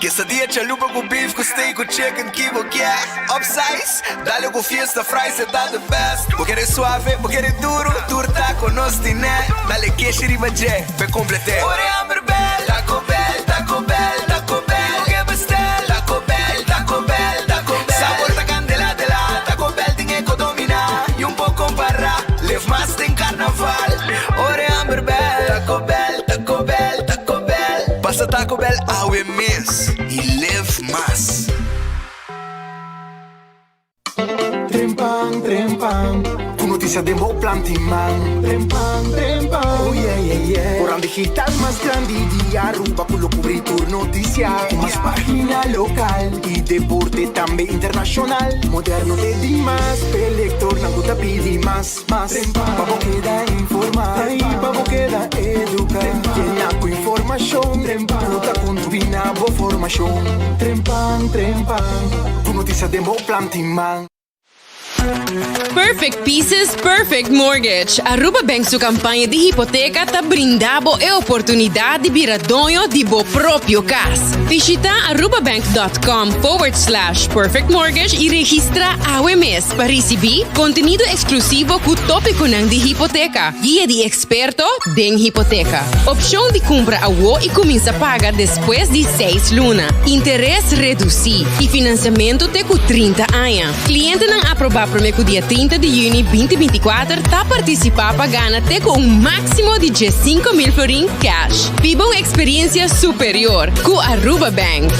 Quesadilla chalupa ku beef ku steak ku chicken ki bo kier? Upsize? Dale ku fiesta fries e ta the best. Bo kere suave, bo kere duro, tur taco nos tine. Dale keshi riba dje p'e complete. Ora e hamber bel, Taco Bell, Taco Bell, Taco Bell. Bo ke bestel? Taco Bell, Taco Bell, Taco Bell. Sabor ta candela de la, Taco Bell tin e ko domina. Y un po compara, live mas den carnaval. Ora e hamber bel, Taco Bell, Taco Bell, Taco Bell. Pasa Taco Bell awe mes y live mas. Trempan, trempan, ku notisia den bo planti man. Trempan, trempan, oh yeah, yeah, yeah. Koran digital mas grandi di Aruba ku lo kubri tur notisia. Ku mas pagina lokal i deporte tambe internashonal. Moderno te di mas, p'e lektornan ku ta pidi mas, mas. Pa bo keda informá i pa bo keda eduká. Yena ku informashon ku ta kontribuí na bo formashon. Trempan, trempan, ku notisia den bo planti man. Perfect Pieces, Perfect Mortgage. Aruba Bank su campaña di hipoteca ta brinda bo e oportunidad di bira doño di bo propio cas. Bishita arubabank.com forward slash perfect mortgage y registra awe mes pa ricibi contenido exclusivo cu topiconan di hipoteca, guia di experto den hipoteca, opcion di cumpra awo y cuminsa paga despues di seis luna, interes reduci y financiamento te cu 30 aña. Clientenan aproba prome cu dia 30 di juni 2024 ta participa pa gana te cu un maximo di 15,000 florin cash. Biba un experiencia superior cu Aruba Bank.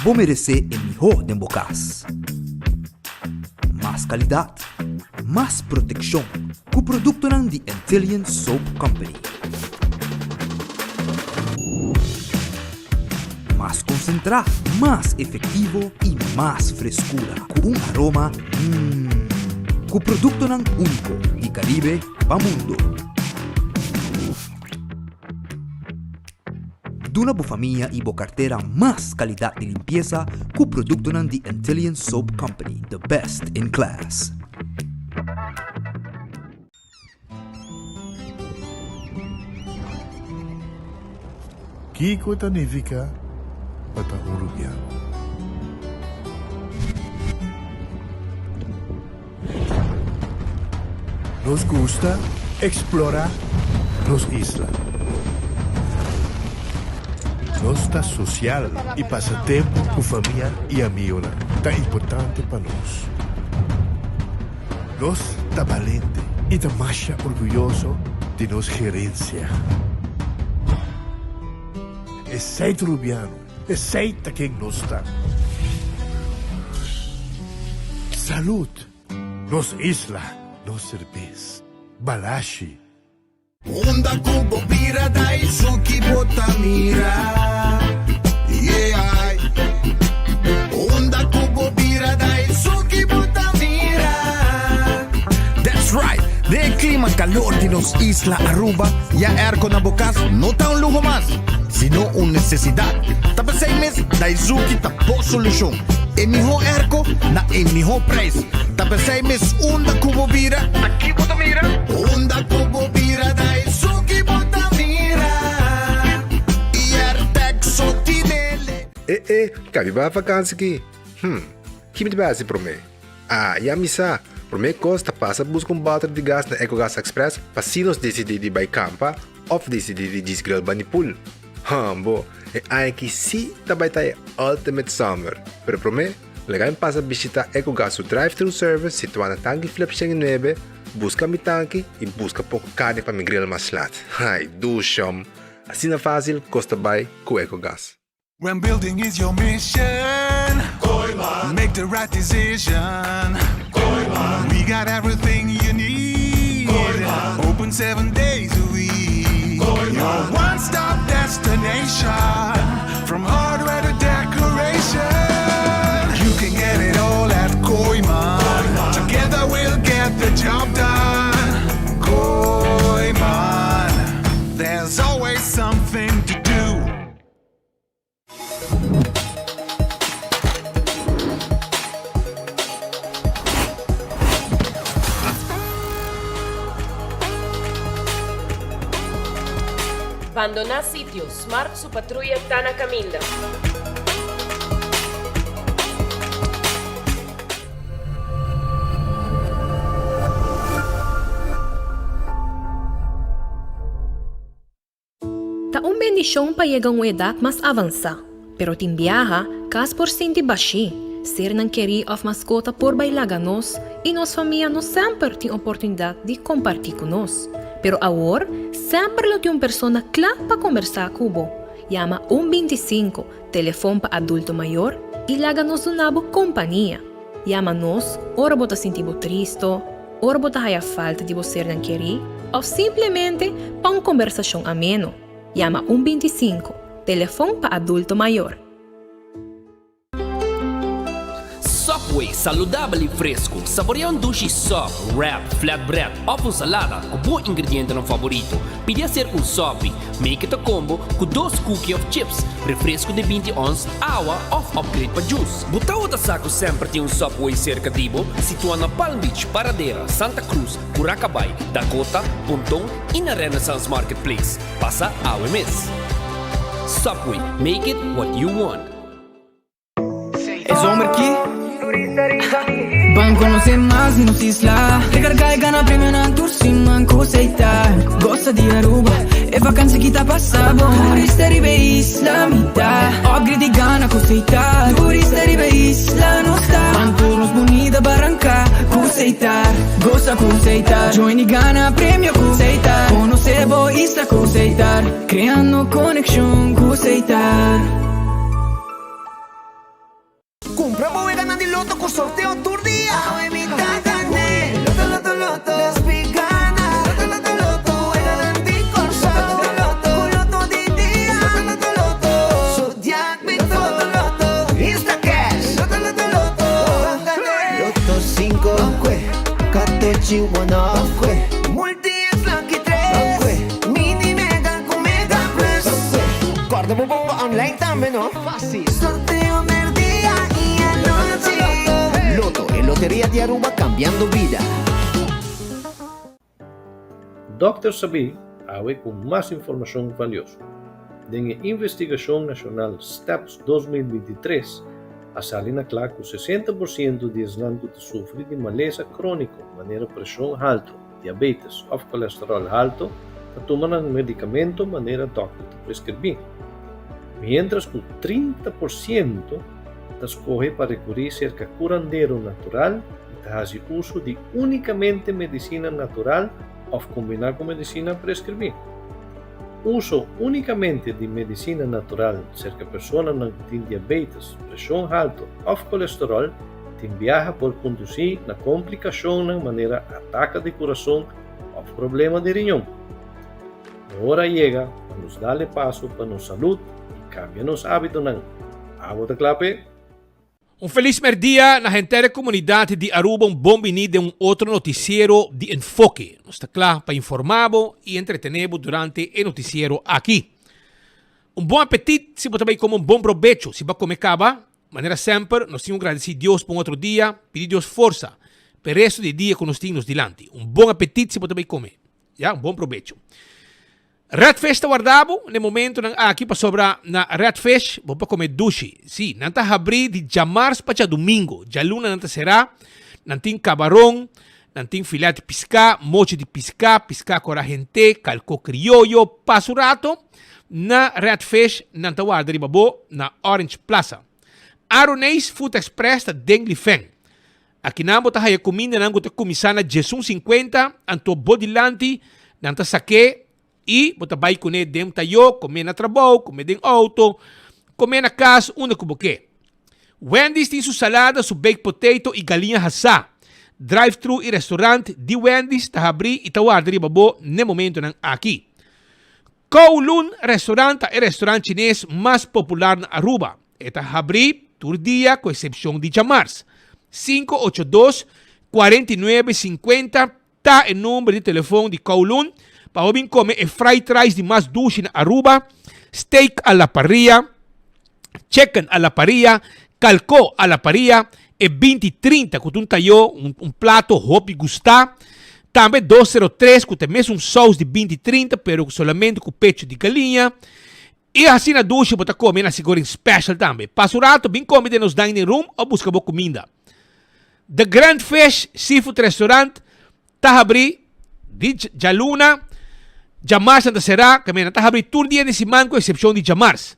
Bo meresé e mihó den bo kas. Mas kalidat, mas protekshon ku produktonan di Antillian Soap Company. Mas konsentrá, mas efektivo i mas freskura ku un aroma mmm. Ku produktonan úniko di Karibe pa mundo. Duna bo famia i bo kartera mas kalidat di limpiesa ku produktonan di Antillian Soap Company, the best in class. Kiko ta nifiká pa ta un rubiano? Nos gusta eksplorá nos isla. Nos ta sosial i pasa tempu ku famia i amigonan ta importante pa nos. Nos ta balente i ta masha orguyoso di nos gerensia. Esei ta Rubiano, esei ta ken nos ta. Salud! Nos isla, nos serbes. Balashi. Unda ku bo bira Daisuki bo ta mira Yeah Unda ku bo bira Daisuki bo ta mira. That's right! Den e klima kalor di nos isla Aruba, ya airco na bo kas no ta un luho mas, sino un nesesidat. Ta p'esei mes Daizuki ta bo solushon. E mihó airco na e mihó prijs. Ta p'esei mes unda ku bo bira, aki bo ta mira. Unda ku bo bira Daizuki bo ta mira. Airtec so tinele. E e, kabi bai vakansi ki? Hm, ki mi ta bai hasi promé? Ah, ya mi sa! Promé kos ta pasa buska un bòter di gas na Ecogas Express pa si nos disidí di bai kampa òf disidí di djis grill bani pool. Hambo, e aña aki sí ta bai ta e ultimate summer! Pero promé, laga mi pasa bishitá Ecogas su drive-thru service situá na Tanki Flip 109, buska mi tanki i buska poko karni pa mi grill mas lat. Ai, dushom! Asina fásil kos ta bai ku Ecogas. When building is your mission Kooiman Make the right decision Kooiman We got everything you need Kooiman Open seven days a week Kooiman Your one stop destination From hardware to decoration You can get it all at Kooiman Together we'll get the job done Kooiman There's always something to do. Bandoná sitio, Smart su patruya ta na kaminda. Ta un bendishon pa yega un edat mas avansá, pero tin biaha kas por sinti bashí, sernan kerí òf maskota por bai laga nos i nos famia no semper tin oportunidat di kompartí ku nos. Pero awor semper lo tin un persona kla pa kombersá ku bo. Yama un 25, telefon pa adulto mayor, i laga nos duna bo kompania. Yama nos ora bo ta sinti bo tristo, ora bo ta haya falta di bo sernan kerí òf simplemente pa un kombersashon ameno. Yama un 25, telefon pa adulto mayor. Subway, saludabel i fresku. Saborea un dushi sub, wrap, flatbread òf un salada ku bo ingredientenan faborito. Pidi aserka un sopi. Make it a combo ku dos cookie òf chips, refresku di 20 ons, awa òf upgrade pa juice. Bo tawata sa ku semper tin un Subway serka di bo? Situá na Palm Beach, Paradera, Santa Cruz, Curacabai, Dakota, Ponton i na Renaissance Marketplace. Pasa awe mes! Subway, make it what you want. E zomer ki Ban conoce mas di nos isla Recarga y gana premionan tur siman cu Seita Goza di Aruba, e vakantie ki ta pasa bon Turista riba e isla mi ta Upgrade y gana cu Seita Turista riba e isla nos ta Ban tur nos bunita baranca cu Seita Goza cu Seita Join y gana premio cu Seita Conoce bo isla cu Seita Creando conexion cu Seita. Cumpra bo weganan di loto cu sorteo tur dia. Awe mi ta gane. Loto, loto, loto. Despi gana. Loto, loto, loto. Weganan di Corsou. Loto, loto, loto. Cu loto di dia. Loto, loto, loto. Zodiac mi to. Loto, loto. Instacash. Loto, loto, loto. Ban gane. Loto cinco. Ban cue. Catechi one off. Ban cue. Multi X lucky tres. Ban cue. Mini mega cu mega plus. Ban cue. Corda bo bomba online tambe no. Facil. Sorteo merdia y anochi. Lotto, e loteria di Aruba cambiando bida. Dòkter Sabí awe ku mas informashon valioso. Den e investigashon nashonal Steps 2023 a sali na kla ku 60 por siento di esnan ku ta sufri di malesa króniko manera preshon haltu, diabetes òf kolesteròl haltu ta tuma nan medikamento manera dòkter ta preskribí, miéntras ku 30 por siento ta skohe pa rekurí serka kurandero natural i ta hasi uso di únikamente medisina natural òf kombiná ku medisina preskribí. Uso únikamente di medisina natural serka personanan ku tin diabetes, preshon haltu òf kolesteròl Tin biaha por kondusí na komplikashonnan manera ataka di kurason òf problema di riñon. E ora a yega pa nos dal e paso pa nos salud i kambia nos ábitonan. Abo ta kla p'e? Un felis merdia na henter e komunidat di Aruba un bon bini den un otro notisiero di Enfoke. Nos ta kla pa informa bo i entretene bo durante e notisiero aki. Un bon apetit si bo ta bai kome un bon probecho si bo a kome kaba Manera semper, nos tin ku gradisí Dios pa un otro dia, pidi Dios forsa pa e resto di e dia ku nos tin nos dilanti. Un bon apetit si bo ta bai kome. Ya, un bon probecho. Red Fish ta warda bo na e momentonan aki pasobra na Red Fish bo por kome dushi. Sí, nan ta habrí di djamars pa djadumingu. Djaluna nan ta será. Nan tin kabaron, nan tin filet di piská, mochi di piská, piská kora hent'é, kalkó krioyo, pasu rato. Na Red Fish nan ta warda riba bo na Orange Plaza. Aroneis Food Express ta den Lifen. Akinan bo ta haya kumindanan ku ta kuminsá na djesun sinkuenta, anto bo dilanti nan ta sak'é i bo ta bai kuné den tayó, komé na trabou, komé den outo, komé na kas, unda ku bo ke. Wendy's tin su salada, su baked potato i galiña hasá. Drive-thru i restaurant di Wendy's ta habrí i ta warda riba bo n'e momentonan aki. Kowloon Restaurant ta e restaurant chines mas popular na Aruba. E ta habrí tur dia ku eksepshon di djamars. 582 49 50 ta e number di telefon di Kowloon pa bo bin kome e fried rice di mas dushi na Aruba, steak a la parrilla, chicken a la parrilla, kalko a la parrilla, e 20 30 ku ta un tayó, un plato hopi gustá. Tambe 203 ku ta e mesun sous di 20 30 pero solamente ku pechu di galiña. I asina dushi bo ta kome e nasi goreng special tambe. Pasa un rato bin kome den nos dining room of buska bo kuminda. The Grand Fish Seafood Restaurant ta habri di djaluna, djamars nan ta será, kaminda nan ta habri tur dia di siman ku eksepshon di djamars.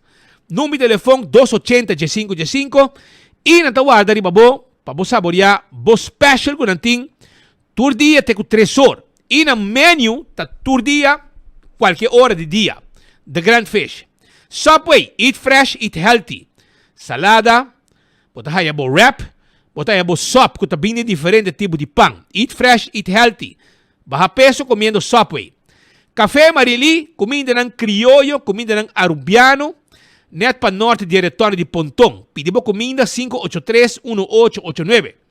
Number di telefon dos ochenta diesinko diesinko i nan ta warda riba bo pa bo saboriá bo special ku nan tin Tur dia te ku tres or. I nan menu ta tur dia, kualke ora di dia. The Grand Fish. Subway, eat fresh, eat healthy. Salada, bo ta haya bo wrap, bo ta haya bo sop ku ta bini den diferente tipo di pan. Eat fresh, eat healthy. Baha peso komiendo Subway. Café Marily, kumindanan krioyo, kumindanan arubiano, net pa norte di e retorno di Ponton. Pidi bo kuminda 583 1889.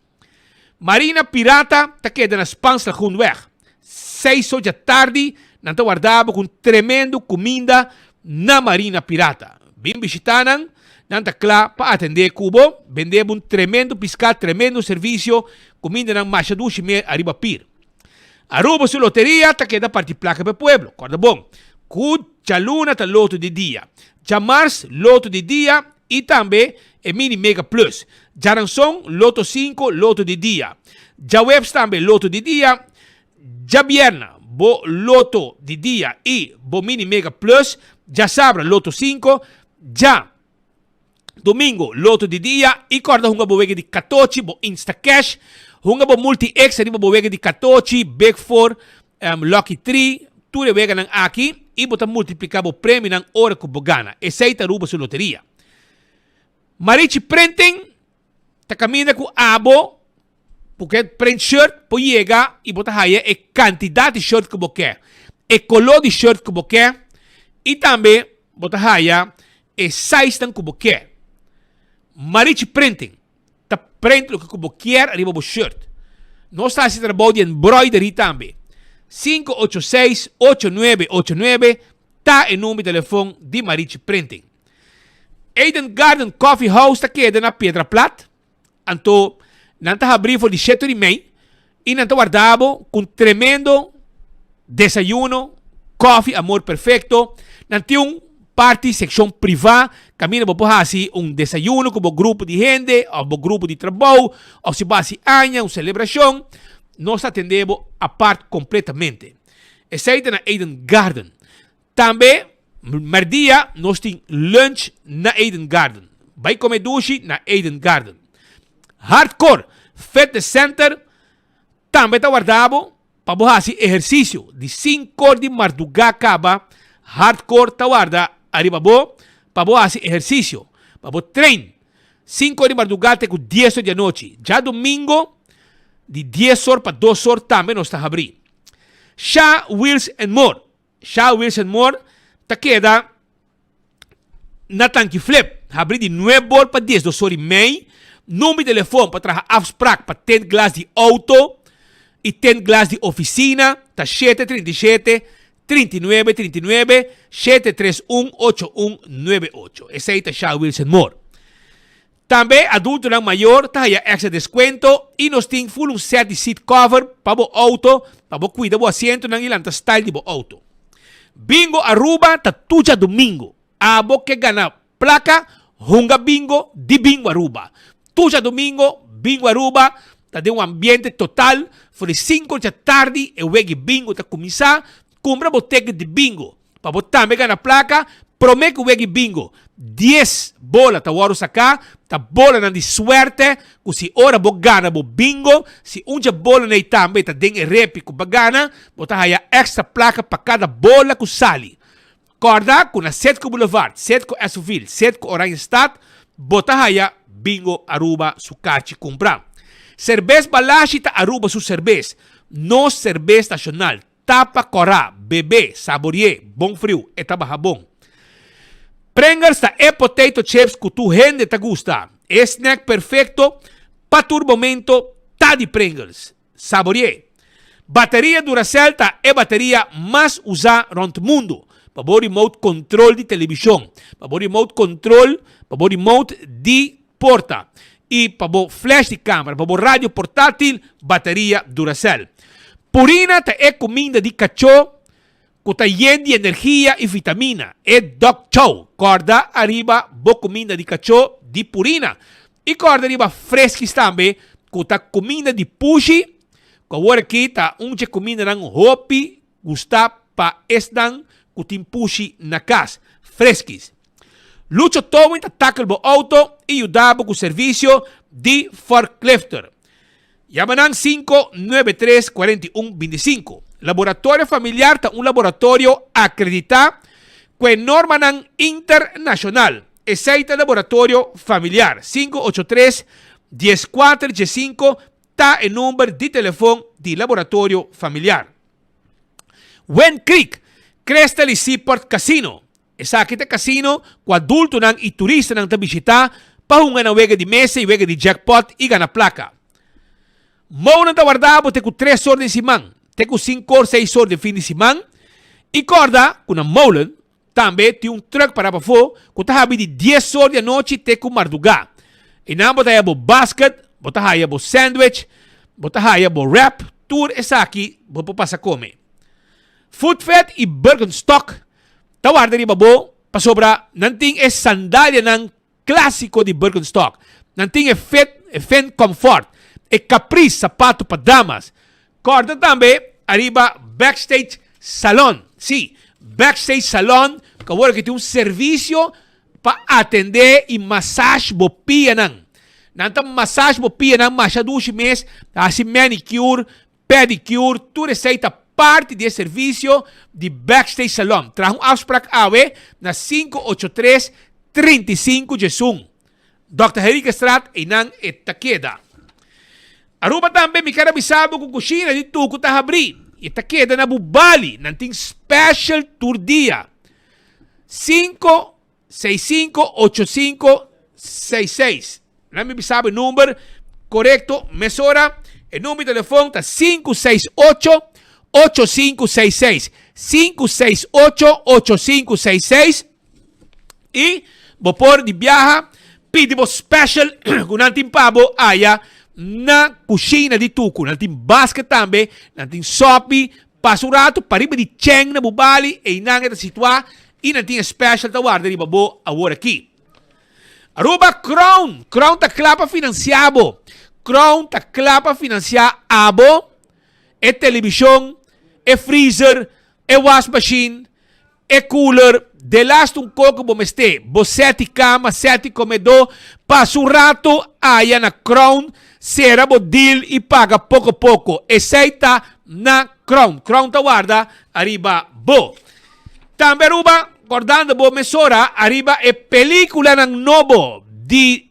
Marina Pirata ta keda na Spaans Lagoenweg. Seis or djatardi nan ta warda bo ku un tremendo kuminda na Marina Pirata. Bin bishita nan, nan ta kla pa atendé ku bo, bende bo un tremendo piská, tremendo servisio, kumindanan masha dushi me ariba pir. Aruba su loteria ta keda parti plaka pa e pueblo. Kòrda bon, ku djaluna ta loto di dia, djamars loto di dia i tambe e Mini Mega Plus. Djaranson, Loto 5, Loto di dia. Djaweps tambe Loto di dia. Djabierna, bo Loto di dia i bo Mini Mega Plus. Djasabra, Loto 5. Dja Domingo, Loto di dia i kòrda hunga bo wega di katochi, bo Instacash. Hunga bo Multi X riba bo wega di katochi, Big Four, Lucky Three, tur e weganan aki i bo ta multipliká bo premionan ora ku bo gana. Esei ta Aruba su loteria. Marichi Printing ta kaminda ku abo bo ke print shirt por yega i bo ta haya e kantidat di shirt ku bo ke, e koló di shirt ku bo ke i tambe bo ta haya e sizenan ku bo ke. Marichi Printing ta print loke ku bo kier ariba bo shirt. Nos ta hasi trabou di embroidery tambe. 586 8989 ta e number di telefon di Marichi Printing. Eden Garden Coffee House ta keda na Piedra Plat. Anto nan ta habri for di shete di mei i nan ta warda bo ku un tremendo desayuno, kofi Amor Perfecto. Nan tin un parti sekshon privá kaminda bo por hasi un desayuno ku bo grupo di hende òf bo grupo di trabou òf si bo hasi aña, un selebrashon. Nos ta atendé bo apart kompletamente. Esei ta na Eden Garden. Tambe merdia nos tin lunch na Eden Garden. Bai come dushi na Eden Garden. Hardcore Fitness Center tambe ta warda bo pa bo hasi ehercicio. Di sinkor di marduga caba Hardcore ta warda ariba bo pa bo hasi ehercicio, pa bo train. Sinkor di marduga te cu dies or di anochi. Djadomingo di dies or pa dos or tambe nos ta habri. Sha Wheels and More. Sha Wilson Moore ta keda na Tanki Flip, habri di nuebe or pa diesdos or i mei. Number di telefon pa traha afsprak pa tint glas di auto i tint glas di oficina ta shete 37 39 39 731 8198. Esei ta Sha Wilson Moore. Tambe adultonan mayor ta haya extra descuento y nos tin full un set di seat cover pa bo auto pa bo cuida bo asientonan y lanta style di bo auto. Bingo Aruba ta tur djadomingo. Abo ke gana placa hunga bingo di Bingo Aruba. Tur djadomingo Bingo Aruba ta den un ambiente total for di cinco dja tardi e wegi bingo ta cuminsa. Cumpra bo ticket di bingo. Pa bo tambe gana plaka, prome ku wegi bingo, dies bola ta wòrdu saká, ta bolanan di suerte ku si ora bo gana bo bingo, si un dje bolanan ei tambe ta den e repi ku bo a gana, bo ta haya èkstra plaka pa kada bola ku sali. Kòrda ku na Setco Boulevard, Setco Esoville, Setco Oranjestad, bo ta haya Bingo Aruba su karchi kumpra. Serbes Balashi ta Aruba su serbes, nos serbes nashonal. Tapa kòrá, bebé, saborié, bon friu, e ta baha bon. Pringles ta e potato chips ku tur hende ta gusta. E snack perfekto pa tur momento ta di Pringles. Saborié. Bateria Duracell ta e bateria mas usá rònt mundu pa bo remote control di telebishon, pa bo remote control, pa bo remote di porta i pa bo flash di camera, pa bo radio portátil, bateria Duracell. Purina ta e kuminda di kachó ku ta yen di energia i vitamina. E dog chow. Kòrda ariba bo kuminda di kachó di Purina. I kòrda riba Friskies tambe ku ta kuminda di pushi ku awor aki ta un dje kumindanan hopi gustá pa esnan ku tin pushi na kas. Friskies. Lucho Towing ta tackle bo auto i yuda bo ku servisio di forklifter. Yama nan 593 41 25. Laboratorio Familiar ta un laboratorio akreditá ku e normanan internashonal. Esei ta Laboratorio Familiar. 583 14 15 ta e number di telefon di Laboratorio Familiar. Wind Creek, Crystal i Seaport Casino. Esaki ta casino cu adultonan y turistanan ta bishita pa hunga na wega di mesa y wega di jackpot y gana placa. Mounan ta warda bo te cu tres or den siman, te cu cincor seis or den fin di siman y corda cu na Molen tambe tin un truck para pafo cu ta habi di dies or di anochi te cu marduga. Eynan bo ta haya bo basket, bo ta haya bo sandwich, bo ta haya bo wrap, tur esaki bo por pasa come. Foodfed y Birkenstock ta warda riba bo pasobra nan tin e sandalianan clásico di Birkenstock, nan tin e fit, e Finn Comfort, e Caprice sapato pa damas. Corda tambe ariba Backstage Salon, sí, Backstage Salon cu awor aki tin un servicio pa atende y massage bo pianan. Nan ta massage bo pianan masha dushi mes, ta haci manicure, Pedicure, tur esei ta parti di e servisio di Backstage Salon. Traha un afsprak awe na 583 35 diesun. Dòkter Henriquezstraat, einan e ta keda. Aruba tambe mi ker a bisa bo ku kushina di Tuku ta habrí i e ta keda na Bubali. Nan tin special tur dia. 5 6585 66. Nan mi bisa bo e number korekto mesora. E number di telefon ta 568 8566. 568 8566. I bo por di biaha pidi bo special ku nan tin pa bo aya na kushina di Tuku. Nan tin basket tambe, nan tin sopi. Pasa un ratu pariba di Cheng na Bubali, einan e ta situá i nan tin e special ta warda riba bo awor aki. Aruba Crown, Crown ta kla pa finansiá bo. Crown ta kla pa finansiá abo, e telebishon, e freezer, e wasmachine, E cooler, delaste un coco bo mester, bo seti cama, seti comedor, pasa un rato aya na Crown, cera bo deal y paga poco poco. Esey ta na Crown. Crown ta warda ariba bo. Tambe Aruba, cordando bo mesora ariba e peliculanan nobo di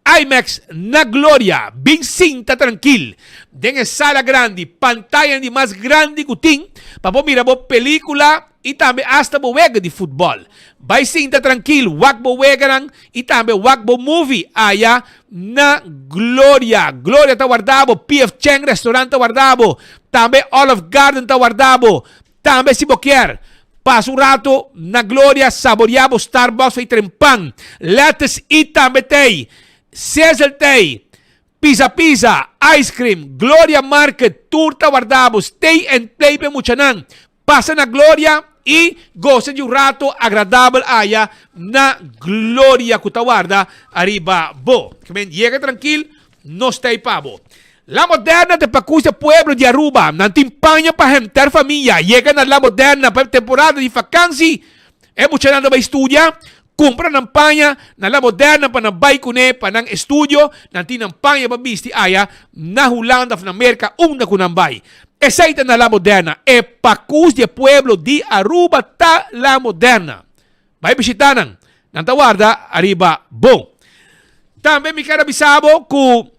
IMAX na Gloria, bin sinta trankil den e sala grandi, pantayanan di mas grandi ku tin pa bo mira bo pelikula i tambe asta bo wega di futbòl. Bai sinta trankil, wak bo weganan i tambe wak bo movie aya na Gloria. Gloria ta warda bo, PF Chang Restaurant ta warda bo, tambe Olive Garden ta warda bo. Tambe si bo kier pasa un rato na Gloria saboria bo Starbucks ei tren pan, lettuce i tambe tei, sizzle tei, pizza pizza, ice cream, Gloria Market tur ta warda bo, stay and play p'e muchanan. Pasa na Gloria i gosa di un rato agradabel aya na Gloria ku ta warda ariba bo. Yega trankil, nos ta ei pa bo. La Moderna ta pa kusa pueblo di Aruba. Nan tin paña pa henter famia. Yega na La Moderna pa e temporada di fakansi. E muchanan ta bai studia, kumpra nan paña na La Moderna pa nan bai kuné pa nan estudio. Nan tin nan paña pa bisti aya na Hulanda of na Merka unda ku nan bai. Esei ta na La Moderna. E pakus di e pueblo di Aruba ta La Moderna. Bai bishita nan. Nan ta warda ariba bo. Tambe mi ker a bisa bo ku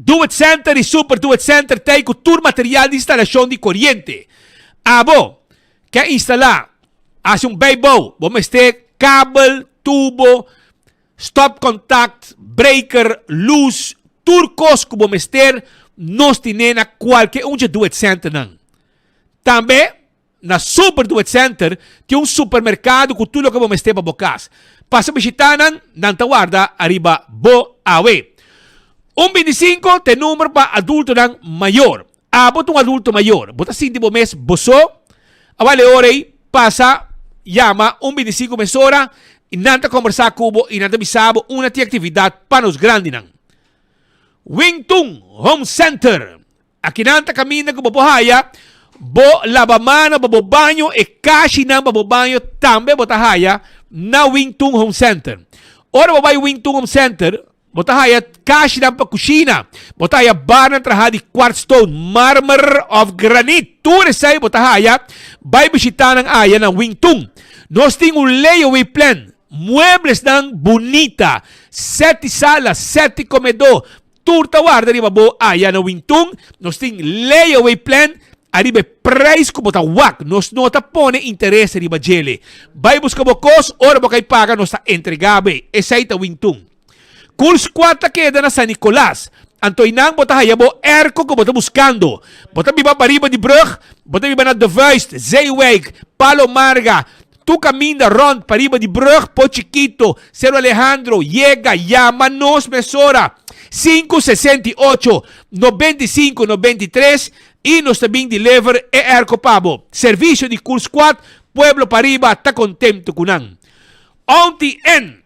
Do It Center y Super Do It Center ta ei ku tur material di instalashon di koriente. Abo ke a instalá, hasi un bijbouw, bo mester kabel, tubo, stopcontact, breaker, lus, tur kos ku bo mester nos tine na kualke un dje Do It Centernan. Tambe Na Super Do It Center tin un supermerkado ku tur loke bo mester pa bo kas. Pasa bishitá nan, nan ta warda ariba bo awe. Un bintisinko ta e number pa adultonan mayor. Abo ta un adulto mayor, bo ta sinti bo mes bo so? Awal e ora ei pasa yama un 25 mesora i nan ta kombersá ku bo i nan ta bisa bo una tin aktividat pa nos grandinan. Wing Tun Home Center, Akinan ta kaminda ku bo por haya bo labamano pa bo baño, e kashinan pa bo baño tambe bo ta haya na Wing Tun Home Center. Ora bo bai Wing Tun Home Center, bo ta haya kashinan pa kushina, bo ta haya barnan traha di quartz stone, marmer of granit, tur esei bo ta haya. Bai bishita nan aya na Wing Tun. Nos tin un layaway plan, mueblesnan bunita, seti sala, seti komedó, Tur ta warda riba bo aya na Wintun. Nos tin layaway plan ariba e prijs ku bo ta wak. Nos no ta pone interes riba djele. Bai buska bo kos, ora bo kai paga nos ta entrega bo e. Esei ta Wintun. Cool Squad ta keda na San Nicolas. Anto einan bo ta haya bo airco ku bo ta buskando. Bo ta biba pariba di brug, bo ta biba na De Vuist, Zeewijk, Palo Marga, Tu caminda rond pariba di brug Po Chiquito, Cerro Alejandro, yega, yama nos mesora, 568 95 93 y nos ta bin deliver e airco pa bo. Servicio di Cool Squad, pueblo pariba ta contento cu nan. Auntie N.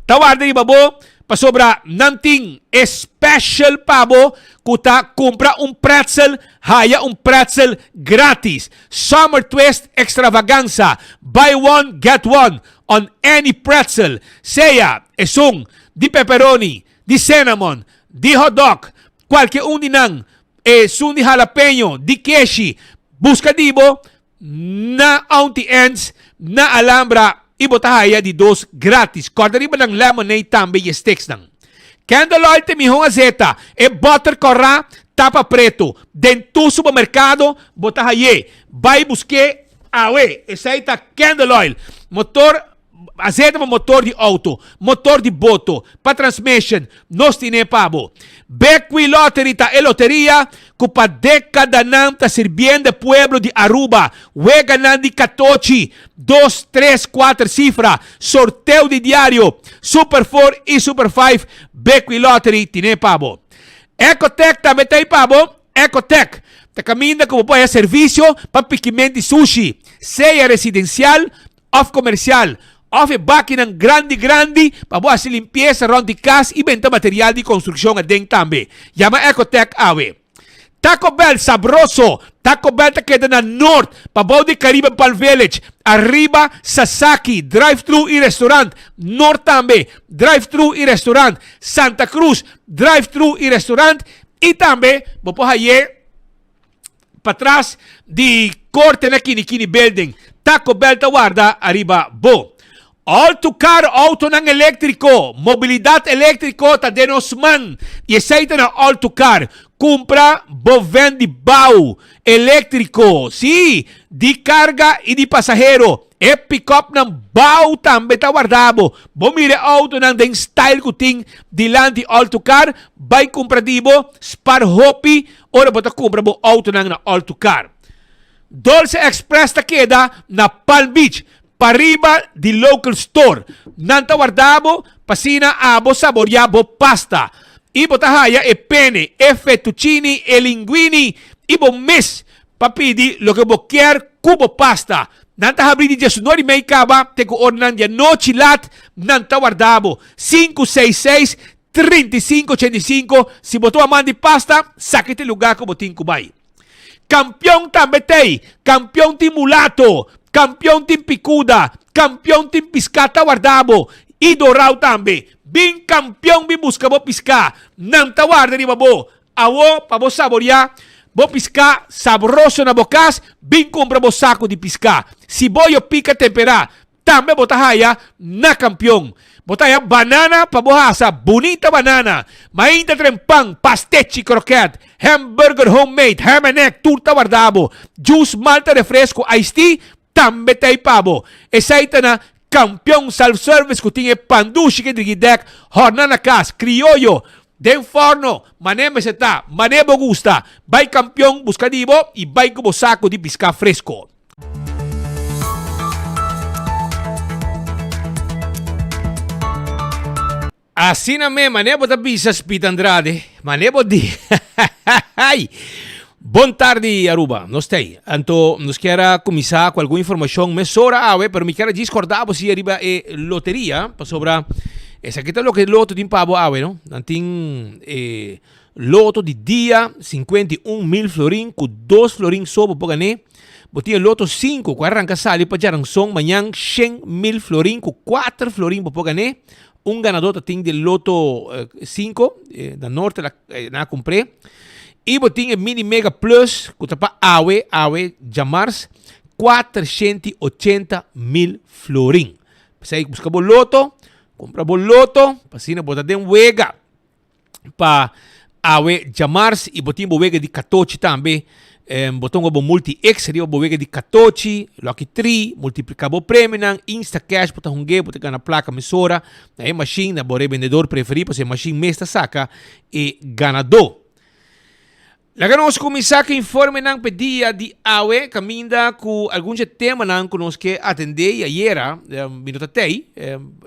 Ta warda riba bo pasobra nan tin e special pa bo ku ta kumpra un pretzel haya un pretzel gratis. Summer Twist Extravaganza, buy one get one on any pretzel, sea esun di pepperoni, di cinnamon, di hotdog, kualke un di nan, esun di jalapeño, di keshi, buska di bo Na Auntie Anne's na Alhambra y bo ta haya di dos gratis. Corda riba nan lemonade tambe y e sticks nan. Candle oil ta e mihon azeta. E boter corá tapa preto. Den tur supermercado bo ta hay'é. Bay busk'é awe. Esey ta candle oil. Motor Azeta pa motor di auto, motor di boto, pa transmission, nos tine pa bo. Bequi Lottery ta e loteria cu pa decadanan ta sirbiendo e pueblo di Aruba. Weganan di catochi, dos, tres, cuater cifra, sorteo di diario, Super Four y Super Five, Bequi Lottery tine pa bo. Ecotech tambe ta ey pa bo. Ecotech ta caminda cu bo por haya servicio pa pikiment di sushi, sea residencial òf komersial, òf e bakinan grandi grandi pa bo hasi limpiesa rònt di kas i benta material di konstrukshon aden tambe. Yama Ecotech awe. Taco Bell sabroso! Taco Bell ta keda na Noord, pabou di Caribbean Palm Village, ariba Sasaki, drive-thru i restaurant, Noord tambe, drive-thru i restaurant, Santa Cruz, drive-thru i restaurant, i tambe bo por haye Patras di korte na Kini Kini Building, Taco Bell ta warda ariba bo. All to car autonan eléktriko, mobilidat eléktriko ta den nos man i esei ta na All to Car. Kumpra bo vèn di bou eléktriko, sí, di karga i di pasahero. E pick-upnan bou tambe ta warda bo. Bo mira e autonan den style ku tin dilanti All to Car, bai kumpra di bo, spar hopi Ora bo ta kumpra bo outonan na All To Car. Dolce Express ta keda na Palm Beach, pariba di Local Store. Nan ta warda bo pa asina abo saboria bo pasta. I bo ta haya e pene, e fettuccini, e linguini i bo mes pa pidi loke bo kier ku bo pasta. Nan ta habri di diesunor i mei kaba te ku oranan di anochi lat. Nan ta warda bo. Sinku seis seis 35 85 Si bo ta un aman di pasta, saki ta e lugá ku bo tin ku bai. Kampion tambe t'ei, kampion tin mulato, kampion tin pikuda, kampion tin piská ta warda bo, i dorau tambe. Bin kampion bin buska bo piská, nan ta warda riba bo. Awo pa bo saboriá bo piská sabroso na bo kas, bin kumpra bo saku di piská. Si bo yo pika temperá, Tambe bo ta haya na kampion. Bo ta haya banana pa bo hasa bunita banana. Mainta tren pan, pastechi, kroket, hamburger homemade, ham and egg, tur ta warda bo. Juice, malta, refresco, iced tea tambe ta ei pa bo. Esei ta na Kampion Self Service ku tin e pan dushi ke drigi dek, hòrna na kas, krioyo, den fòrno, mané mester ta, mané bo gusta. Bai Kampion buska di bo i bai ku bo saku di piská fresko. Asina me, mane bo ta bisa Speed Andrade, mane bo di. Bon tardi Aruba, nos t'ei. Anto nos kier a kuminsá ku algun informashon mesora awe, pero mi kier a djis kòrda bo si ariba e loteria, pasobra esaki ta loke loto tin pa bo awe, no? Nan tin e loto di dia 51,000 florin ku dos florin so bo por gané. Bo tin e loto sinku ku a ranka sali pa djaranson mañan 100,000 florin ku kuater florin bo por gané. Un ganadó ta tin di loto 5, na norte la nan a kumpr'é. I bo tin e Mini Mega Plus ku ta pa awe, awe djamars, 480,000 florin. P'esei buska bo loto, kumpra bo loto, pa asina bo ta den wega pa awe djamars i bo tin bo wega di katochi tambe. Bo ta hunga bo Multi X riba bo wega di katochi, Lucky Tree, multiplika bo premionan, Instacash bo ta hung'é, bo ta gana plaka mesora na e mashin, na bo rebendedor preferí, pasobra e mashin mes ta saka e ganadó. Laga nos kuminsá ku informenan p'e dia di awe, kaminda ku algun dje temanan ku nos ke atendé i ayera mi no ta tei.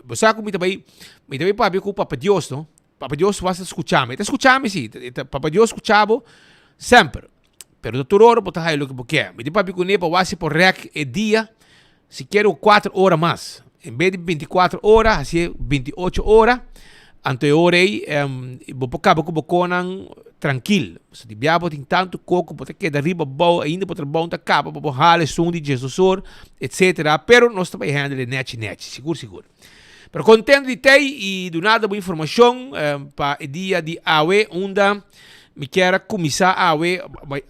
Bo sa ku mi ta bai mi ta bai papia ku Papa Dios no. Papa Dios wasta skucha mi. E ta skucha mi si, Papa Dios skucha bo semper. Pero no tur ora bo ta haya loke bo ke. Mi tin papia kuné pa wak si por rèk e dia sikiera un kuater ora mas. En bes di bintikuater ora, hasié bintiocho ora. Anto e ora ei bo por kaba ku bo konan trankil. Pasobra di bia bo tin tantu koko, bo ta keda riba abou, ainda bo trabou no ta kaba pa bo hala esun di diesdos or, etsetera. Pero nos ta bai handle e nechi nechi, sigur sigur. Pero contento di tey y dunado bo informacion pa e dia di awe unda mi kier a cuminsa awe.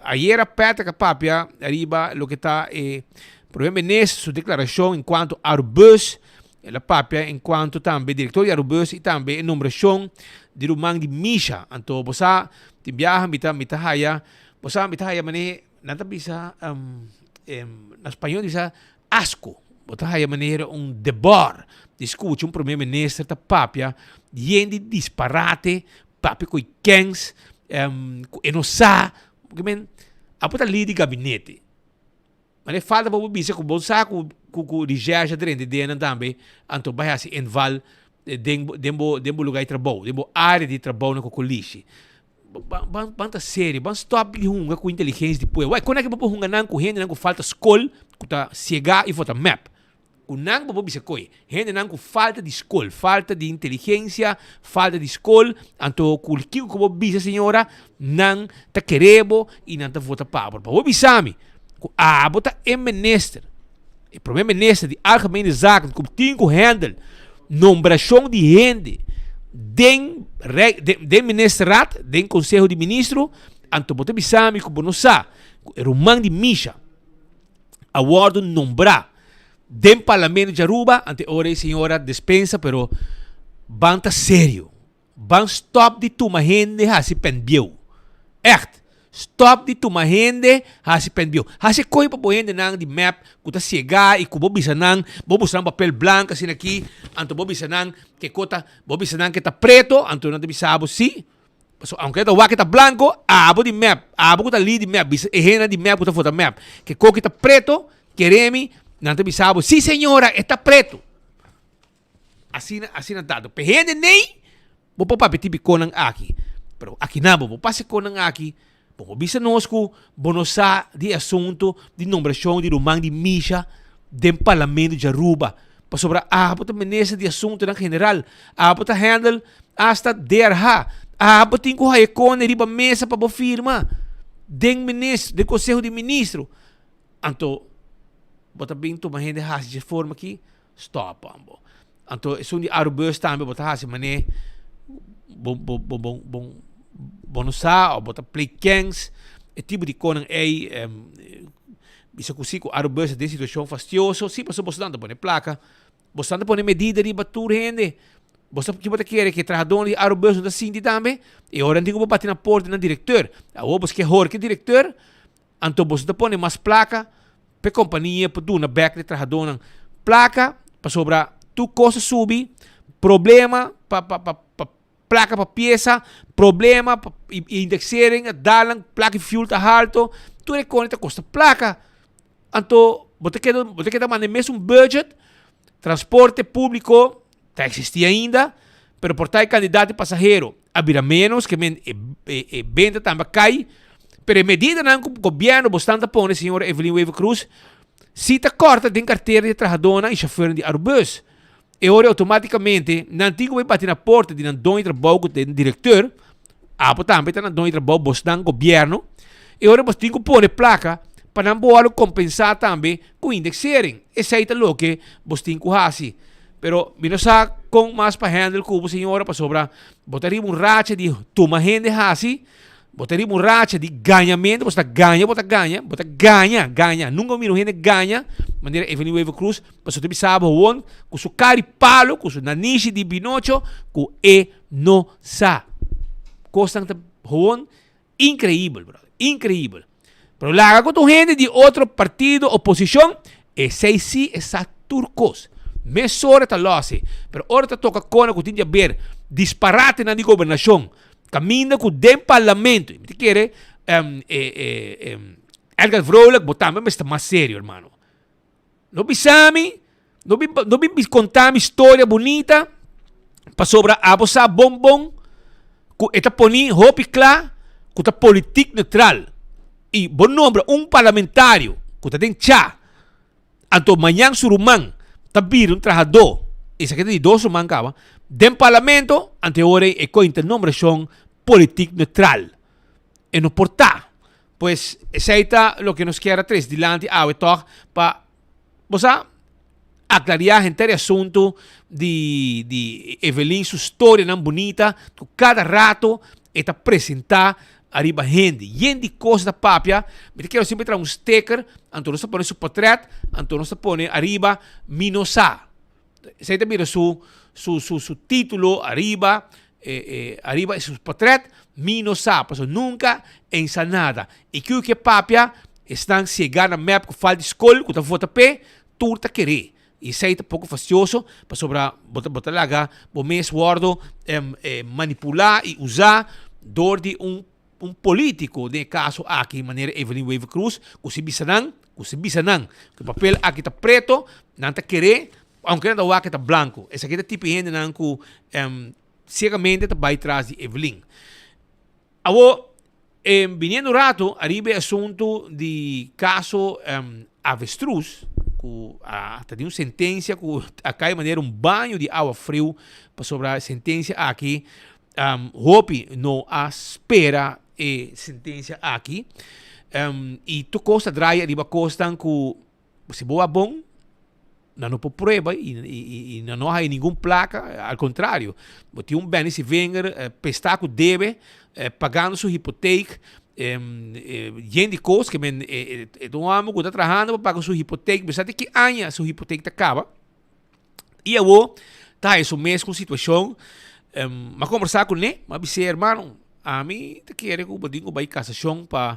Ayera Patrick a papia ariba loke ta e Prome Minister su declaracion en cuanto Arubus. El a papia en cuanto tambe director di Arubus y tambe e nombracion di ruman di Misha. Anto bo sa tin biaha mi ta mi ta haya bo sa mi ta haya mane nan ta bisa na spañol bisa Asco, bo ta haya manera un debor di scucha un primer minister ta papia yen di disparate, papia cu e kens, cu e no sa, porque men, abo ta lider di gabinete. Mane falta pa bo bisa cu bo sa cu cu recherche a drenta den nan tambe, anto bay haci inval den den bo den bo lugar di trabou, den bo area di trabou na Cocolishi. Ban ban ta serio, ban stop di hunga ku inteligensia di pueblo. Wai, kon aki bo por hunga nan ku hendenan ku falta skol, ku ta siega i for ta mep? Ku nan bo por bisa koe, hendenan ku falta di skol, falta di inteligensia, falta di skol, anto ku kiko ku bo bisa señora, nan ta kere bo i nan ta vota pa bo. Pa bo bisa mi ku abo ta e minister, e prome minister di Algemene Zaken ku tin ku handle nombrashon di hende den den ministerraad, den konseho di ministro, anto bo ta bisa mi ku bo no sa ku e ruman di Misha a wòrdu nombrá den parlamento di Aruba, anto e ora ei señora despensa pero ban ta serio. Ban stop di tuma hende hasi pen bieu. Echt. Stop di tuma hende hasi pen bieu. Hasi koe pa bo hendenan di mep ku ta siega i ku bo bisa nan, bo busca nan papel blanco asina aki, anto bo bisa nan ke ko ta, bo bisa nan ke ta preto, anto nan ta bisa bo si. Pasobra aunke nan ta wak ke ta blanco, abo di mep, abo ku ta lider di mep, bisa e hendenan di mep ku ta vota mep, ke ko ki ta preto, kere mi, nan ta bisa bo, si señora, e ta preto. Asina, asina tanto. Pe hende nei, bo por papia tipi konan aki. Pero akinan bo por pasa e konan aki, bo por bisa nos ku bo no sa di e asunto di nombrashon di ruman di Misha den parlamento di Aruba. Pasobra abo ta minister di asuntonan general, abo ta handle hasta DRH, abo tin ku haya kone riba mesa pa bo firma den minister, den konseho di ministro. Anto bo ta bin tuma hende hasi dje forma aki. Stop ambo. Anto esun di Arubus tambe bo ta hasi mane bo bo bo bo bo bo no sa of bo ta play kens e tipo di konan ey bisa ku si ku Arubus ta den situashon fastioso si pasobra boso ta pone plaka boso ta pone medida riba tur hende boso ki bo ta kere ke trahadónan di Arubus no ta sinti tambe e ora nan tin ku bo bati na porta di nan direkteur awor boso ke horka e direkteur. Anto boso ta pone mas plaka p'e kompania por duna bèk di trahadónan plaka pasobra tur kos a subi, problema pa pa pa pa plaka pa piesa, problema pa indexering a dal nan plaka di fuel ta halto, tur e kos ta kosta plaka. Anto bo ta keda bo ta keda manda e mesun budget, transporte públiko ta eksistí ainda, pero por ta e kandidat di pasahero a bira ménos, ke men e e benta tambe a kai. Pero e medidanan ku gobièrnu bosnan ta pone, señora Evelyn Wever-Croes, si ta kòrta den kartera di e trahadónan i shofèrnan di Arubus. E ora outomátikamente nan tin ku bai bati na porta di nan doño di trabou ku ta e direkteur, abo tambe ta nan doño di trabou, bosnan gobièrnu, e ora bos tin ku pone plaka pa nan bo wòrdu kompensá tambe ku indexering. Esei ta loke bos tin ku hasi. Pero mi no sa kon mas pa handle ku bo señora pasobra bo ta riba un racha di tuma hende hasi. Bo ta riba un racha di gañamentu, bo sta gaña, bo ta gaña, bo ta gaña, gaña. Nunka bo mira un hende gaña manera Evelyn Wever Croes, pasobra ta bisa bo howon ku su kari palo, ku su nanishi di binocho, ku e no sa. Kosnan ta howon inkreibel, brother, inkreibel. Pero laga ku ta un hende di otro partido, oposishon, esei si e sa tur kos. Mesora ta lòs e. Pero ora ta toka kona ku tin di haber disparatenan di gobernashon, Caminda cu den parlamento, y mi ta kere Edgar Vrolijk, bo tambe mester mas serio, hermano. No bisa mi, no bin, no bin conta mi historia bunita, pasobra abo sa bon bon cu e ta poni hopi cla cu ta politiek neutral. Y bo nombra un parlamentario cu ta den cha, Anto mañan su ruman ta bira un trahadó, esaki ta di dos ruman kaba, den parlamento, anto e ora ei e kointa nombrashon politik neutral. E no por ta. Pues esei ta loke nos kier a trese dilanti awe tòg pa bo sa aklariá henter e asuntu di di Evelyn su storianan bunita ku kada rato e ta presentá Ariba hende, yen di cos ta papia, mi ta kere siempre traha un sticker, anto nos ta pone su potret, anto nos ta pone ariba mi no sa. Esey ta bira su su su su titulo ariba, eh, eh, ariba su potret, mi no sa, pasobra nunca e sa nada. Y kico ke papia, esnan ciega na mep cu falta di scol, cu ta vota p'e, tur ta kere. Y esey ta poco fastioso, pasobra bo ta bo ta laga bo mes wordo manipula y usa door di un un politico, den e caso aki manera Evelyn Wever Croes, cu si bisa nan, cu si bisa nan cu e papel aki ta preto, nan ta kere, aunke nan ta wak e ta blanco. Esaki ta tipo e hendenan cu ciegamente ta bay tras di Evelyn. Awor, biniendo un rato ariba e asuntu di caso Avestruz, cu a ta di un sentencia cu a cay manera un baño di awa friu, pasobra e sentencia aki hopi no a spera e sentencia aki, y tur cos ta draai ariba cosnan cu si bo a bon, Nan no por prueba y nan no haya ningun placa, al contrario, bo tin un Benny Sevinger pesta cu debe, pagando su hipoteek, yen di cos, ke men e ta un homber cu ta trahando pa paga su hipoteek, bo sa te ki aña su hipoteek ta caba, y awo ta haya su mes cu un situacion, m'a combersa cu ne, m'a bis'é, hermano, ami ta kere cu bo tin cu bay casacion pa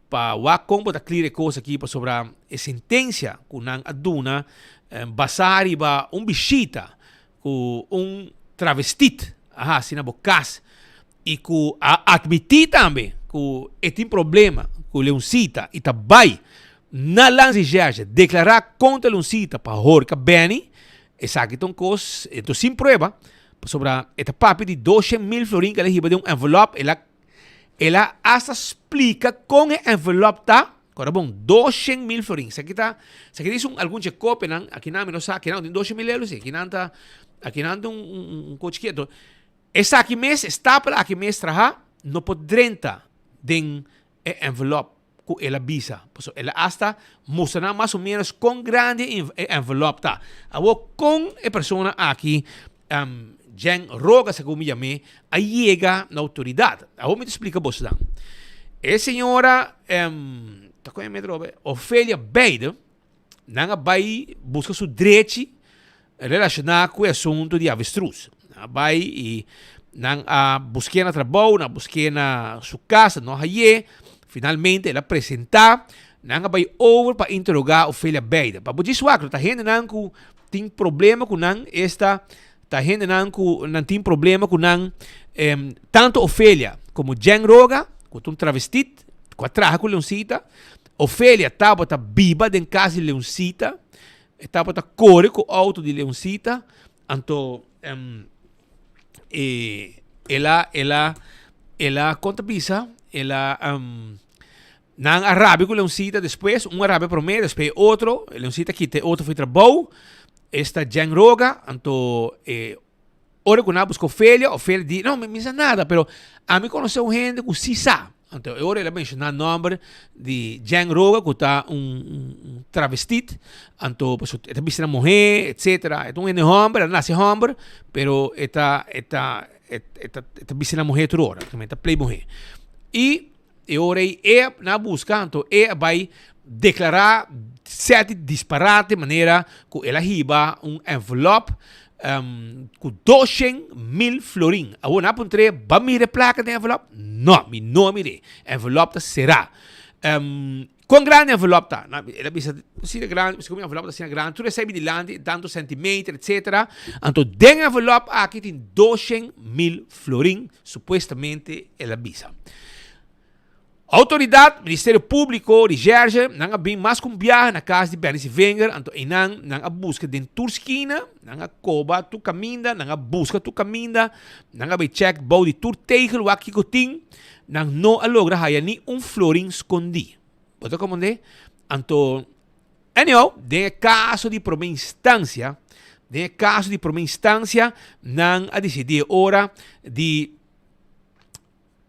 Pa wak kon bo ta clear e cos aki pasobra e sentencia cu nan a duna basa riba un bishita cu un travestit a haci na bo cas y cu a admiti tambe cu e tin problema cu Leoncita y ta bay na Landsrecherche declara contra Leoncita pa horca Benny, esaki ta un cos, enton sin prueba pasobra e ta papia di 200,000 florin cu el a hiba den un envelop, el a El a hasta splica con e envelop ta, Cora bon, 200,000 florin. Esaki ta, esaki ta un algun dje copianan, akinan mi no sa, akinan no tin 200,000 euro si, akinan ta, akinan ta un, un, un cochi chikito. Esaki mes, e stapel aki mes traha, no por drenta den e envelop cu el a bisa. Pasobra el a hasta mustra nan mas o menos con grandi e envelop ta. Awor con e persona aki, Jen Roga segun mi yam'é, a yega na autoridad. Awor mi ta splica bosonan. E señora, ta con e mi atrobe? Ofelia Beide, nan a bay busca su drechi relaciona cu e asunto di avestruz. Nan a bay y nan a busque na trabou, nan a busque na su casa, no haye. Finalmente el a presenta, nan a bay over pa interroga Ofelia Beide. Pa bo djis wak, no ta hendenan cu tin problema cu nan, esta ta hendenan cu nan tin problema cu nan, tanto Ofelia como Jen Roga, cu ta un travestit, cu a traha cu Leoncita. Ofelia tabata biba den cas di Leoncita. E tabata kore ku outo di Leoncita, anto e el a el a el a kon ta bisa el a. Nan a rabia ku Leoncita despues, un a rabia promé, despues e otro, Leoncita kita e otro for di trabou, esta Jen Roga, anto e ora ku nan a buska Ofelia, Ofelia di, no, mi mi sa nada, pero ami konosé un hende ku si sa. Anto e ora el a menshoná nòmber di Jen Roga ku ta un un travestit, anto pasobra e ta bisti na muhé, etsetera, e ta un hende hòmber, el a nase hòmber, pero e ta e ta e ta e ta bisti na muhé tur ora, e ta play muhé. I E ora ei e na buska, anto e a bai deklará sèti disparate manera ku el a hiba un envelòp ku 200,000 florin. Awor nan a puntr'é, Bo a mira e plaka den e envelòp? No, mi no a mir'é. Envelòp ta será. Kon grandi e envelòp ta? El a bisa, Asina grandi, segun mi envelòp ta asina grandi, tur esei dilanti, tantu sentimeter, etsetera. Anto den e envelòp aki tin 200,000 florin, supuestamente el a bisa. Autoridad, Ministerio Publico, Recherche, nan a bin mas cu un biaha na cas di Bernice Wenger, anto eynan nan a busca den tur skina, nan a coba tur caminda, nan a busca tur caminda, nan a bay check bou di tur tegel wak kico tin, nan no a logra haya ni un florin scondi. Bo ta comprende? Anto, anyhow, den e caso di prome instancia, den e caso di prome instancia, nan a dicidi e ora di,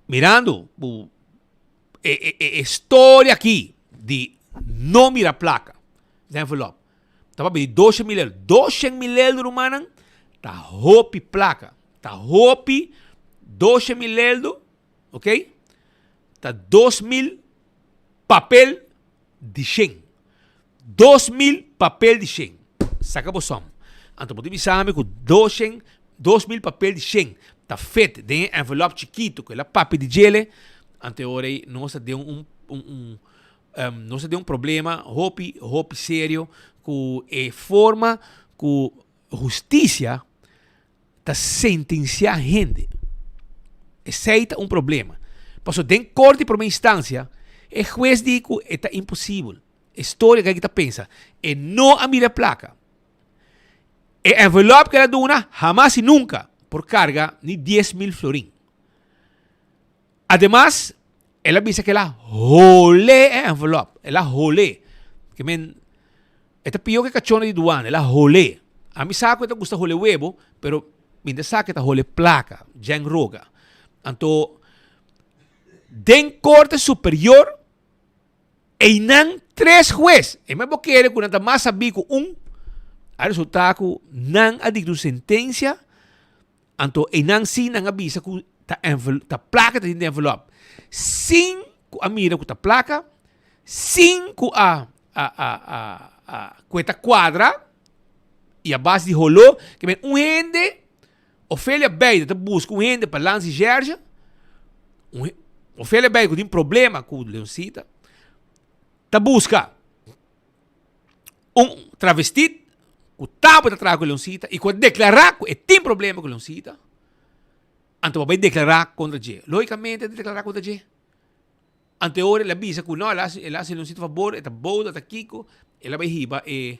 mirando bu e, e, e, e storia aki di no mira placa den envelop, ta papia di 200 mil euro. 200 mil euro, rumannan, ta hopi placa. Ta hopi 200 mil euro, ok? Ta 2000 papel di shen. 2000 papel di shen. Saka bo som. Anto bo tin bisa mi ku doshen, 2000 papel di shen ta fit den e envelop chikito ku el a papia di djele, anto e ora ei nos ta den un, un, un, um, nos ta den un problema hopi, hopi serio ku e forma ku hustisia ta sentenciá hende. Esei ta un problema. Pasobra den korte di prome instancia, e hues di ku e ta imposibel. E storia ku ta pensa, e no a mira e plaka. E envelop ku el a duna, hamas i nunka por karga ni 10,000 florin. Ademas, el a bisa ku el a hole e envelop. El a hole. Ke men, e ta pió ku e kachona di duana. El a hole. Ami sa ku e ta gusta hole webo, pero mi ta sa ku e ta hole plaka, djen roga. Anto, den Korte Superior, Einan tres hues, e me bo kere ku nan ta mas sabí ku un, a resultá ku nan a dikta un sentensia, anto einan sí nan a bisa ku ta envel, ta plaka ta tin den envelop, sin ku a mira ku ta plaka, sin ku a a a a a ku e ta kuadra i a base di holó, ke men un hende Ofelia Beida ta buska un hende pa Lansi Jerge. Un, Ofelia Beida ku tin problema ku Leoncita. Ta buska un travestit ku tabata traha ku Leoncita i ku a deklará ku e tin problema ku Leoncita. Anto pa bai deklará kontra dje. Logikamente e ta deklará kontra dje. Anto e ora el a bisa ku no, el a hasi, el a hasi Leoncito fabor, e ta bouda, ta kiko, el a bai hiba e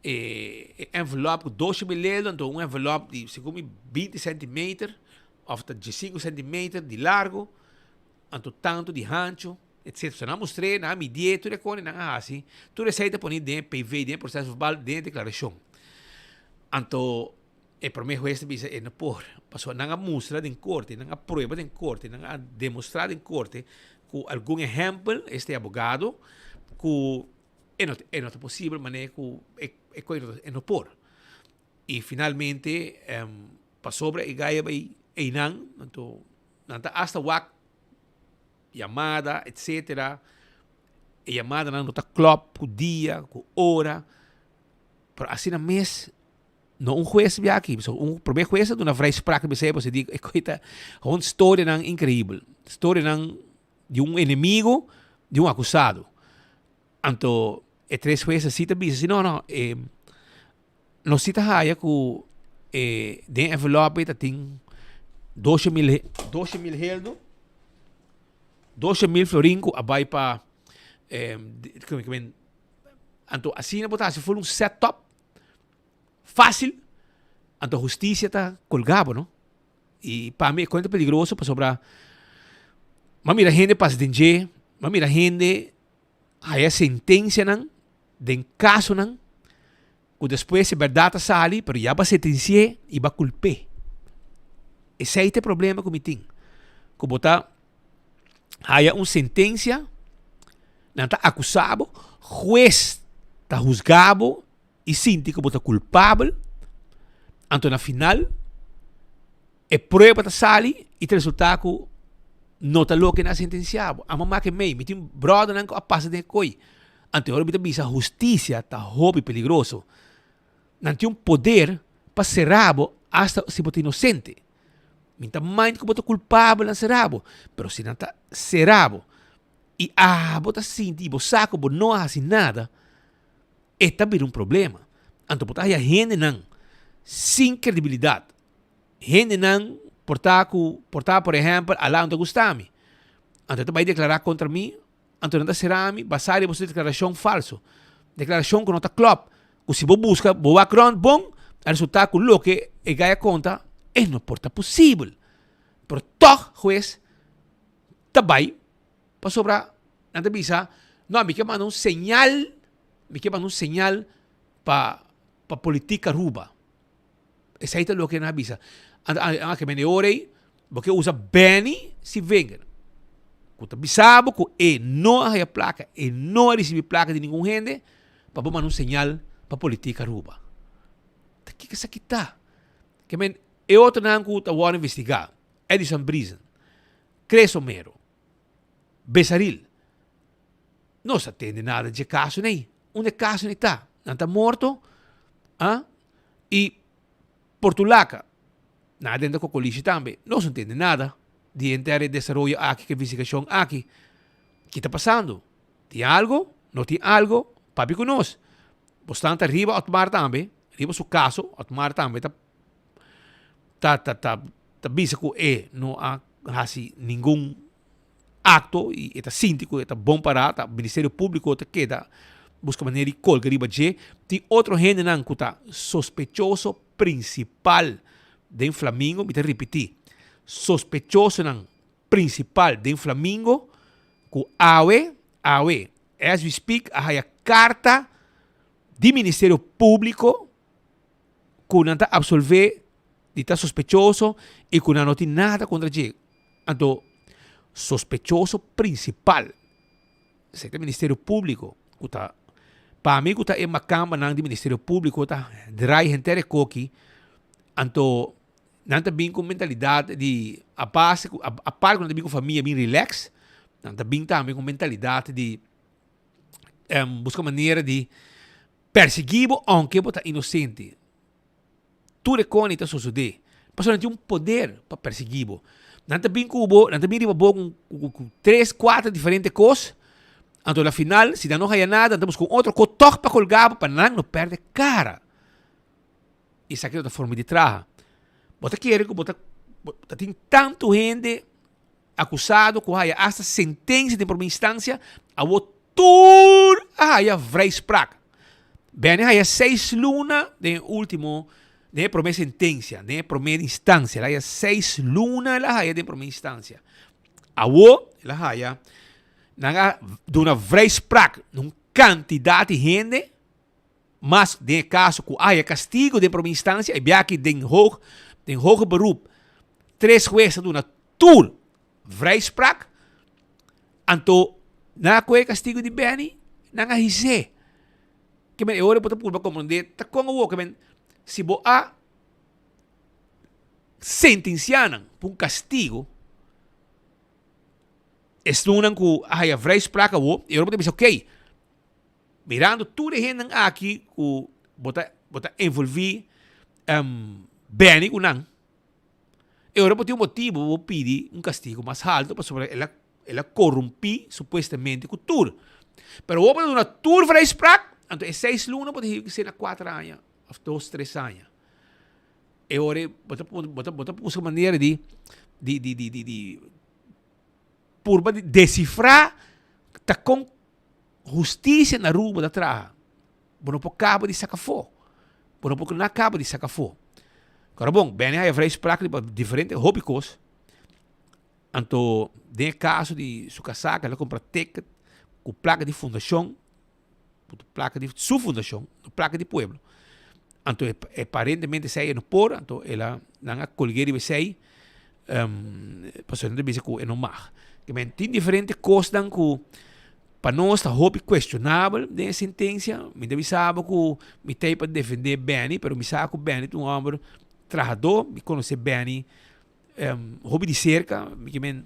e e envelop ku doce mil euro, anto un envelop di segun mi binti centimeter of ta diesinco centimeter di largo, anto tanto di hancho, etcetera. So nan a mustr'é, nan a midié tur e kos nan a hasi, tur esei ta poni den e PV, den e proceso verbal, den e deklarashon. Anto E prome hues ta bisa e no por, pasobra nan a mustra den korte, nan a prueba den korte, nan a demostra den korte ku algun ehèmpel, este abogado, ku e no e no ta posibel manera ku e e kos e no por. I finalmente pasobra e gai a bai einan, anto nan ta asta wak yamada etcetera, e yamadanan no ta klòp ku dia, ku ora, pero asina mes No un hues bia aki, so un prome hues a duna vrijspraak bisa e pasobra di e koe ta gewoon storianan increibel, storianan di un enemigo di un acusado. Anto e tres hues asi ta bisa si no no e nos si ta haya ku e den envelope ta tin 12 mil 12 mil heldo, 12 mil florin ku a bai pa anto asina bo ta hasi ful un set up Fácil, anto husticia ta colga bo, no? Y pa mi e cuenta peligroso pasobra m'a mira hende pasa den dje, Mi a mira hende haya sentencianan den casonan cu despues e berdad a sali pero ya bo a sentenci'é y bo a culp'é. Esey ta e problema cu mi tin. Cu bo ta haya un sentencia, nan ta acusa bo, hues ta huzga bo y sinti cu bo ta culpabel, anto na final e prueba ta sali y ta resulta cu no ta loke nan a sentencia bo. Amo make mey, mi tin brothernan cu a pasa den e coy, anto ora mi ta bisa husticia ta hopi peligroso. Nan tin un poder pa cera bo hasta si bo ta inocente. Mi ta mind cu bo ta culpabel nan cera bo, pero si nan ta cera bo y abo ta sinti y bo sa cu bo no a haci nada, e ta bira un problema. Anto bo ta haya hendenan sin credibilidad. Hendenan por ta cu, por ta por ehempel, Alain ta gusta mi. Anto e ta bay declara contra mi, anto nan ta cera mi basa riba su declaracion falso. Declaracion cu no ta klop. Cu si bo busca, bo wak rond bon, a resulta cu loke e guy a conta, e no por ta posibel. Pero toch hues ta bay Pasobra nan ta bisa, No, mi ke manda un señal, mi ke manda un señal pa pa politik Aruba. Esei ta loke nan a bisa. Anto a ke mende ora ei, bo ke usa Benny Sivinger, ku ta bisa bo ku e no a haya plaka, e no a risibi plaka di ningun hende, pa bo manda un señal pa politik Aruba. Ta kiko esaki ta? Ke men e otronan ku ta wòrdu investigá, Edison Briesen, Chris Omero, Besaril. Nos a tende nada dje kaso nei. Unda e kaso nei ta? Nan ta morto, ah? I Portulaca, nan a drenta Cocolishi tambe. Nos no tende nada di henter e desaroyo aki, ku e investigashon aki. Ki ta pasando? Tin algo? No tin algo? Papia ku nos. Bosnan ta riba Otmar tambe, riba su kaso, Otmar tambe ta ta ta ta ta bisa ku e no a hasi ningun akto i e ta sinti ku e ta bon pará, ta Ministerio Públiko ta keda buska manera di kolga riba dje. Tin otro hendenan ku ta sospechoso prinsipal den Flamingo, mi ta ripití, sospechosonan prinsipal den Flamingo ku awe, awe, as we speak, a haya karta di Ministerio Públiko ku nan ta absolvé di ta sospechoso i ku nan no tin nada kontra dje. Anto, sospechoso prinsipal, esei ta Ministerio Públiko, ku ta, pa mi ku ta e makambanan di Ministerio Públiko ta drai henter e koki, anto nan ta bin ku mentalidat di a base ku, aparte ku nan ta bin ku famia bin relax, nan ta bin tambe ku mentalidat di buska manera di Persiguí bo aunke bo ta inosente. Tur e koni ta sosodé. Pasobra nan tin un poder pa persiguí bo. Nan ta bin ku bo, nan ta bin riba bo ku tres, kuater diferente kos. Anto na final, si nan no haya nada, nan ta buska un otro kos tòg pa kolgá bo pa nan no pèrdè kara. Esaki no ta forma di traha. Bo ta kere ku bo ta bo ta tin tantu hende akusado ku haya asta sentensia den prome instansia, awor tur a haya vrijspraak. Benny haya seis luna den e ultimo, den e prome sentensia, den e prome instansia, el haya seis luna el a haya den prome instansia. Awor el a haya, nan a duna vrijspraak na un kantidat di hende, Mas den e kaso ku haya kastigo den prome instansia, e biaha den hoog, den hoger beroep, tres hues a duna tur vrijspraak, anto nan a kohe e kastigo di Benny, nan a his'é. Ke men e ora bo ta purba komprondé ta kon awor, ke men si bo a sentensiá nan pa un kastigo, esnan ku a haya vrijspraak awor, e ora bo ta bisa okay, Mirando tur e hendenan aki ku bo ta bo ta envolví Benny ku nan, e ora bo tin un motibu bo pidi un kastigu mas haltu pasobra el a el a korumpí supuestamente ku tur. Pero bo por duna tur vrijspraak, anto e seis luna bo ta hib'e kise na kuater aña òf dos tres aña. E ora ei bo ta bo ta bo ta buska manera di di di di di purba di desifrá ta kon Husticia na Aruba ta traha. Bo no por caba di saca afo. Bo no por na caba di saca afo. Ahora bon, Benny haya vrijspraak riba diferente hopi cos. Anto den e kaso di su kasá ku el a kumpra ticket ku plaka di fundashon, plaka di su fundashon, no plaka di pueblo. Anto aparentemente esei e no por, anto el a nan a kolg'é riba esei pasobra nan ta bisa ku e no mag. Kimen tin diferente kosnan ku pa nos ta hopi kuestionabel den e sentensia. Mi ta bisa bo ku mi ta ei pa defendé Benny, pero mi sa ku Benny ta un hòmber trahadó, mi konosé Benny hopi di cerca, mi ke men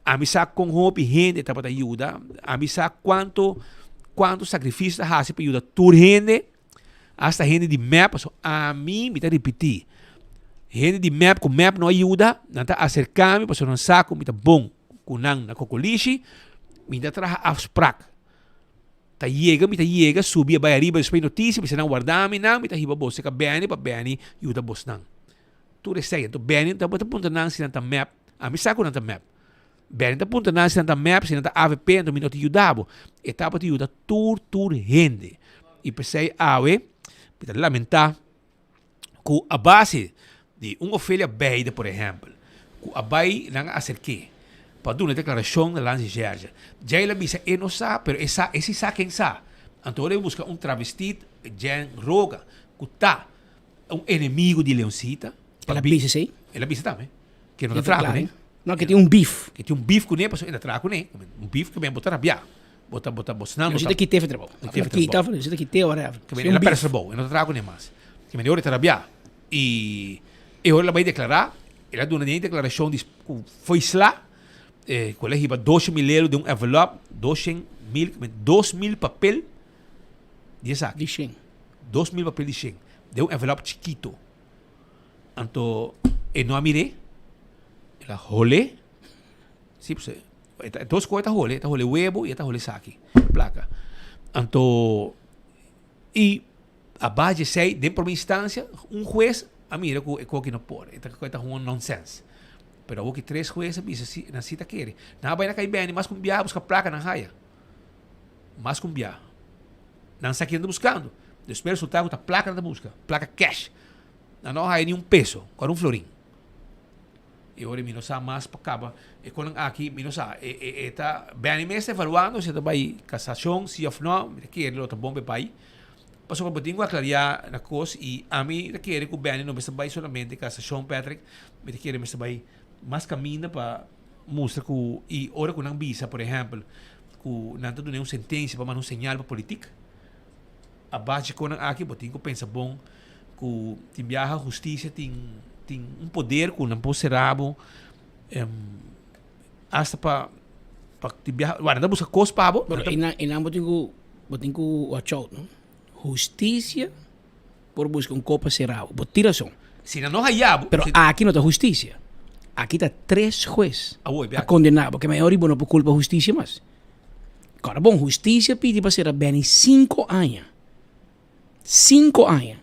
ami sa kon hopi hende tabata yuda, ami sa kuanto kuanto sakrifisio ta hasi pa yuda tur hende, hasta hende di mep, pasobra ami mi ta ripití, hende di mep ku mep no a yuda, nan ta aserká mi pasobra nan sa ku mi ta bon ku nan na kokolishi, mi ta traha afsprak. Ta yega mi ta yega subi a bai ariba despues notisia bisa nan warda mi nan mi ta hiba bos seka Benny pa Benny yuda bosnan. Tur esei. Anto Benny ta puntra nan si nan ta mep. Ami sa ku nan ta mep. Benny ta puntra nan si nan ta mep, si nan ta avp, anto mi no ta yuda bo. E tabata yuda tur tur hende. I p'esei awe mi ta lamentá ku a base di un Ofelia Beide por ehèmpel, ku a bai nan a aserk'é pa duna deklarashon na Lansi Jerje. Djei el a bisa e no sa, pero e sa, e si sa ken sa. Anto ora e buska un travestit, Jen Roga, ku ta Un enemigo di Leoncita. El a bisa esey? El a bisa tambe. Ke no ta traha kuné. No, ke tin un beef. Ke tin un beef kuné, pasobra e ta traha kuné. Un beef ke men bo ta rabiá. Bo ta, bo ta, bo snan no ta. Leoncita kit'é for trabou. Kit'é for trabou. Leoncita kit'é whatever. Ke men el a pèrdè su trabou, e no ta traha kuné mas. Ke men e ora e ta rabiá. I e ora el a bai deklará, el a duna den e deklarashon di ku foi sla, ku el a hiba 200.000 euro den un envelop, 200.000, 2.000 papel di esaki. Di shen. 2.000 papel di shen den un envelop chikito. Anto e no a mir'é, el a hol'é. Sí, pues, e ta, dos kos e ta hole, e ta hole webo i e ta hole esaki, plaka. Anto, i a base di esei, den prome instansia, un hues a mira ku e koki no por, e ta e ta un nonsens. Pero awor ki tres hues a bisa si, nan si ta kere. Nan a bai na kai bèni mas ku un biaha buska plaka nan haya. Mas ku un biaha. Nan sa kinan ta buskando. Despues resulta ku ta plaka nan ta buska, plaka cash. Nan no haya ni un peso, kor un florin. E ora mi no sa mas pa kaba e konan aki, mi no sa. E e e ta Benny mes ta evaluando si e ta bai kasashon si of no, mi ta kere lo ta bon pa e bai. Pasobra bo tin ku aklaria na kos i ami ta kere ku Benny no mester bai solamente kasashon Patrick, mi ta kere mester bai mas kaminda pa mustra ku i ora ku nan bisa por ehèmpel ku nan ta duna un sentensia pa manda un señal pa politik a base di konan aki bo tin ku pensa bon ku tin biaha hustisia tin tin un poder ku nan por sera bo hasta pa pa tin biaha wak nan ta buska kos pa bo. Pero einan einan bo tin ku bo tin ku watch out no hustisia por buska un kos pa sera bo bo tin rason. Si nan no haya bo. Pero aki no ta hustisia. Aki ta tres hues a kondena bo. Ke mayor bo no por kulpa hustisia mas. Kòrda bon, hustisia pidi pa sera Benny sinku aña. Sinku aña.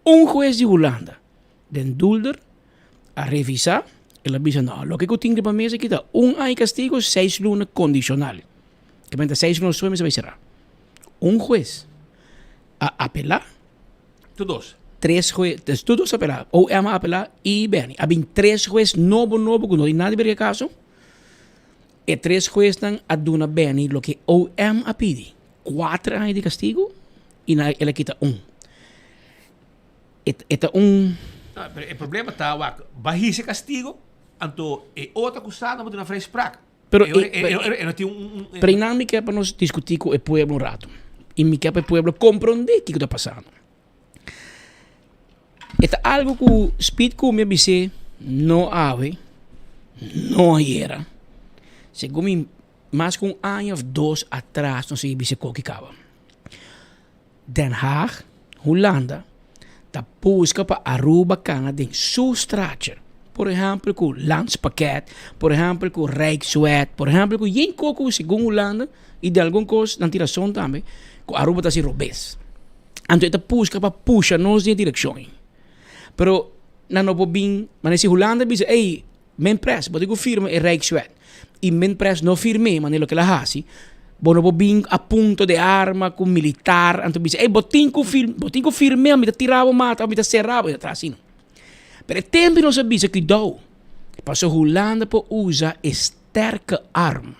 Un hues di Hulanda, Den Dulder, a revisa, el a bisa no, loke ku tin riba mesa aki ta un aña kastigo, seis luna kondishonal. Ke menta seis luna despues mester bai sera. Un hues a apelá. Tur dos. Tres hues, dus tur dos a apelá. OM a apelá i Benny. A bin tres hues nobo nobo ku no tin nada di ber ku e kaso. E tres huesnan a duna Benny loke OM a pidi, kuater aña di kastigu i nan el a kita un. E e ta un. No, pero e problema ta wak, ba hisa e kastigo, anto e otro akusado no por duna vrijspraak. Pero E ora e ora e no tin un un. Pero einan mi ke pa nos diskutí ku e pueblo un rato. I mi ke pa e pueblo komprondé kiko ta pasando. E ta algu ku Speed ku mi a bis'é no awe, no ayera. Segun mi mas ku un aña òf dos atras nos a bisa koki kaba. Den Haag, Hulanda, ta buska pa Aruba kana den su straatje. Por ehèmpel ku Landspakket, por ehèmpel ku Rijkswet, por ehèmpel ku yen koko segun Hulanda i den algun kos nan tin rason tambe ku Aruba ta hasi robes. Anto e ta buska pa pusha nos den e direkshon ei. Pero nan no por bin, manera si Hulanda bisa ey Minpres bo tin ku firma e Rijkswet i Minpres no firm'é manera loke el a hasi, bo no por bin a punto de arma ku militar anto bisa ey bo tin ku fir bo tin ku firm'é mi ta tira bo mata mi ta sera bo, e ta traha asina. Pero e tempu nos a bisa kuidou. Paso Hulanda por usa e sterke arm,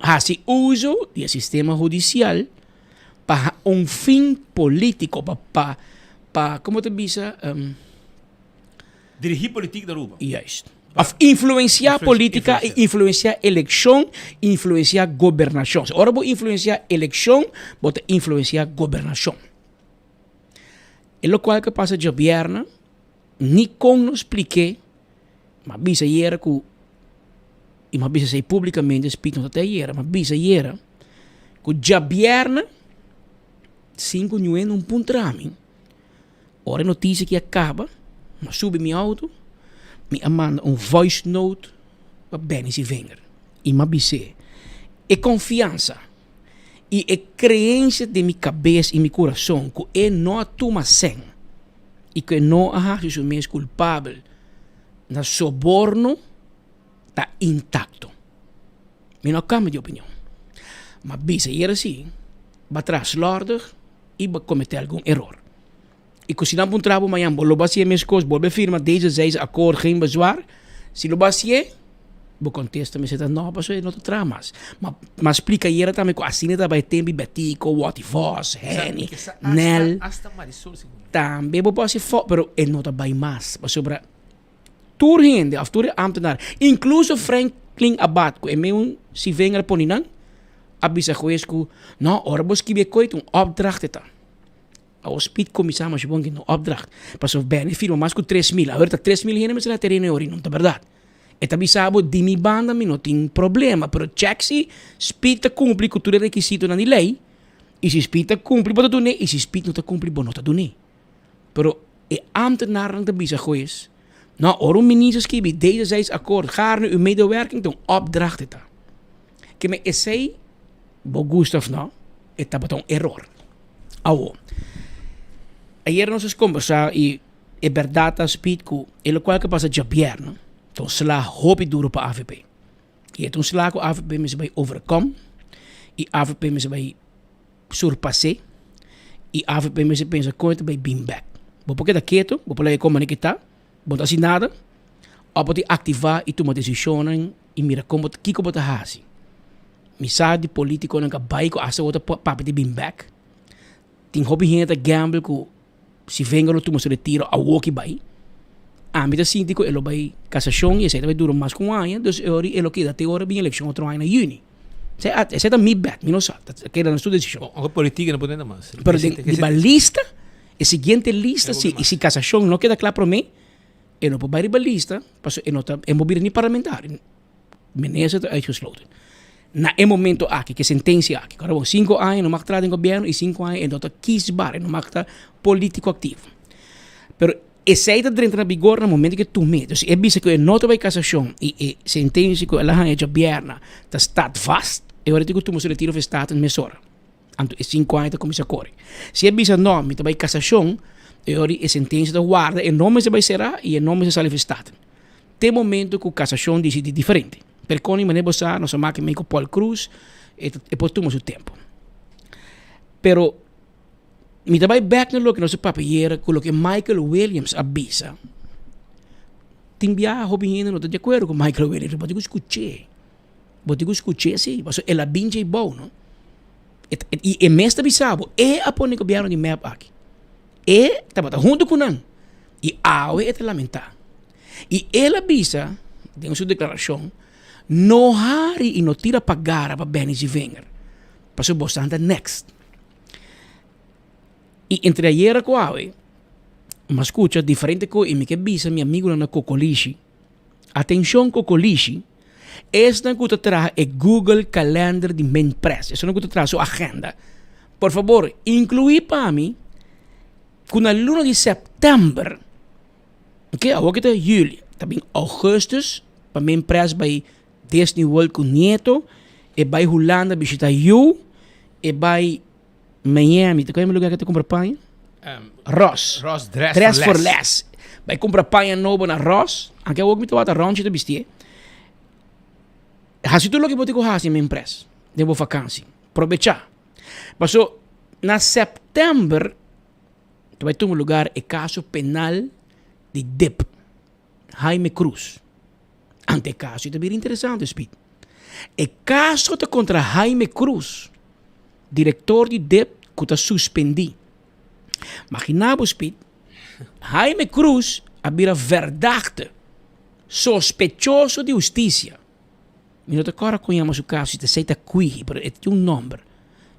hasi uso di e sistema hudisial pa un fin politico, pa pa pa como ta bisa Dirigi politiek na Aruba. Juist. Of influencia politica y influencia eleccion, influencia gobernacion. So, ora bo influencia eleccion, bo ta influencia gobernacion. E locual que pasa djabièrnè, ni con no spliké, m'a bisa ayera cu, y m'a bisa esey publicamente, speak no ta te ayera, m'a bisa ayera cu djabièrnè, sin cu niun hende un puntra mi, Ora e noticia aki a caba, mi a subi mi auto, mi a manda un voice note pa Benny Sievinger y mi a bis'é, e confiansa y e creencia den mi cabes y mi curason cu e no a tuma cen y cu e no a haci su mes culpabel na soborno ta intacto. Mi no a cambia di opinion. Mi a bisa ayer asi, bo a traha slordig. i bo a kometé algun eror. I ku si nan puntra bo mañan, bo lo bo hasié meskos, bolbe firma deze zeis akkoord geen bezwaar? Si lo bo hasié, bo kontesta mester ta no, pasobra e no ta traha mas. Ma ma splika ayera tambe ku asina ta bai tempu di Betico, Watty Vos, Henny, Nel. Tambe bo por hasi fo, pero e no ta bai mas, pasobra tur hende òf tur e ámtenar, inkluso Franklin Abath ku e meun Sivenger a pone nan, a bisa hues ku no, ora bo skibi e koi ta un opdracht e ta. Awor Speed kuminsá masha bon ku no opdracht, pasobra Benny firma mas ku 3000, awor ta 3000 hende mester na tereno e ora i no ta bèrdat. E ta bisa bo di mi banda mi no tin problema, pero chèk si Speed ta kumpli ku tur e rekisitonan di lei i si Speed ta kumpli bo ta dun'é i si Speed no ta kumpli bo no ta dun'é. Pero e ambtenarnan ta bisa hues, No, ora un minister skibi deze akkoord, gaarne uw medewerking, ta un opdracht e ta. Keme esei, bo gusta of no, e tabata un eror. Awo, ayer nos a kombersá i e bèrdat ta speed ku e lokual ku a pasa djabièrnè ta un sla hopi duro pa avp. I e ta un sla ku avp mester bai overkom i avp mester bai surpas'é i avp mester pensa kon e ta bai bin bèk. Bo por keda ketu, bo por laga e kon manera ki ta, bo no ta hasi nada, òf bo tin aktivá i tuma desishonnan i mira kon bo ta kiko bo ta hasi. Mi sa di politikonan ku a bai ku asta bo ta papia di bin bèk. Tin hopi hende ta gamble ku si Wenger lo tuma su retiro awor ki bai. Ami ta sinti ku e lo bai kasashon i esei ta bai dura mas ku un aña, dus e ora e lo keda te ora bin elekshon otro aña na yüni. Esei ta mi bèt, mi no sa, ta keda na su desishon. Aunke politika no por tende mas. Pero den riba lista, e siguiente lista si, i si kasashon no keda kla promé, e no por bai riba lista, pasobra e no ta, e no por bira ni parlamentario. Minister ta uitgesloten. Na e momento aki, ku e sentensia aki, kòrda bon, sinku aña no mag traha den gobièrnu i sinku aña e no ta kiesbaar, e no mag ta politiko aktivo. Pero esei ta drenta na bigor na momento ku e tum'é. Dus si e bisa ku e no ta bai kasashon i e sentensia ku el a haña djabièrnè ta staat vast, e ora tin ku tuma su retiro for staten mesora. Anto e sinku aña ta kuminsá kore. Si e bisa no, mi ta bai kasashon, e ora e sentensia ta warda, e no mester bai será i e no mester sali for staten. Te momento cu casacion dicidi diferente. Pero con manera bo sa, nos a maki mei cu Paul Croes, e ta, e por tuma su tempo. Pero mi ta bai bek na loke nos a papia ayera cu loke Michael Williams a bisa. Tin biaha hopi hende no ta di acuerdo cu Michael Williams, bo tin cu scuch'e. Bo tin cu scuch'e si, pasobra el a bin djey bou, no. E ta, y e mes ta bisa bo, e a pone gobierno di mep aki. E tabata hunto cu nan. Y awe e ta lamenta. Y el a bisa den su declaracion, No hari y no tira pagara pa Benny Zievinger, pasobra bosan ta next. Y entre ayera cu awe, mi a scucha diferente cos y mi ke bisa mi amigonan na Cocolishi, Atencion Cocolishi, esnan cu ta traha e Google Calendar di Minpress, esnan cu ta traha su agenda, por favor inclui pa mi cu na luna di september, ok, awor ki ta juli, ta bin augustus pa mi pres bai Disney World cu nieto, e bai Hulanda bishita yu, e bai Miami, ta cual lugar cu ta cumpra paña? Ross. Ross, Dress, Dress for for Less. Bai cumpra paña nobo na Ross, anke awor mi ta wak ta Ronchi ta bistié. Haci tur loke bo tin cu haci mi pres den bo vakantie. Probecha. Paso na september Ta bai tuma lugar e kaso penal di dip. Jaime Cruz. Ante e kaso ta bira interesante, Speed. E kaso ta kontra Jaime Cruz, direktor di dip ku ta suspendí. Magina bo, Speed, Jaime Cruz a bira verdachte, sospechoso di hustisia. Mi no ta kòrda kon yama su kaso, si ta esei ta Kwihi, pero e tin un nòmber.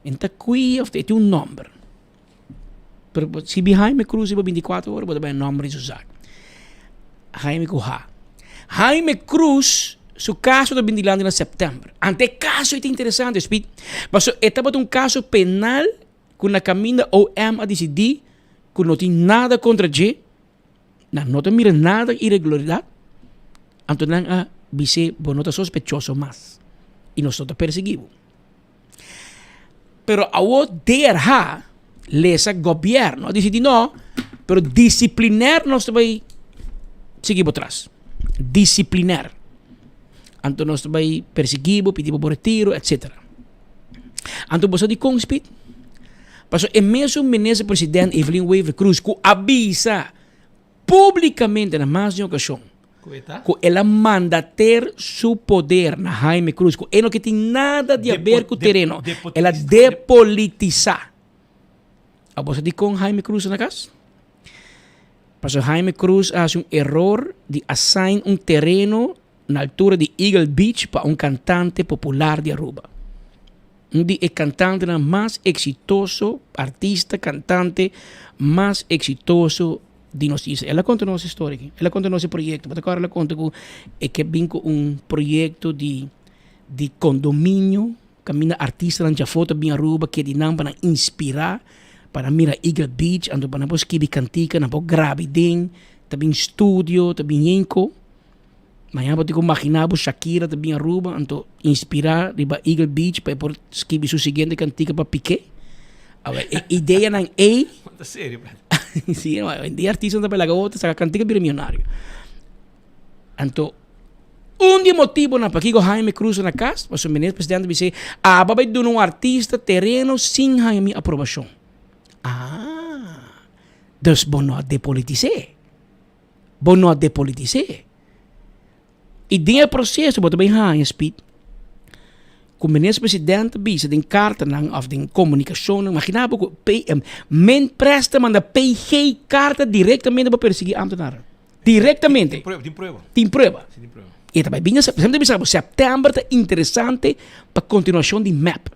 E no ta Kwihi òf e tin un nòmber. Pero bo sibi Jaime Cruz riba bintikuater ora bo ta bai nòmber di su zak. Jaime ku ha. Jaime Cruz su kaso ta bin dilanti na sèptèmber. Ante e kaso ei ta interesante, Speed. Pasobra e tabata un kaso penal ku na kaminda OM a disidí ku no tin nada kontra dje, nan no ta mira nada iregularidat, anto nan a bis'é bo no ta sospechoso mas i nos no ta persiguí bo. Pero awor DRH lesa gobierno a disidí no, pero disipliner nos ta bai sigui bo tras. Disipliner. Anto nos ta bai persiguí bo, pidi bo bo retiro, etcetera. Anto bo sa dikon, Speed? Pasobra e mesun minister president Evelyn Wever Croes ku a bisa publicamente na mas di un ocasion cu el a manda ter su poder na Jaime Cruz, cu e no ke tin nada di haber cu tereno, el a depolitisa. Abo sa dicon Jaime Cruz ta na cas? Pasobra Jaime Cruz a haci un error di assign un tereno na altura di Eagle Beach pa un cantante popular di Aruba. Un di e cantantenan mas exitoso, artista, cantante mas exitoso di nos isla. El a conta nos e storia aki. El a conta nos e proyecto. Bo ta acorda el a conta cu e ke bin cu un proyecto di di condominio caminda artistanan djafó ta bin Aruba ke di nan pa nan inspira, pa nan mira Eagle Beach, anto pa nan por skibi cantica, nan por grabi den, ta bin studio, ta bin yenco. Mañana bo tin ku magina bo Shakira ta bin Aruba anto inspira riba Eagle Beach pa e por skibi su siguiente kantika pa Piqué. Awe e ideanan ei. Ta serio brother. Si, hoy en dia artistanan ta bai laga otro saka kantika bira millonario. Anto un di e motibonan pakiko Jaime Cruz ta na kas pasobra minister presidente a bis'é aba bai duna un artista tereno sin haña mi aprobashon. Ah, dus bo no a depolitis'é. Bo no a depolitis'é. I den e proseso bo ta bay haña Speed ku minister president ta bisa den kartanan òf den komunikashonnan, magina bo ku PM men pres ta manda PG karta direktamente pa persiguí ámtenarnan. Direktamente. Tin prueba, tin prueba. Tin prueba. Si tin prueba. I ta bay bin esei, ta bisa bo sèptèmber ta interesante pa kontinuashon di mep.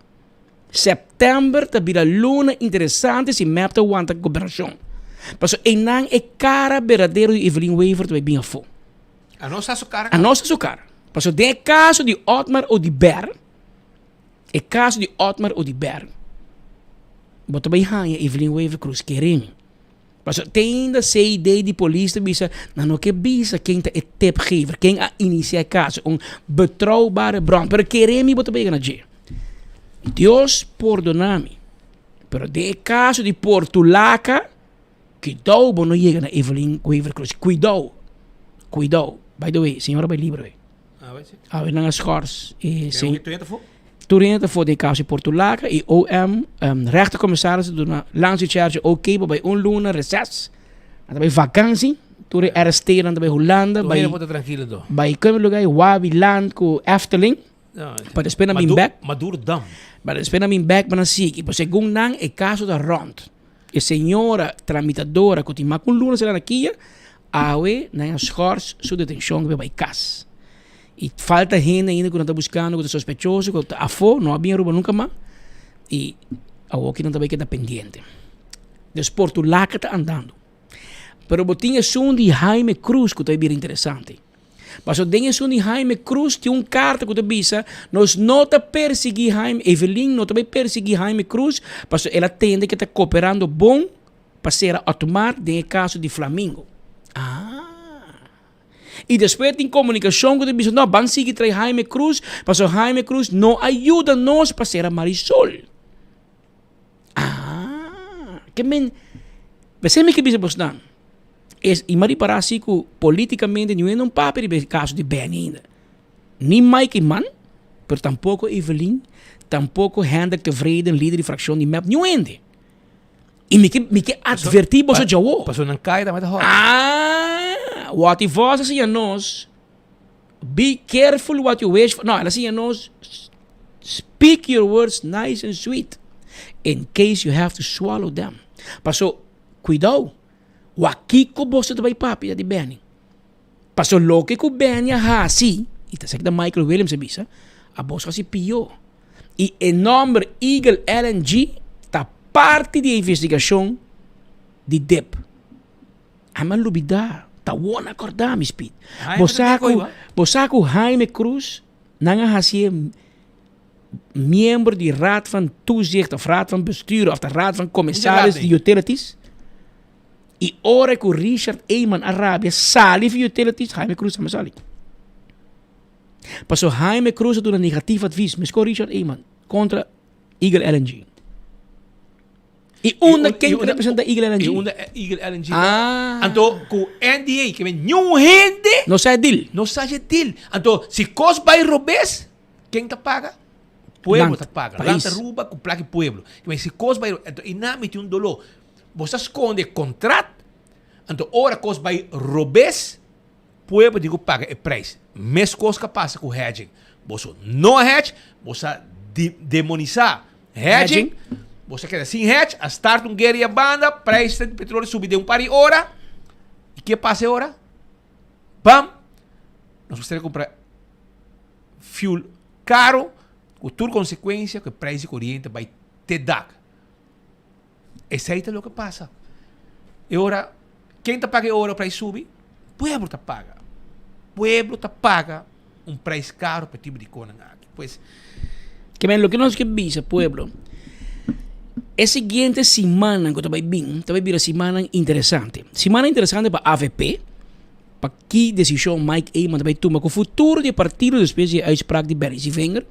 September ta bira luna interesante si mep ta wanta gobernashon. Pasobra einan e kara berdadero di Evelyn Wever ta bai bin afó. A no sa su kara. A no sa su kara. Pasobra den e kaso di Otmar Oduber, e kaso di Otmar Oduber, bo ta bai haña Evelyn Wever Croes kere mi. Pasobra te ainda CID di polis ta bisa nan no ke bisa ken ta e tipgever, ken a inicia e caso, un betrouwbare bron, pero kere mi bo ta bega na dje. Dios pordona mi, pero den e caso di Portulaca, cuidou bo no yega na Evelyn Wever Croes, cuidou, cuidou. By the way, señora bay libre hoy. Awe nan a schors e Tur hende ta for den caso di Portulaca y OM, rechtercommissaris a duna landsrecherche ok pa bay un luna reces. Nan ta bay vakantie, tur e RST nan ta bay Hulanda, Tur bay hende por ta trankilo to. bay kome lugar ey Wawiland cu Efteling. Pa despues nan bin bek. Madurodam. Pa despues nan bin bek pa nan sigui. Pero segun nan e caso ta rond. E señora tramitadora cu tin mas cu un luna sera na kia, awe nan a schors su detencion pa bay cas. Y falta hende ainda cu nan ta buscando cu ta sospechoso cu ta afo, no a bin Aruba nunca mas. Y awoki nan ta bay keda pendiente. Dus Portulaca ta andando. Pero bo tin esun di Jaime Cruz cu ta bira interesante. Pasobra den esun di Jaime Cruz tin un carta cu ta bisa nos no ta persigui Jaime, Evelyn no ta bay persigui Jaime Cruz pasobra el a tende cu e ta cooperando bon pa cera Otmar den e caso di Flamingo. Ah! Y despues tin comunicacion cu ta bisa no ban sigui trae Jaime Cruz pasobra Jaime Cruz no a yuda nos pa cera Marisol. Ah! Ke men, p'esei mi ke bisa bosnan. Es i m'a ripará si ku polítikamente niun hende no papia riba e kaso di Benny ainda. Ni Mike Eman, pero tampoko Evelyn, tampoko Hendrik Tevreden, lider di frakshon di mep, niun hende. I mi ke mi ke atvertí boso djawo. Pasobra nan kai tambe ta hòrt. Ah! Wòt i vòs a siña nos. Be careful what you wish for. No, el a siña nos speak your words nice and sweet in case you have to swallow them. Paso, cuidao, wak kico boso ta bay papia di Benny. Paso loke cu Benny a haci, y ta esaki ta Michael Williams a bisa, a boso haci pio. Y e nomber Eagle LNG ta parti di e investigacion di dip. Ami a lubida, ta won a corda mi Speed. Bo sa cu, bo sa cu Jaime Cruz nan a hacié miembro di Raad van Toezicht of Raad van Bestuur of de Raad van Commissaris di Utilities? Y ora cu Richard Eman a rabia sali van Utilities, Jaime Cruz tambe sali. Paso Jaime Cruz a duna negatief advies, mesco Richard Eman, contra Eagle LNG. Y unda ken ta representa Eagle LNG? Y unda Eagle LNG ta? Ah. Anto cu NDA ke men niun hende No sa e deal. No sa e deal. Anto si cos bay robes, ken ta paga? Pueblo ta paga. País. Land Aruba cu placa di pueblo. Ke men si cos bay anto y nan miti un dolo. Bo sa sconde contract, anto ora cos bay robes, Pueblo tin ku paga e prijs. Meskos ka pasa ku hedging. Boso no a hedge, boso a demonisa hedging, boso a keda sin hedge, a start un guerra banda, prijs di petroleo subi den un par di ora. I ke pasa e ora? Bam! Nos mester a kumpra fuel karo, ku tur konsekuensia ku e prijs di koriente bai te dak. Esei ta loke pasa. E ora, ken ta paga e ora prijs subi? Pueblo ta paga. Pueblo ta paga un prijs caro pa e tipo di konan aki. Pues. Ke men loke nos ke bisa pueblo, e siguiente simannan ku ta bai bin, ta bai bira simannan interesante. Simannan interesante pa avp, pa ki desishon Mike Eman ta bai tuma ku futuro di e partido despues di e uitspraak di Benny Zievinger.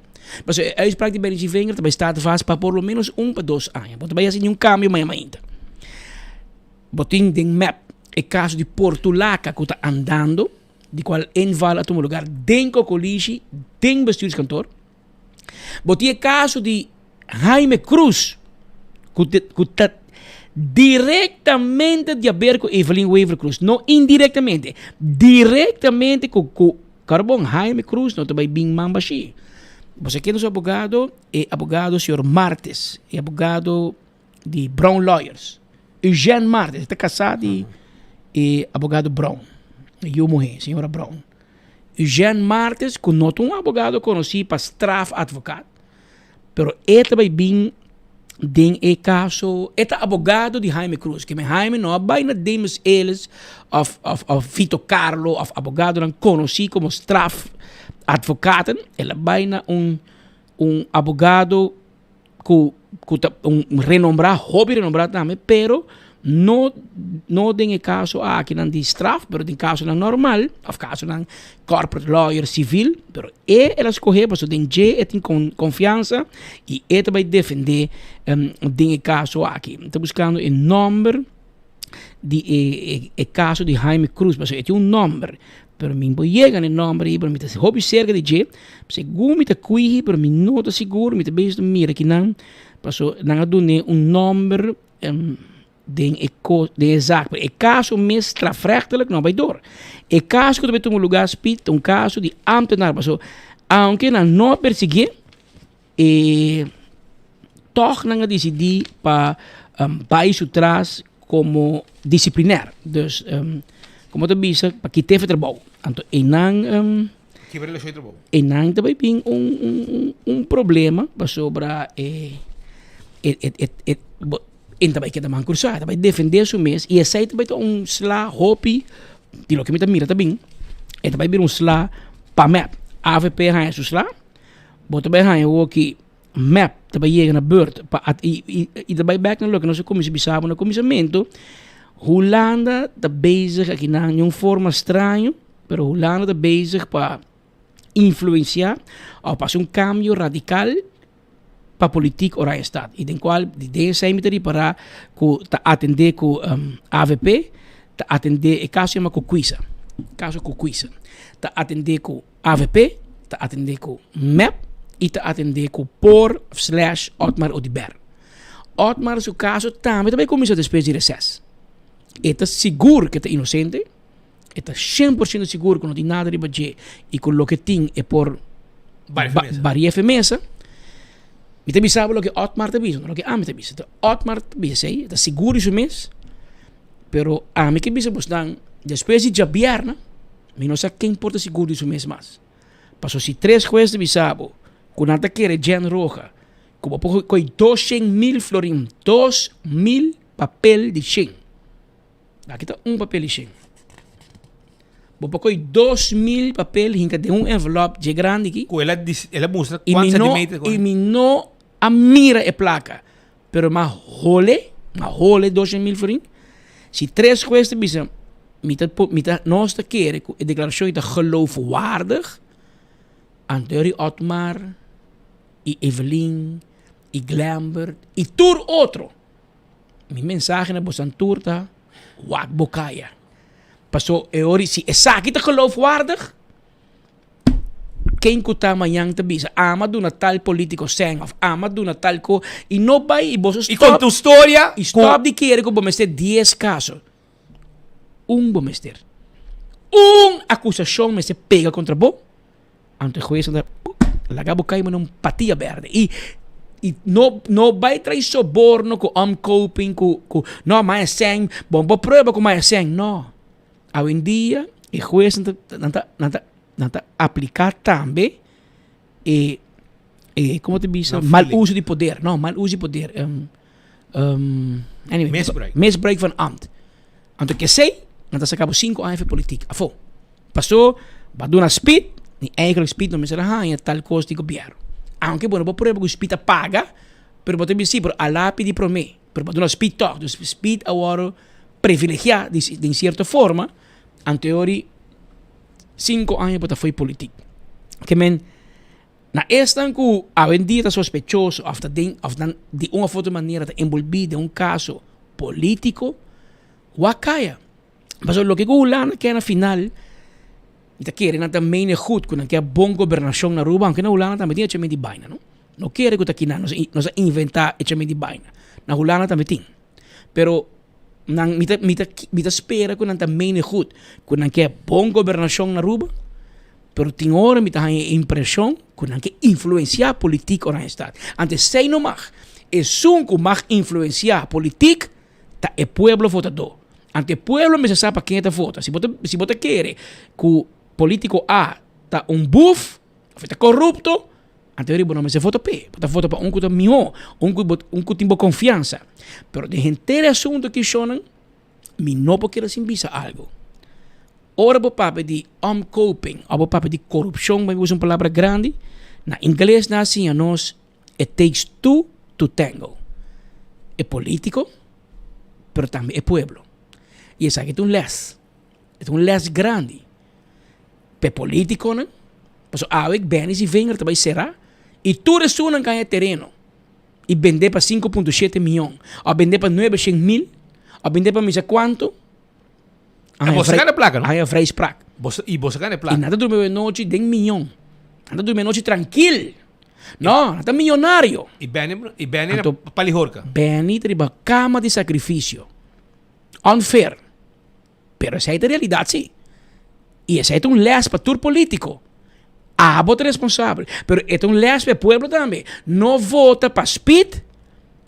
Pasobra e uitspraak di Benny Zievinger ta bai sta vast pa por lo menos un pa dos aña. Bo ta bai hasi niun kambio maña mainta. Bo tin den mep e kaso di Portulaca ku ta andando, di kual inval a tuma lugar den Kokolishi, den bestuurskantoor. Bo tin e kaso di Jaime Cruz ku ku ta direktamente di haber ku Evelyn Wever Croes, no indirektamente, direktamente ku ku Carbon Jaime Cruz no ta bai bin man bashí. Bo sa ken su abogado? E abogado señor Martes, e abogado di Brown Lawyers. Eugène Martes, e ta kasá di e abogado Brown, e yu muhé, señora Brown. Eugène Martes, ku no ta un abogado konosí pa strafadvokaat, Pero e ta bai bin den e kaso, e ta abogado di Jaime Cruz. Keme Jaime no a bai na Demis Ellis of, of, of Vito Carlo of abogadonan konosí komo straf advokaten. El a bai na un, un abogado ku, ku ta un renombrá, hopi renombrá tambe, pero No no den e kaso akinan di straf, pero den kasonan normal òf kasonan corporate lawyer sivil, pero e el a skohé pasobra den dje e tin konfiansa i e ta bai defendé den e kaso aki. Mi ta buskando e nòmber di e e kaso di Jaime Cruz pasobra e tin un nòmber, pero mi por yega na e nòmber ei pero mi ta hopi serka di dje, segun mi ta kuihi pero mi no ta sigur, mi ta bezig ta mira kinan pasobra nan a dun'é un nòmber. Den e ko den e zaak pero e kaso mes strafrechtelijk no a bai door. E kaso ku ta bai tuma luga Speed ta un kaso di ambtenaar paso aunke nan no a persiguié e tòg nan a disidí pa bai su tras komo disiplinair. Dus komo ta bisa pa kit'é for trabou. Anto einan Kibra relashon di trabou. Einan ta bai bin un un un problema pasobra e e e e bo e ta bai keda man krusá, e ta bai defendé su mes i esei ta bai ta un sla hopi di loke mi ta mira ta bin, e ta bai bira un sla pa mep. Avp haña su sla, bo ta bai haña awoki mep ta bai yega na beurt pa at i i i ta bai bèk na loke nos a kuminsá bisa bo na kuminsamentu, Hulanda ta bezig akinan di un forma straño. Pero Hulanda ta bezig pa influencia of pa haci un cambio radical pa politiek Oranjestad. Y den cual di den esey mi ta ripara cu ta atende cu avp, ta atende e caso yama Cocuiza, caso Cocuiza. Ta atende cu avp, ta atende cu mep y ta atende cu por slash Otmar Oduber. Otmar su caso tambe ta bay cuminsa despues di reces. E ta sigur cu e ta inocente. E ta 100% sigur ku no tin nada riba dje i ku loke tin e por baria efe mesa. Mi ta bisa bo loke Otmar ta bisa, no loke ami ta bisa. Otmar ta bisa esei, e ta sigur di su mes, pero ami ke bisa bosnan despues di djabièrnè mi no sa ken por ta sigur di su mes mas. Pasobra si tres hues ta bisa bo ku nan ta kere Jen Roja ku bo por kohe 200,000 florin, 2000 papel di shen. Aki ta un papel di shen. Bo por kohe 2000 papel hinka den un envelop dje grandi aki. Ku el a el a mustra kuantu centimeter. I mi no a mira e plaka, pero m'a hole, m'a hole 200,000 florin. Si tres hues ta bisa mi ta mi ta nos ta kere ku e deklarashon ta geloofwaardig, anto Ri Otmar i Evelyn i Glenbert i tur otro. Mi mensahe na bosan tur ta, wak bo kaya. Paso e ora si esaki ta geloofwaardig, ken ku ta mañan ta bisa ama duna tal politico sèn of ama duna tal ko i no bai i boso I konta stop un storia i ku stop di kere ku bo mester dies kaso. Un bo mester. Un akusashon mester pega kontra bo. Anto e hues ta laga bo kai manera un patia berde i i no no bai trai soborno ku omkoping ku ku no ma e sèn bo bo prueba ku ma e sèn no awendia e hues nan ta nan ta nan ta nan ta aplika tambe e e komo ta bisa mal uso di poder no mal uso di poder anyway Misbruik. misbruik van ambt anto kesei nan ta saka bo sinku aña for politik afo. Paso, bo a duna Speed, i eigenlijk Speed no mester a haña tal kos di gobièrnu. Aunke bo no por prueba ku Speed a paga, pero bo ta bisa si, pero Alá a pidi promé. Pero bo a duna Speed tòg. Dus Speed a wòrdu privilegiá den sierto forma, anto e ora sinku aña bo ta fo'i politik. Ke men, na esnan ku awendia ta sospechoso òf ta den òf nan di un òf otro manera ta enbolbí den un kaso polítiko, wak kaya. Pasobra loke ku Hulanda ke na final, mi ta kere nan ta mene goed ku nan ke bon gobernashon na Aruba, aunke na Hulanda tambe tin echament di baina no. No kere ku ta kinan nos nos a inventa echament di baina. Na Hulanda tambe tin. Pero nan mi ta mi ta mi ta spera ku nan ta mene goed ku nan ke bon gobernashon na Aruba, pero tin ora mi ta haña e impreshon ku nan ke influensia politik Oranjestad. Anto esei no mag. Esun ku mag influensia politik ta e pueblo votadó. Anto e pueblo mester sa pa ken e ta vota. Si bo ta si bo ta kere ku polítiko A ta un buf òf e ta korupto, anto bo no mester vota p'e. Bo ta vota pa un ku ta mihó, un ku bo un ku tin bo konfiansa. Pero den henter e asuntu aki shonnan, mi no por keda sin bisa algu. Ora bo papia di omkoping òf bo papia di korupshon, bo usa un palabra grandi, na ingles nan a siña nos It takes two to tango. E politico, pero tambe e pueblo. Y esaki ta un les. E ta un les grandi pa e politiconan, pasobra awe Benny Sievinger ta bay cera y tur esunnan ka haña tereno y bende pa 5.7 miyon of bende pa 900 mil of bende pa misa cuanto. En boso gana placa, no? Haña vrijspraak. Boso, y boso gana placa. Y nan ta durmi nochi den miyon. Nan ta durmi nochi trankil. No, nan ta millonario. Y Benny, y Benny na palihorca. Benny ta riba cama di sacrificio. Unfair. Pero esey ta realidad si. Y esey ta un les pa tur politico. Abo ta responsabel. Pero e ta un les pa e pueblo tambe. No vota pa Speed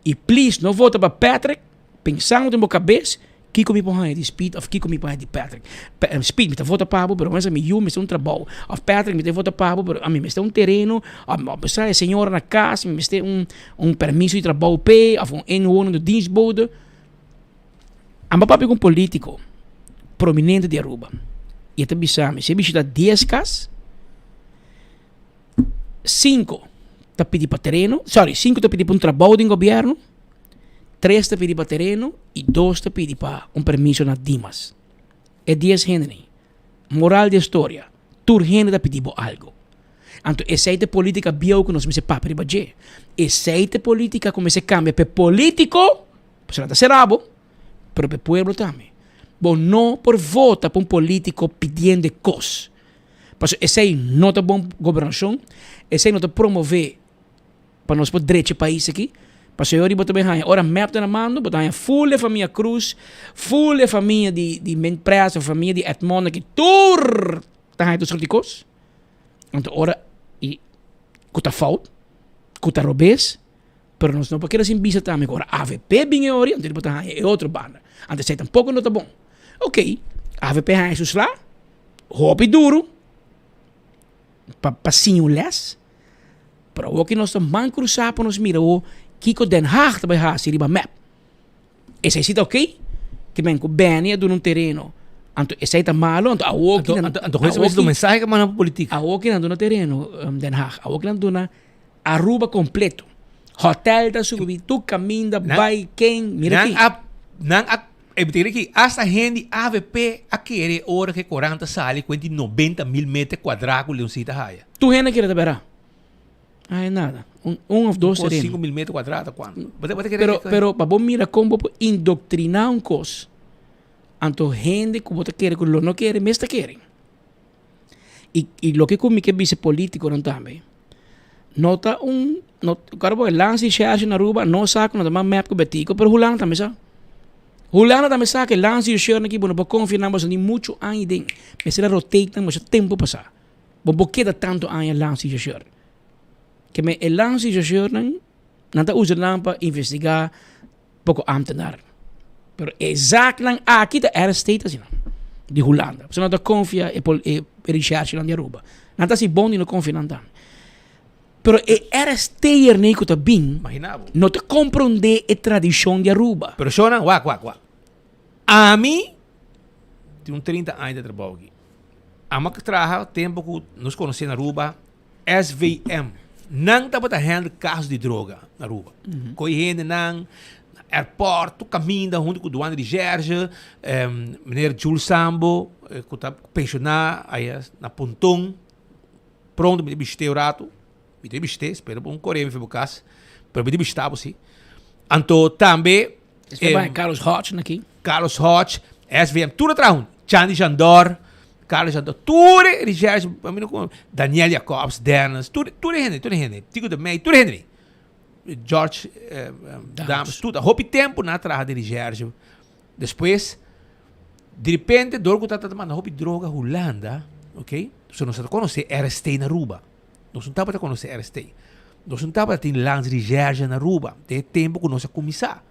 y please no vota pa Patrick pensando den bo cabes Kiko mi por haña di Speed of kiko mi por haña di Patrick? Speed, mi ta vota pa bo, pero mester mi yu mester un trabou. Of Patrick, mi ta vota pa bo, pero ami mester un tereno. Of mi mester e señora na kas, mi mester un un permiso di trabou p'e, of un inwonende dienstbode. Amba papia ku un politico prominente di Aruba y e ta bisa mi, si e bishita dies kas, sinku ta pidi pa tereno, sorry, sinku ta pidi pa un trabou den gobierno, Tres ta pidi pa tereno y dos ta pidi pa un permiso na Dimas. E dies hende nei. Moral di e storia, tur hende ta pidi bo algo. Anto esey ta e politica bieu cu nos mester papia riba dje. Esey ta e politica cu mester cambia pa e politico, pasobra nan ta cera bo, pero pa e pueblo tambe. Bo no por vota pa un politico pidiendo e cos. Pasobra esey no ta bon gobernacion, esey no ta promove. Pa nos por drecha e pais aki. Pasobra ora bo ta bin haña, ora mep ta na mando, bo ta haña full e famia Cruz, full e famia di di Mint Press, e famia di Edmond aki, tur ta haña tur sorti kos. Anto ora i ku ta fout, ku ta robes, pero nos no por keda sin bisa tambe ku ora avp bin e ori, anto bo ta haña e otro banda. Anto esei tampoko no ta bon. Ok, avp haña su sla, hopi duru, pa pa siña un les, pero awor ki nos ta man krusá pa nos mira awor kiko Den Haag ta bai hasi riba mep. Esei si ta ok, ke men ku Benny a duna un tereno, anto esei ta malo, anto awor ki nan, Anto, anto, awor ki, mensahe ke manda pa politik. Awor ki nan duna tereno Den Haag, awor ki nan duna Aruba kompleto. Hotel ta subi, tur kaminda bai ken, mira aki. Nan a, nan a, e betekent ki hasta hende avp a kere ora ke korant a sali ku di 90 mil meter kuadrá ku Leoncita haya. Tur hende kere ta bera. Ay nada. Un, un of dos tereno. 5 mil meter kuadrá ta kuantu? Pero, pero pa bo mira kon bo por indoktriná un kos, anto hende ku bo ta kere ku lo no kere mes ta kere. I, i loke ku mi ke bisa politikonan tambe, no ta un, no, kòrda bo e lansi shèrshe na Aruba no sa ku no ta mas mep ku Betico, pero Hulanda tambe sa. Hulanda tambe sa ku e lansi shèrshe aki bo no por konfia nan pasobra tin muchu aña den. Mester a rotate nan masha tempu pasá. Bo no por keda tantu aña lansi shèrshe. Ke men e lansi shèrshe nan, nan ta usa nan pa investigá poko ambtenaar. Pero e zaaknan aki ta RST ta asina, di Hulanda. Pasobra nan ta konfia e pol e recherchenan di Aruba. Nan ta hasi bon di no konfia nan tambe. Pero e RST'er ku ta bin no ta komprondé e tradishon di Aruba. Pero shownan, wak, wak, wak. Ami tin un 30 aña ta trabou aki. Ami a traha tempu ku nos konosé na Aruba SVM. Nan tabata handle caso di droga na Aruba. Coy hendenan na airport, tur caminda hunto cu douane recherche, meneer Jules Sambo cu ta pensiona aya na Ponton. Pronto mi ta bishite un rato. Mi ta bishite, spero pa un core mi for bo cas. Pero mi ta bishita bo si. Anto tambe Carlos Hodge na aki. Carlos Hodge, SVM, tur a traha hunto. Chandi Jandor, Carlos Jandor, tur e recherche, mi no kono, Daniel Jacobs, Dennis, tur, tur e hende, tur e hende, Tico de Mey, tur e hende. George Dames, tur, hopi tempo nan a traha den recherche. Despues, di repente, dor ku tabata manda hopi droga Hulanda, ok, so nos a konosé RST na Aruba. Nos no tabata konosé RST. Nos no tabata tin landsrecherche na Aruba den e tempu ku nos a kuminsá.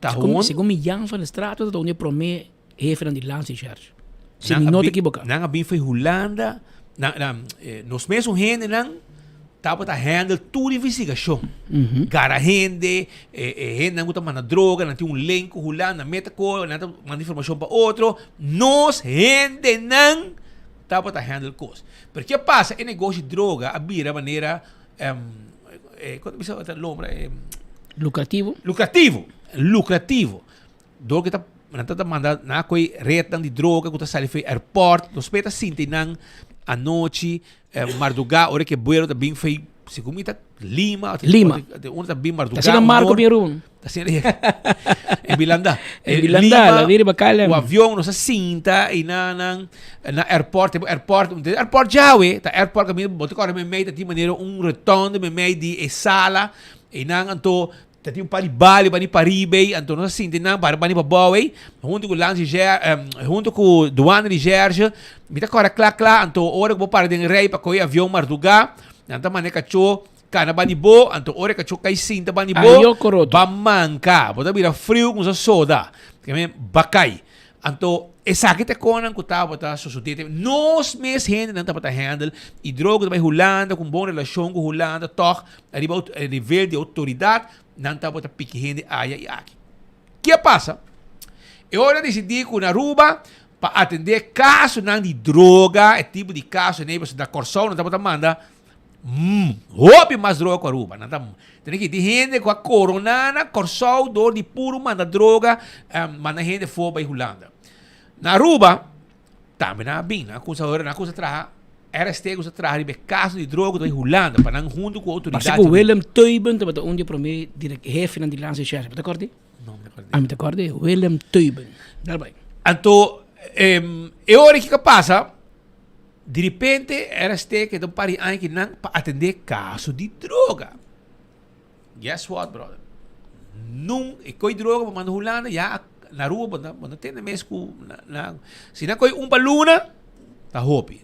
Ta Segun, segun mi Jan van der Straat tabata un di e promé hefenan di landsrecherche. Si mi no ta ekiboká. Nan a bin for Hulanda, nan, nan, nos mesun hendenan tabata handle tur investigashon. Gara hende, e, e hendenan ku ta manda droga, nan tin un link ku Hulanda, nan mete ko, nan ta manda informashon pa otro. Nos hendenan tabata handle kos. Pero ke pasa? E negoshi droga a bira manera, kon ta bisa ta lombra? Lucrativo. Lucrativo, lucrativo. Dor ke ta, nan ta manda nan a koe retnan di droga ku ta sali for airport. Nos mester ta sinti nan anochi, marduga, ora ke buelo ta bin for, segun mi ta Lima. Lima. Unda ta bin marduga. Ta asina Marco bin Aruba. Asina e Bilanda. E Bilanda, la biri bakala. O avion nos a sinta y na nan na airport, airport, airport djawe, ta airport kaminda bo ta kore meimei ta tin manera un rotonde meimei di e sala y nan anto ta tin un par di bali bani pariba ey, anto nos a sinta nan para bani pabou ey hunto ku Lange hunto ku Douane Recherche, mi ta kore kla kla anto ora ku bo para den rei pa kohe avion marduga nan ta manda e kacho Kana bani bo, anto ora e kachó kai sinta bani bo, Ayo koroto. ba manka. Bo ta bira friu ku sa soda. Ke ba kai. Anto esaki ta e konan ku tabata sosodé te. Nos mes hendenan tabata handle i droga ta bai Hulanda ku un bon relashon ku Hulanda tòg ariba e nivel di outoridat nan tabata piki hende aya i aki. Ke a pasa? E ora a disidí ku na Aruba pa atendé kasonan di droga, e tipo di kaso nei pasobra na Kòrsou nan tabata manda Hopi mas droga ku Aruba. Nan ta tene ki tin hende ku a koroná na Kòrsou dor di puru manda droga, manda hende for bai Hulanda. Na Aruba tambe nan a bin, nan a kumsa ora nan a kumsa traha, RST a kumsa traha riba e kaso di droga ku ta bai Hulanda pa nan huntu ku outoridat. Parse ku Willem Teuben tabata un di e promé hefenan di Landsrecherche. Bo ta kòrda? No, mi ta kòrda. Ami ta kòrda Willem Teuben. Dal bai. Anto e ora kiko a pasa? Di ripente RST keda un par di aña kinan pa atendé kaso di droga. Guess what brother? Nun e koi droga bo manda Hulanda ya na Aruba bo ta bo ta tende mes ku na na si nan koi un pa luna ta hopi.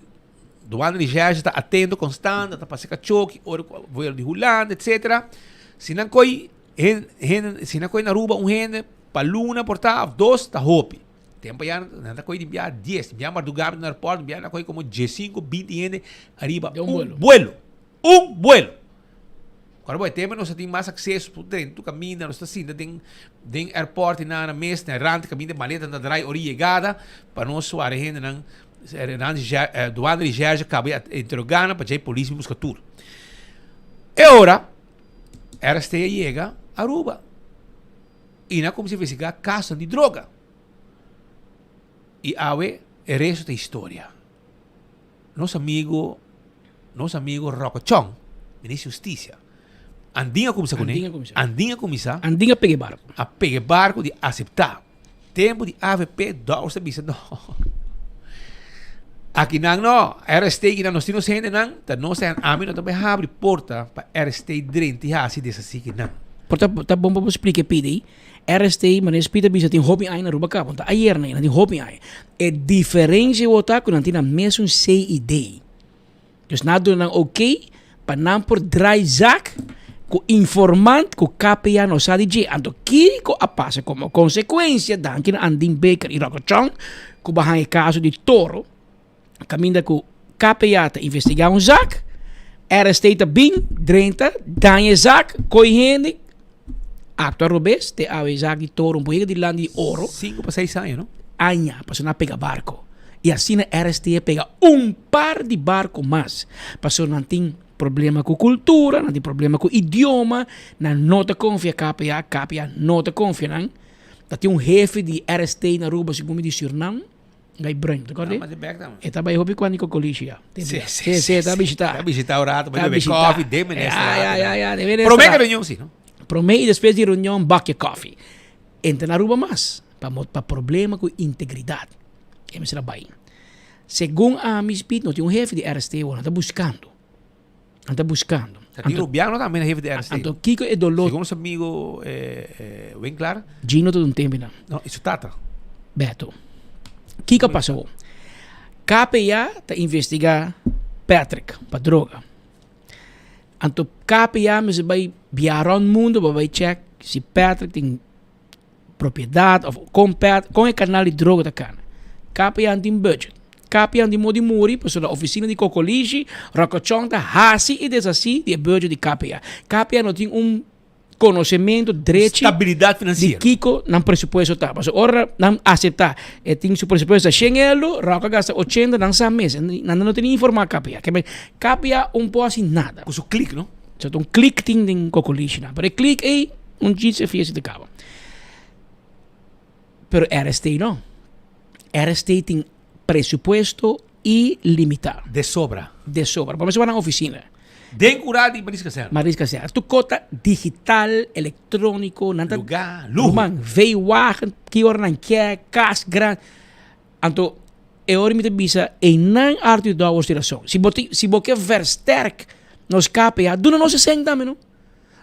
Douane Recherche ta atento constant ta pasa kachoki ora ku vuelo di Hulanda etcetera. Si nan koi hen hende si nan koi na Aruba un hende pa luna por ta of dos ta hopi. Tempo ya nan ta koi di bia dies di bia marduga na airport di bia nan koi komo diesinco binti hende ariba un vuelo. Un buelo! Ora bo e tema nos a tin mas acceso por drenta tu caminda, nos ta sinta den den airport y nan mes na rand caminda e maleta ta draai ora yegada pa nos wara e hendenan douane recherche caba di interroga nan pa djey polis bin busca tur. E ora RST a yega Aruba y nan a cuminsa investiga casonan di droga y awe e resto ta historia. Nos amigo, nos amigo Rocco Chong, ministro di Husticia, Andin a cuminsa cune. Andin a cuminsa. Andin a cuminsa. Andin a pega e barco. A pega e barco di acepta. Tempo di avp, Dowers ta bisa no. Aki nan no, RST ki nan nos tin nos hendenan, ta nos ta ami no ta bay habri porta pa RST drenta y haci deshaci ki nan. Por ta ta bon pa bo splica e pidi. RST, Meneer Speed a bisa tin hopi aña na Aruba caba, no ta ayer nan, nan tin hopi aña. E diferencia wou ta cu nan tin nan mesun CID. Dus nan a duna nan ok pa nan por draai zaak cu informant cu KPA no sa di dje. Anto kico a pasa como consecuencia, danki na Andin Baker y Rocco Chong cu baha e caso di Toro, caminda cu KPA ta investiga un zaak, RST ta bin, drenta, daña e zaak, coy hende, actua robes, te awe e zaak di toro un poco dilanti di oro. Cinco pa seis aña, no? Aña, pasobra nan a pega barco. Y asina RST a pega un par di barco mas, pasobra nan tin problema cu cultura, nan tin problema cu idioma, nan no ta confia KPA, KPA no ta confia nan. Ta tin un hefe di RST na Aruba, segun mi di Surinam, Gai Bruin, te acorda? E ta bai hopi cuando Cocolishi ya. Sí, sí, sí, sí, ta visita. Ta visita un rato, Ta bebe visita. koffie, de minister. Ja, ja, ja, ja, de minister. Prome que reunion, sí, no? Prome y despues di reunion bakje koffie. Entra na Aruba mas, pa mo pa problema cu integridad. E mester a bai. Segun ami Speed no tin un hefe di RST awor, nan ta buscando. Nan ta buscando. Ta tin Rubiano tambe na hefe di RST. Anto kico e dolor. Segun nos amigo Winklar. Gino ta un tempo nan. No, y su tata. Beto. Kico a pasa awor? KPA ta investiga Patrick pa droga. Anto KPA mester bay bia rond mundo pa bay check si Patrick tin propiedad of con Pat, con e canal di droga ta cana. KPA no tin budget. KPA no tin modo di muri pasobra oficina di Cocolishi, Rocochon ta haci y deshaci di e budget di KPA. KPA no tin un conocemento drechi Stabilidad financiero. di kico nan presupuesto ta. Pasobra ora nan acepta e tin su presupuesto ta shen euro, Roco a gasta ochenta, nan sa mes. Nan no tin ni informa KPA. KPA un por haci nada. Cu su click, no? So ta un click tin den Cocolishi nan. Pero e click ey Un djis e fiesta ta kaba. Pero RST no. RST tin presupuesto ilimitá. De sobra. De sobra. Por mester nan oficina. Den kura di Maris Kazerne. Maris Kazerne. Tur kos ta digital, electronico. Nan ta. Lugar, luho. Ruman, V-wagen, ki ora nan kier, kas gran. Anto, e ora mi ta bisa, einan Arthur Dowers tin rason. Si bo tin, si bo ke versterk nos KPA, duna nos e sèn tambe no.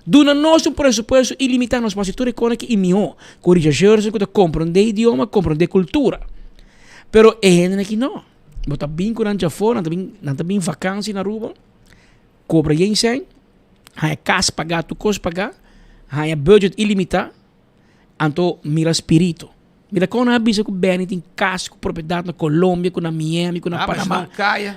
Duna nos un presupuesto ilimitá, nos por hasi tur e kos aki i mihó, ku rechercheurs ku ta komprondé idioma, komprondé kultura. Pero e hendenan aki no. Bo ta bin ku nan djafó, nan ta bin, nan ta bin vakansi na Aruba, kobra yen sèn, haña kas pagá, tur kos pagá, haña budget ilimitá. Anto mira spirito. Mira kon nan a bisa ku Benny tin kas ku propiedat na Colombia, ku na Miami, ku na Panama.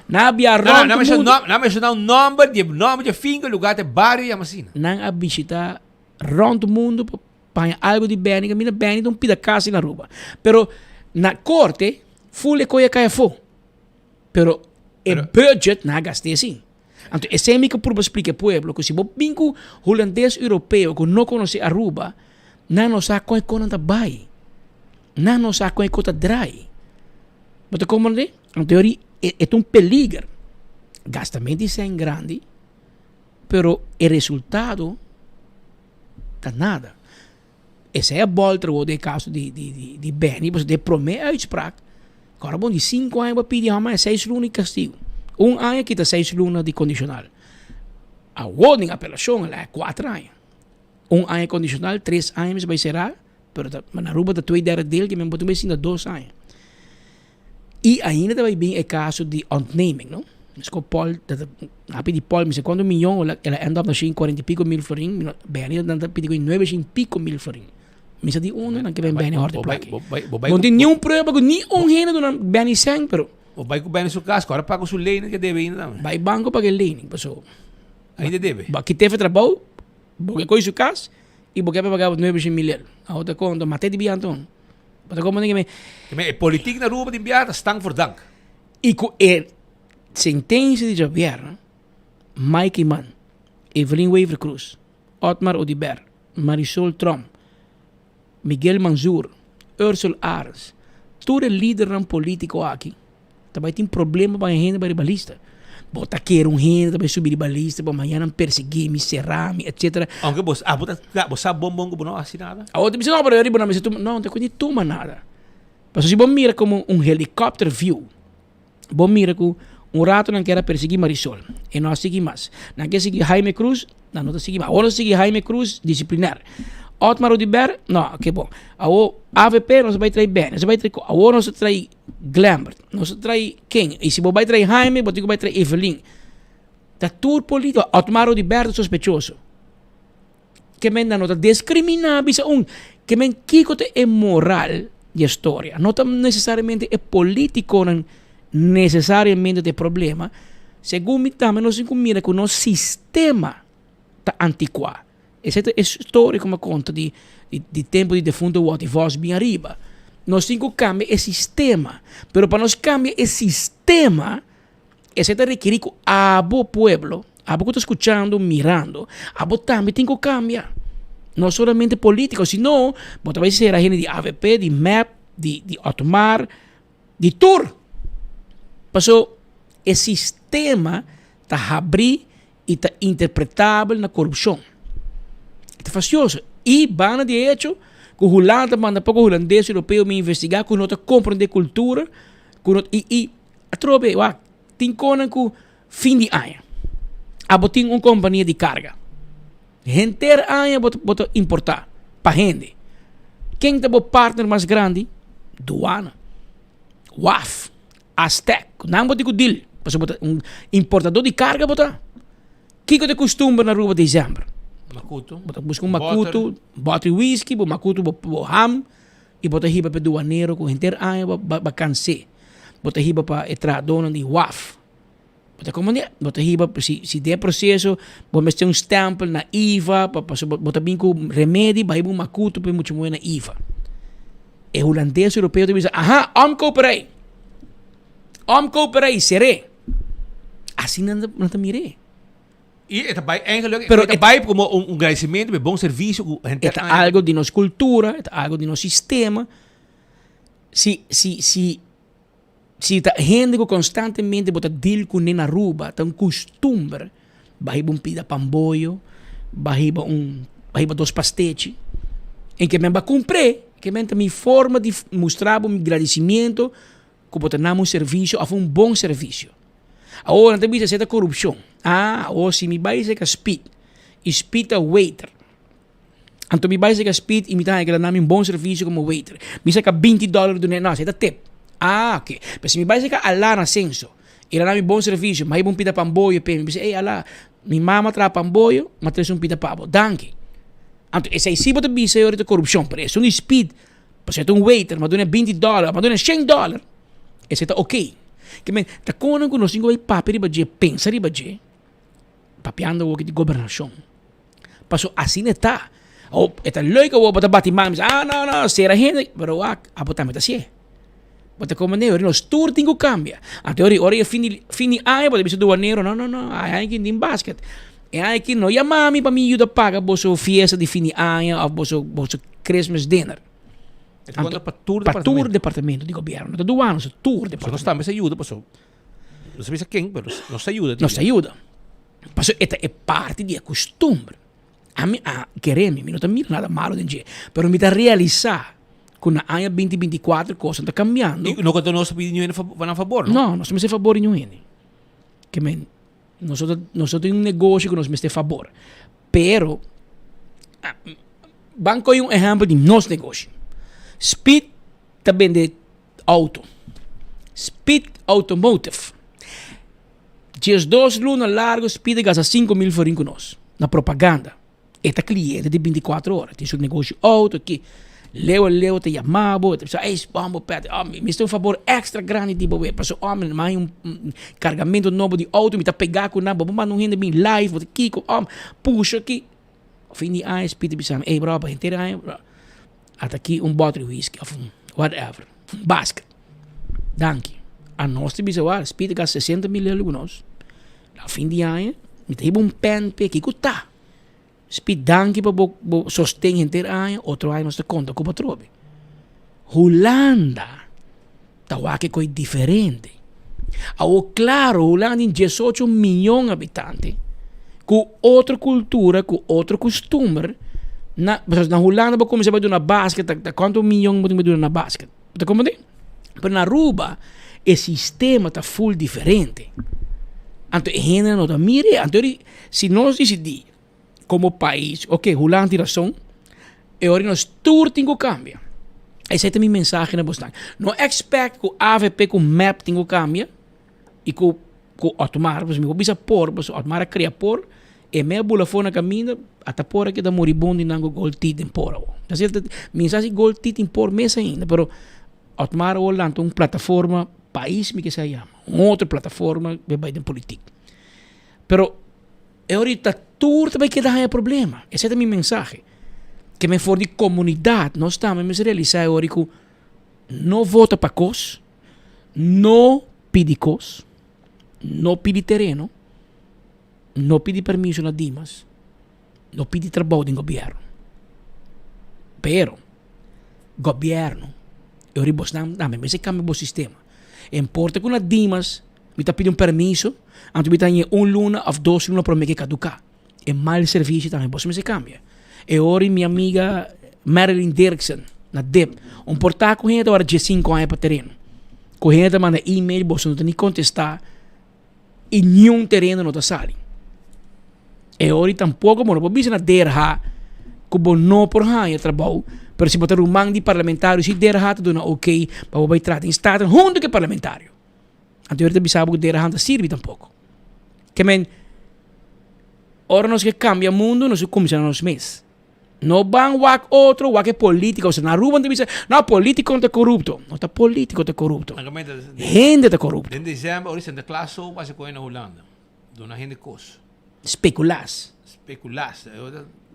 Nan a bia rònt mundu. Nan a menshoná un nòmber di e nòmber di e finka, lugá, te bario yama asina. Nan a bishita rònt mundu pa paña algu di Benny. Mira Benny ta un pida kas na Aruba. Pero na korte ful e koe a kai afó. Pero e budget nan a gast'é asin. Anto esei mi ke purba splika e pueblo ku si bo bin ku hulandes europeo ku no konosé Aruba, nan no sa kon e konan ta bai. Nan no sa kon e kon ta drai. Bo ta komprendé? Anto yori e ta un peliger. Gastamento di sèn grandi, pero e resultado ta nada. Esei a bòlter wou den e kaso di di di Benny pasobra den e promé uitspraak kòrda bon di sinku aña bo a pidi hòmber seis luna di kastigu. Un aña kita seis luna di kondishonal. Awor den apelashon el a kuater aña. Un aña condicional, tres aña mester bay cera, pero ta, na Aruba ta twee derde deel, ke men bo tin bay sinta dos aña. Y ainda ta bay bin e caso di ontneming, no? Mesco Paul, ta ta, a pidi Paul, mi sa cuanto miyon, el a end up na shin cuarenta y pico mil florin, mi no, Benny nan ta pidi cu nuebe shin pico mil florin. Mi sa di unda nan ke ben Benny horte plaki. No tin ni un prueba cu ni un hende duna Benny cen, pero. Bo bay cu Benny su cas, cu ora paga su lening ke debe ainda tambe. Bay banco paga e lening, paso. Ainda debe. Bo a kite fe trabou, bo ke koy su cas, y bo ke pa paga nuebe shin mil el. Awo ta conta, mate di bia anton. Bo ta comprende ke me. E politiek na Aruba tin bia ta stank voor dank. Y cu e sentencia di djabièrnè, Mike Eman, Evelyn Wever-Croes, Otmar Oduber, Marisol Tromp, Miguel Manzoor, Ursel Arends, tur e lidernan politico aki ta bay tin problema pa hende bay riba lista. Bo ta kere un hende ta bay subi riba lista pa mañana nan persegui mi, sera mi, etcetera. Aunke bo abo ta bo sa bon bon ku bo no hasi nada. Awor ta bisa no pero riba nan mester tuma, no, ta ku ni tuma nada. Pasobra si bo mira como un helicopter view. Bo mira ku un rato nan kier a persegui Marisol, e no a sigui mas. Nan kier sigui Jaime Cruz, nan no ta sigui mas. Awor nan sigui Jaime Cruz disiplinar. Otmar Oduber, no, ke bon. Awor avp nos a bai trae Benny, nos a bai trae ko, awor nos a trae Glembert, nos a trae ken? I si bo bai trae Jaime, bo tin ku bai trae Evelyn. Ta tur politico. Otmar Oduber ta sospechoso. Ke men nan no ta diskriminá bisa un. Ke men kiko ta e moral di e storia? No ta nesesariamente e polítikonan nesesariamente ta e problema. Segun mi tambe nos tin ku mira ku nos sistema ta antikuá. Esei ta e storia ku mi a konta di di tempu di defunto Watty Vos bin ariba. Nos tin ku kambia e sistema. Pero pa nos kambia e sistema. Esei ta rekerí ku abo pueblo, abo ku ta skuchando, mirando, abo tambe tin ku kambia. No solamente polítiko, sino bo ta bai sera hende di avp, di mep, di di Otmar, di tur. Paso e sistema ta habrí i ta interpretabel na korupshon. E ta fastioso. I banda di e hecho ku Hulanda ta manda poko hulandes, europeo mi investigá ku no ta komprondé kultura, ku no i i. Atrobe, wak, tin konan ku fin di aña abo tin un kompania di karga. Henter aña bo bo ta importá pa hende. Ken ta bo partner mas grandi? Duana, waf, Aztec. Ku nan bo tin ku deal pasobra bo ta un importadó di karga bo ta. Kiko ta e kustumber na Aruba desèmber? Makutu. Bo ta buska un makutu, bòter whisky, bo makutu bo ham. I bo ta hiba pa e duanero ku henter aña bo ba kans'é. Bo ta hiba pa e trahadónan di waf. Bo ta komprendé? Bo ta hiba si si den e proseso bo mester un stèmpel na IVA pa pasobra bo ta bin ku remedi bo a hiba un makutu pa e mucha muhé na IVA. E hulandes europeo ta bisa, aha, omkoperij! Omkoperij, ser'é! Asina nan ta mir'é. I e ta bai eigenlijk, pero e ta bai como un, un agradecimiento pa e bon servicio ku henter E ta algo di nos cultura, e ta algo di nos sistema. Si, si, si, si ta hende ku constantemente bo ta deal kuné na Aruba, ta un costumber, bo a hiba un pida pamboyo, bo a hiba un, bo a hiba dos pastechi, en ke men bo a cumpr'é, ke men ta mi forma di mustra bo mi gradicimiento ku bo ta nam un servisio òf un bon servisio. Awor nan ta bisa esei ta korupshon. Ah, awor si mi bai serka Speed i Speed ta waiter, anto mi bai serka Speed i mi ta haña ku el a nam mi un bon servisio komo waiter, mi saka binti dòler dun'é, no, esei ta tip. Ah, oke. Pero si mi bai serka Alá na Senso, el a nam mi bon servisio, mi a hiba un pida pamboyo p'e, mi bisa, ey Alá, mi mama traha pamboyo, mi a trese un pida pa bo, danki. Anto esei si bo ta bisa e ora ta korupshon, pero esun di Speed Pasobra e ta un waiter, m'a duna binti dòler, m'a duna shen dòler, esei ta okey. Ke men, ta konan ku nos tin ku bai papia riba dje, pensa riba dje, papiando awor di gobernashon. Pasobra asina e ta. Awor, e ta leuk awor bo ta bati man, bisa, ah no, no, sera hende, pero wak, abo tambe ta hasié. Bo ta komprendé? Ora nos tur tin ku kambia. Anto ora ora e fin di fin di aña bo ta bisa duanero, no, no, no, e aña aki tin basket. E aña aki no yama mi pa mi yuda paga boso fiesta di fin di aña òf boso boso Christmas dinner. E ta konta pa tur Pa tur departamento di gobièrnu. No ta duana, so tur So departamento. nos tambe sa yuda paso no sa bisa ken pero nos ta yuda. Nos ta yuda. Pasobra e ta e parti di e kustumber. Ami a kere mi, mi no ta mira nada malo den dje, pero mi ta realisa ku na aña binti binti kuater kosnan ta kambiando. I no ku nos ta pidi niun hende nan fabor, no? No, nos no mester fabor di niun hende. Ke men, nos no ta, nos no tin un negoshi ku nos mester fabor. Pero. Ban koe un ehèmpel di nos negoshi. Speed ta bende auto. Speed Automotive. 12 luna largo Speed a gasta 5000 florin ku nos na propaganda. E ta cliente di binticuatro ora, tin su negoshi auto aki. Leo leo ta yama bo, ta bisa, ey homber Patrick, oh, mi mester un fabor extra grandi di bo wey, pasobra oh, mi haña un cargamento nobo di auto, mi ta pega cu nan, bo por manda un hende bin live, bo ta kico, oh, pusha aki. Fin di aña Speed ta bisa mi, ey bro, pa henter aña, bro, ata aki un boter di whisky of un whatever, un basket. Danki. Anos ta bisa, wak, Speed a gasta sesenta mil euro cu nos. Na fin di aña, mi ta hiba un pen p'e, kico ta? Spi danki pa bo bo sosten henter aña, otro aña nos ta konta ku bo atrobe. Hulanda ta wak e koi diferente. Awor klaro Hulanda tin diesocho miyon habitante ku otro kultura, ku otro kustumber. Na na Hulanda bo kuminsá bai duna basket ta kuantu miyon bo tin bai duna na basket? Bo ta komprendé? Pero na Aruba e sistema ta ful diferente. Anto e hendenan no ta mira e. Anto si nos disidí komo pais, oke, Hulanda tin rason, e ora nos tur tin ku kambia. Esei ta mi mensahe na bosnan. No expect ku avp ku mep tin ku kambia i ku ku Otmar, pasobra mi por bisa por, pasobra Otmar a kria por, e mei a bula afó na kaminda, ata por a keda moribundo i nan ku gol tit den por awor. Mi sa si gol tit tin por mes ainda, pero Otmar awor lanta un plataforma pais mi ke sa yama, un otro plataforma ke bai den politik. Pero e orita tur ta bai keda haña problema. Esei ta mi mensahe. Ke men for di komunidat nos tambe mester realisá e ora ku no vota pa kos, no pidi kos, no pidi tereno, no pidi permiso na Dimas, no pidi trabou den gobièrnu. Pero gobièrnu e ora bosnan tambe mester kambia bo sistema. E importa ku na Dimas Mi ta pidi un permiso, anto mi ta haña un luna of dos luna prome ke kaduká. E mal servisio tambe boso mester kambia. E ora mi amiga Marilyn Dirksen na dip, un portá ku hende ta wòrdu diesinku aña pa tereno. Ku hende ta manda email boso no ta ni kontestá i niun tereno no ta sali. E ora tampoko bo no por bisa na DRH ku bo no por haña trabou, pero si bo ta ruman di parlamentario si DRH ta duna oké pa bo bai traha den Staten huntu ku e parlamentario. Anto ta bisa bo ku dera han ta sirbi tampoco. Ke men, ora nos ke kambia mundu, nos ke kuminsá na nos mes. No ban wak otro, wak e polítiko. Osea, na Aruba nan ta bisa, no, polítiko ta korupto. No ta polítiko ta korupto. Hende ta korupto. Den december, ora Santa Claus so pasa koe na Hulanda. Duna hende kos. Speculaas. Speculaas.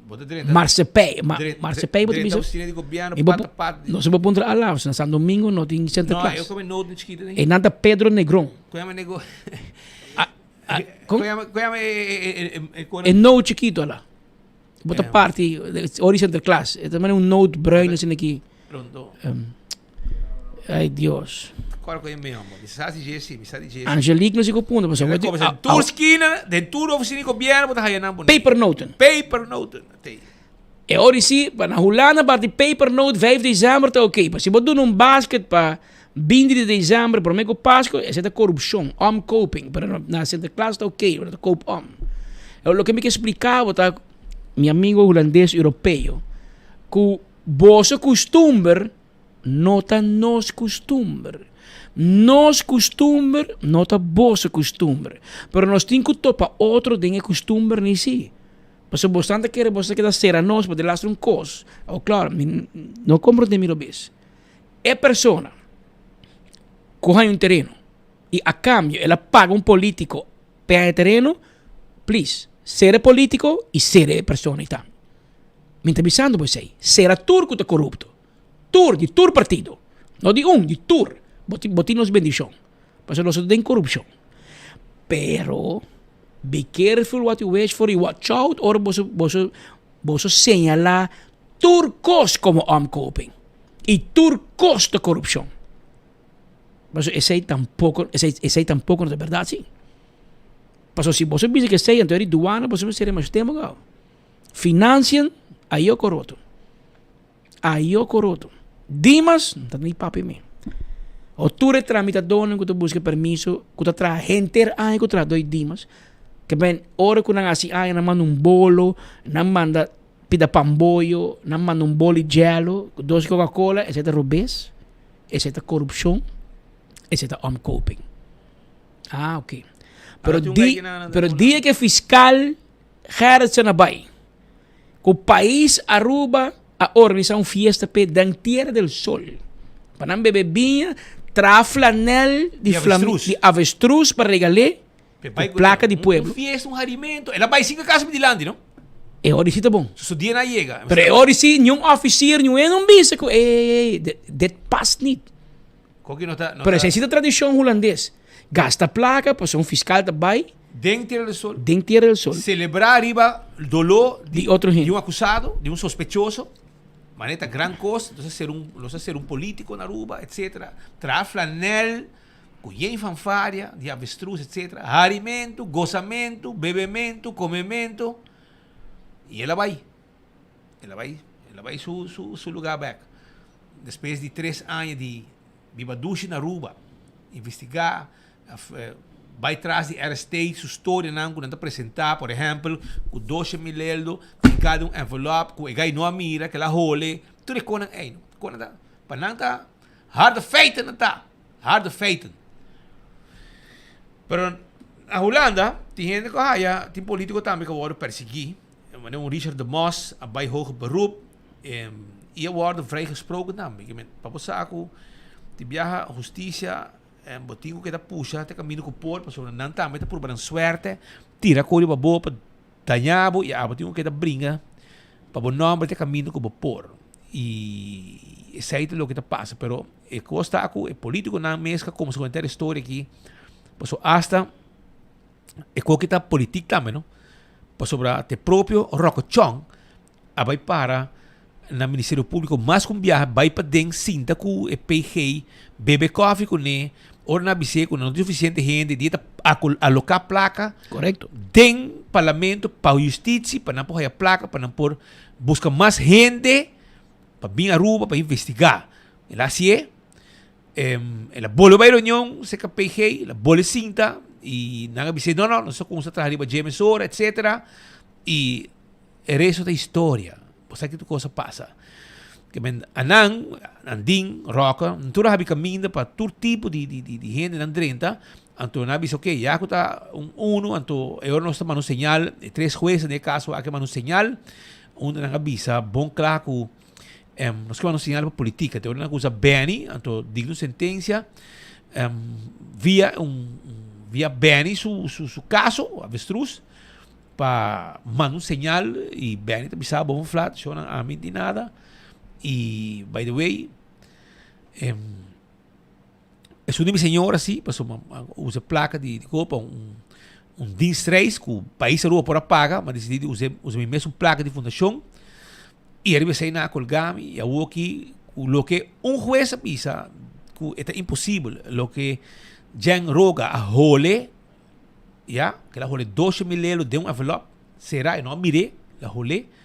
Bo ta drenta. Marsepei. Marsepei bo ta bisa. Drenta oficina di gobierno pat a pat. No se bo puntra Alafs. Na San Domingo no tin Santa Claus. No, eu come noten chikito. E nan ta Pedro Negron. Koe yama nego. Kon? Koe yama koe yama e e E noot chikito ala. Bo ta parti ori Sinterklaas. E ta mane un noot bruin asina aki. Pronto. Ay Dios. Kor koe mi homber. Mi sa si Jesse, mi sa di Jesse. Angelique no sigo punto pasobra Como se tur skina, den tur oficina di gobierno bo ta haya nan bonito. Pepernoten. Pepernoten. Te. E ori si, pa na Hulanda parti pepernoot 5 december ta oké. Pa si bo duna un basket pa 20 di december prome ku Pasco, esei ta korupshon, omkoping. Pero na Sinterklaas ta oké, bo ta koop om. Loke mi ke splika bo ta, mi amigo hulandes europeo, ku Boso kustumber no ta nos kustumber. Nos kustumber no ta boso kustumber. Pero nos tin ku topa otro den e kustumber ni si. Pasobra bosnan ta kere boso ta keda sera nos pa delastra un kos. Awor klaro, mi no komprondé mi robes. E persona ku haña un tereno i a kambio el a paga un polítiko pa e haña e tereno, please, sera e polítiko i sera e persona ei tambe. Mi ta bisando bo esei. Sera tur ku ta korupto. Tur, di tur partido. No di un, di tur. Bo tin, bo tin nos bendishon. Pasobra nos no ta den korupshon. Pero, be careful what you wish for i watch out ora boso, boso, boso señalá tur kos komo omkoping. I tur kos ta korupshon. Pasobra esei tampoko, esei, esei tampoko no ta bèrdat, si. Pasobra si boso bisa ku esei, anto eri duana boso mester sera masha tempu gau. Financiën, ayo koroto. Ayo koroto. Dimas, no ta ni papia mi. O tur e tramitadónan ku ta buska permiso, ku ta traha henter aña ku traha doi Dimas, ke ben ora ku nan hasi aña nan manda un bolo, nan manda. pida pamboyo, nan manda un boli jello, dos Coca-Cola, esei ta robes, esei ta korupshon, esei ta omkoping. Ah, ok. Pero, di, pero dia ke fiskal Gerritsen a bai, ku pais Aruba a organisa un fiesta p'e den Tierra del Sol, pa nan bebe biña, traha flanel di, di avestruz pa regal'é, Cu placa di pueblo. Un fiesta, un harimento. El a bai sin casa mi dilanti, no? E ori si ta bon. Su dia na yega. Pero e ori si, ni un officier, ni un hende no bisa cu, ey, ey, ey, dit past niet. Koki no ta, no Pero esei si ta tradicion hulandes. Gasta placa, pasobra un fiscal ta bai. Den Tierra del Sol. Den Tierra del Sol. Celebra riba dolor di otro hende. Di un acusado, di un sospechoso. Manera ta gran cos, nos a ser un, nos a ser un politico na Aruba, etcetera. Traha flanel. Ku yen fanfaria di avestruz etc. Harimentu, gosamentu, bebementu, komementu. I el a bai. El a bai, el a bai su, su, su lugá bèk. Despues di tres aña di biba dushi na Aruba, investigá, bai tras di RST, su storianan ku nan ta presentá, por ehèmpel, ku doshe mil eldo hinká den un envelòp ku e gai no a mira, ku el a hole, tur e konan ei. Konan ta, pa nan ta harde feiten nan ta. Harde feiten. Pero na Hulanda tin hende ku haya, tin politiko tambe ku a wòrdu persiguí. Manera un Richard de Mos a bai hoger beroep i a wòrdu vrijgesproken tambe. Ke men pa bo sa ku tin biaha hustisia bo tin ku keda pusha te kaminda ku por pasobra nan tambe ta purba nan suerte tira kos riba bo pa daña bo i abo tin ku keda bringa pa bo nòmber te kaminda ku bo por. I esei ta loke ta pasa pero E kos ta ku e politikonan mes ka kumsa ku henter e storia aki, pasobra asta e koki ta politik tambe no, pasobra te propio Rocco Chong a bai para na Ministerio Publico mas ku un biaha bai paden sinta ku e PG bebe kofi kuné ora nan a bis'é ku no tin sufisiente hende di e ta aloká plaka den parlamento pa hustisia pa nan por haya plaka pa nan por buska mas hende pa bin Aruba pa investiga. El a hacié, el a bolbe bai reunion cerca PG, el a bolbe sinta y nan a bis'é no no, nos a cuminsa traha riba dje mesora etcetera y e resto ta historia. Bo sa kitu cosa pasa. Ke men anan, Andin, Roca, nan tur a habi caminda pa tur tipo di di di hendenan drenta, anto nan a bisa ok ya cu ta un uno anto e ora nos ta manda un señal, e tres hueces den e caso aki a manda un señal unda nan a bisa bon cla cu nos ke manda un señal pa politica, te ora nan a cusa Benny, anto digno sentencia via un via Benny su su caso, avestruz, pa manda un señal y Benny ta bisa bon flat, shownan ami di nada y by the way Esun di mi señora si, pasobra mi a usa placa di copa un un dienstreis cu pais Aruba por a paga, mi a dicidi di usa usa mi mesun placa di fundacion y ariba esey nan a colga mi y awo aki cu loke un huez a bisa cu e ta imposibel loke Jan Roga a hole ya, ke el a hole doce mil lelo den un envelop cera e no a mire, el a hole.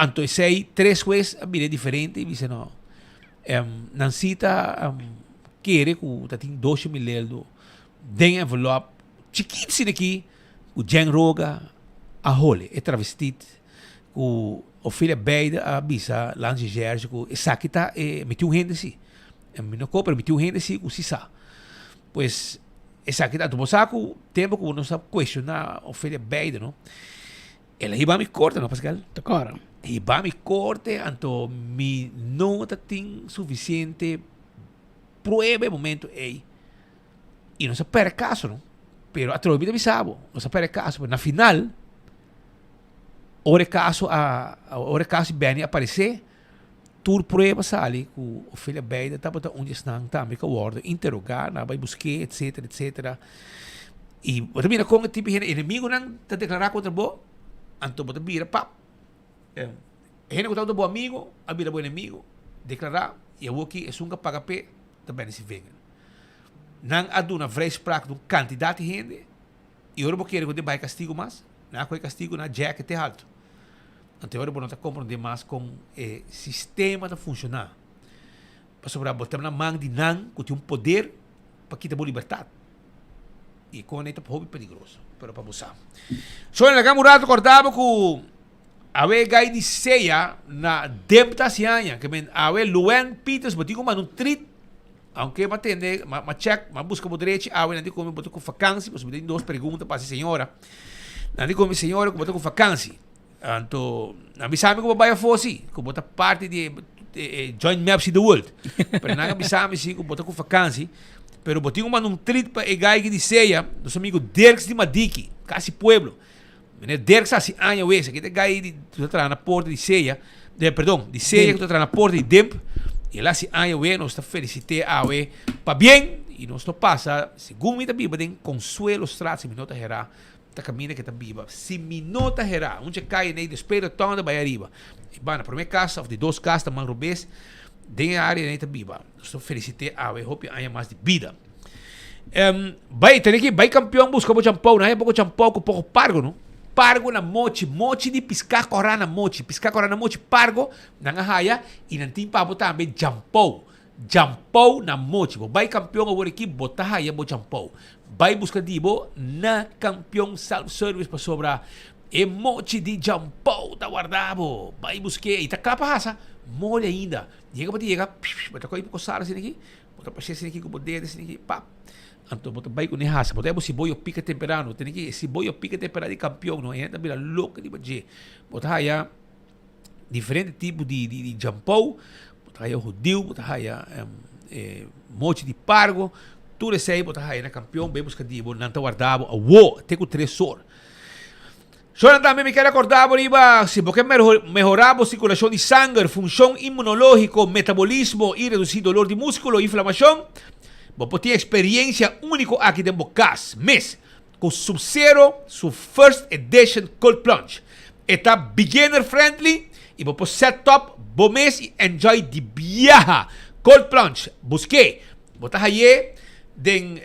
Anto esei tres hues a bira diferente y bisa no, nan si ta kere cu ta tin doce mil eldo den envelop chikito asina aki cu Jen Roga a hole e travestit cu Ophelia Beide a bisa Lange Gerge cu esaki ta e mi tin un hende si mi no ko pero mi tin un hende si cu si sa pues esaki ta anto bo sa cu tempo cu nos a cuestiona Ophelia Beide no. El a hiba mi korte, no Pascal? Ta kòrda. Hiba mi korte, anto mi no ta tin sufisiente prueba e momento ei. I nos a pèrdè kaso, no? Pero atrobe mi ta bisa bo, nos a pèrdè kaso, pero na final, ora e kaso a, ora e kaso di Benny a aparesé, tur prueba sali ku Ofelia Beida tabata un di esnan tambe ku a wòrdu interogá, nan a bai busk'é, etsetera, etsetera. I bo ta mira kon e tipo di hende, enemigunan ta deklará kontra bo, anto bo ta bira pap. E hende ku tabata bo amigu a bira bo enemigu, deklará, i awor ki esun ku a paga p'e ta bende si vinger. Nan a duna vrijspraak na un kantidat di hende, i ora bo kere ku den bai kastigu mas, nan a kohe kastigu, nan a jèk'e te haltu. Anto e ora bo no ta komprondé mas kon e sistema ta funshoná. Pasobra bo ta na man di nan ku tin un poder pa kita bo libertat. I kon ei ta hopi peligroso. Pero pa bo sa. So, laga un rato korda bo ku. Awe gai di sea na Demp ta hasi aña. Ke men awe Luan Peters bo tin ku manda un treat. Aunke m'a tende, m'a check, m'a buska bo drechi awe nan di ku mi bo ta ku vakansi, pasobra mi tin dos pregunta pa hasi señora. Nan di ku mi señora ku bo ta ku vakansi. Anto nan bisa mi ku bo bai afó si, ku bo ta parti di e joint maps di the world. Pero nan a bisa mi si ku bo ta ku vakansi, pero bo tin ku manda un treat pa e gai di sea, nos amigo Dirks di Madiki, kasi pueblo. Meneer Dirks hasi aña wes, aki ta e gai di ku ta traha na porta di sea, de perdon, di sea ku ta traha na porta di Dimp, i el hasi aña wes, nos ta felisit'é awe pabien, i nos lo pasa, segun mi ta biba den Consuelostraat, si mi no ta herá, ta kaminda ku e ta biba, si mi no ta herá, un dje kaya nei despues rotonda bai ariba, e banda promé kas òf di dos kas ta man robes, den e área nei ta biba, nos ta felisit'é awe hopi aña mas di bida. Um, bai, tene ki bai kampion buska bo champou. Na poko champou ku poko pargo, no? Pargo na mochi, mochi di piská kòrá na mochi, piská kòrá na mochi, pargo nan a haya i nan tin pa bo tambe jampou. Jampou na mochi. Bo bai kampion awor aki, bo ta haya bo jampou. Bai buska di bo na Kampion Self Service pasobra e mochi di jampou ta warda bo. Bai busk'é i ta kla pa hasa, moli ainda. Yega bo ta yega, bo ta kohe poko sal asina aki. Bo ta pas'é esaki ku bo dede esaki, pap. Anto bo ta bai kuné hasa. Bo ta haya bo siboyo pika temperano. Tene ki e siboyo pika temperano di kampion no. E hende ta bira loko riba dje. Bo ta haya diferente tipo di di di jampou. Bo ta haya hudiu, bo ta haya e mochi di pargo. Tur esei bo ta haya na kampion. Bai buska di bo. Nan ta warda bo awo te ku tres or. Shornan tambe mi kier acorda bo riba si bo ke mehora bo circulacion di sanger, funcion inmunologico, metabolismo y reduci dolor di musculo y inflamacion, bo por tin experiencia unico aki den bo cas mes cu Sub-Zero su First Edition Cold Plunge. E ta beginner friendly y bo por set up bo mes y enjoy di biaha. Cold Plunge, buske! Bo ta haye den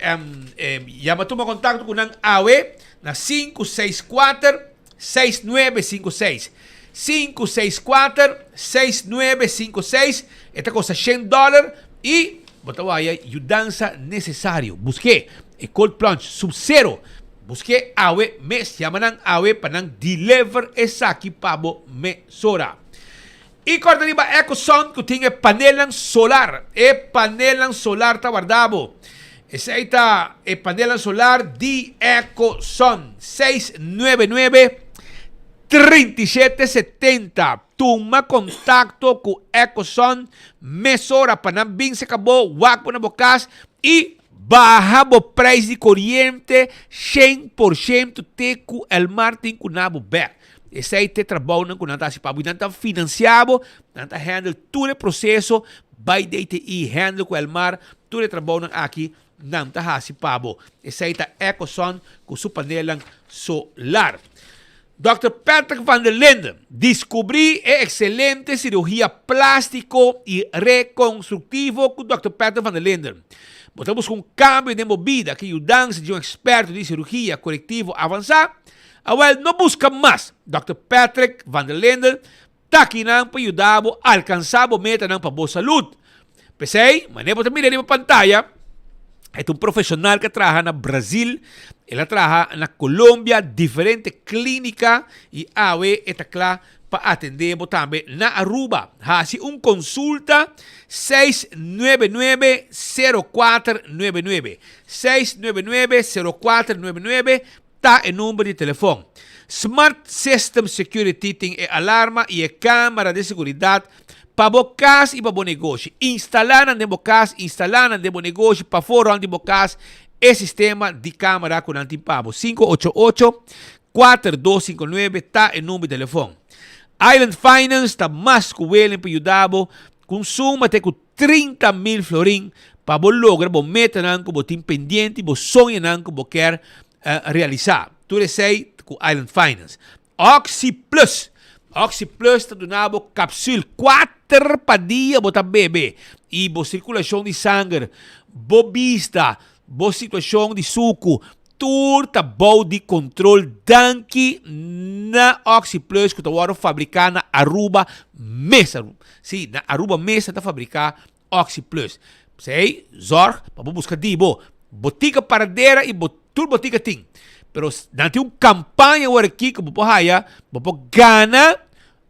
yama tuma contacto cu nan awe na 564 6956. 564 6956 e ta costa shen dollar y bo ta waya yudansa necesario. Buske e cold plunge sub zero. Buske awe mes. Yama nan awe pa nan deliver esaki pa bo mesora. I kòrda riba EcoSun ku tin e panelnan solar. E panelnan solar ta warda bo. Esei ta e panelnan solar di EcoSun. 699 3770. Tuma kontakto ku EcoSun mesora pa nan bin seka bo, wak bo na bo kas i baha bo prijs di koriente 100% te ku Elmar tin ku na bo bèk. Esei ta e trabounan ku nan ta hasi pa bo. I nan ta finansiá bo, nan ta handle tur e proseso, bai DTI, handle ku Elmar, tur e trabounan aki nan ta hasi pa bo. Esei ta Ecosun ku su panelnan solar. Dòkter Patrick van der Linden diskubrí e ekselente sirugia plástiko i rekonstruktivo ku Dòkter Patrick van der Linden. Bo ta buska un kambio den bo bida ku yudansa di un eksperto di sirugia korektivo avansá? Awel, no buska mas! Dòkter Patrick van der Linden ta akinan pa yuda bo alkansá bo metanan pa bo salud. P'esei, manera bo ta mira riba pantaya, e ta un profeshonal ku a traha na Brazil, el a traha na Colombia, diferente klínika i awe e ta kla pa atendé bo tambe na Aruba. Hasi un konsulta 699 0499, 699 0499. Ta e number di telefon. Smart System Security tin e alarma i e camera di seguridad pa bo cas i pa bo negoshi. Instala nan den bo cas, instala nan den bo negoshi, pafó rond di bo cas e sistema di camera cu nan tin pa bo. 588 4259 ta e number di telefon. Island Finance ta mas cu willing pa yuda bo cu un suma te cu 30 mil florin pa bo logra bo metanan cu bo tin pendiente y bo soñonan cu bo kier realisa. Tur esey cu Island Finance. Oxi Plus. Oxi Plus ta duna bo capsule cuater pa dia bo ta bebe y bo circulacion di sanger, bo bista, bo situacion di sucu, Tur ta bou di control danki na Oxi Plus cu ta wordo fabrica na Aruba mes. Si, na Aruba mes nan ta fabrica Oxi Plus. P'esey, zorg pa bo busca di bo botica Paradera y bo tur botica tin. Pero nan tin un campaña awor aki cu bo por haya, bo por gana.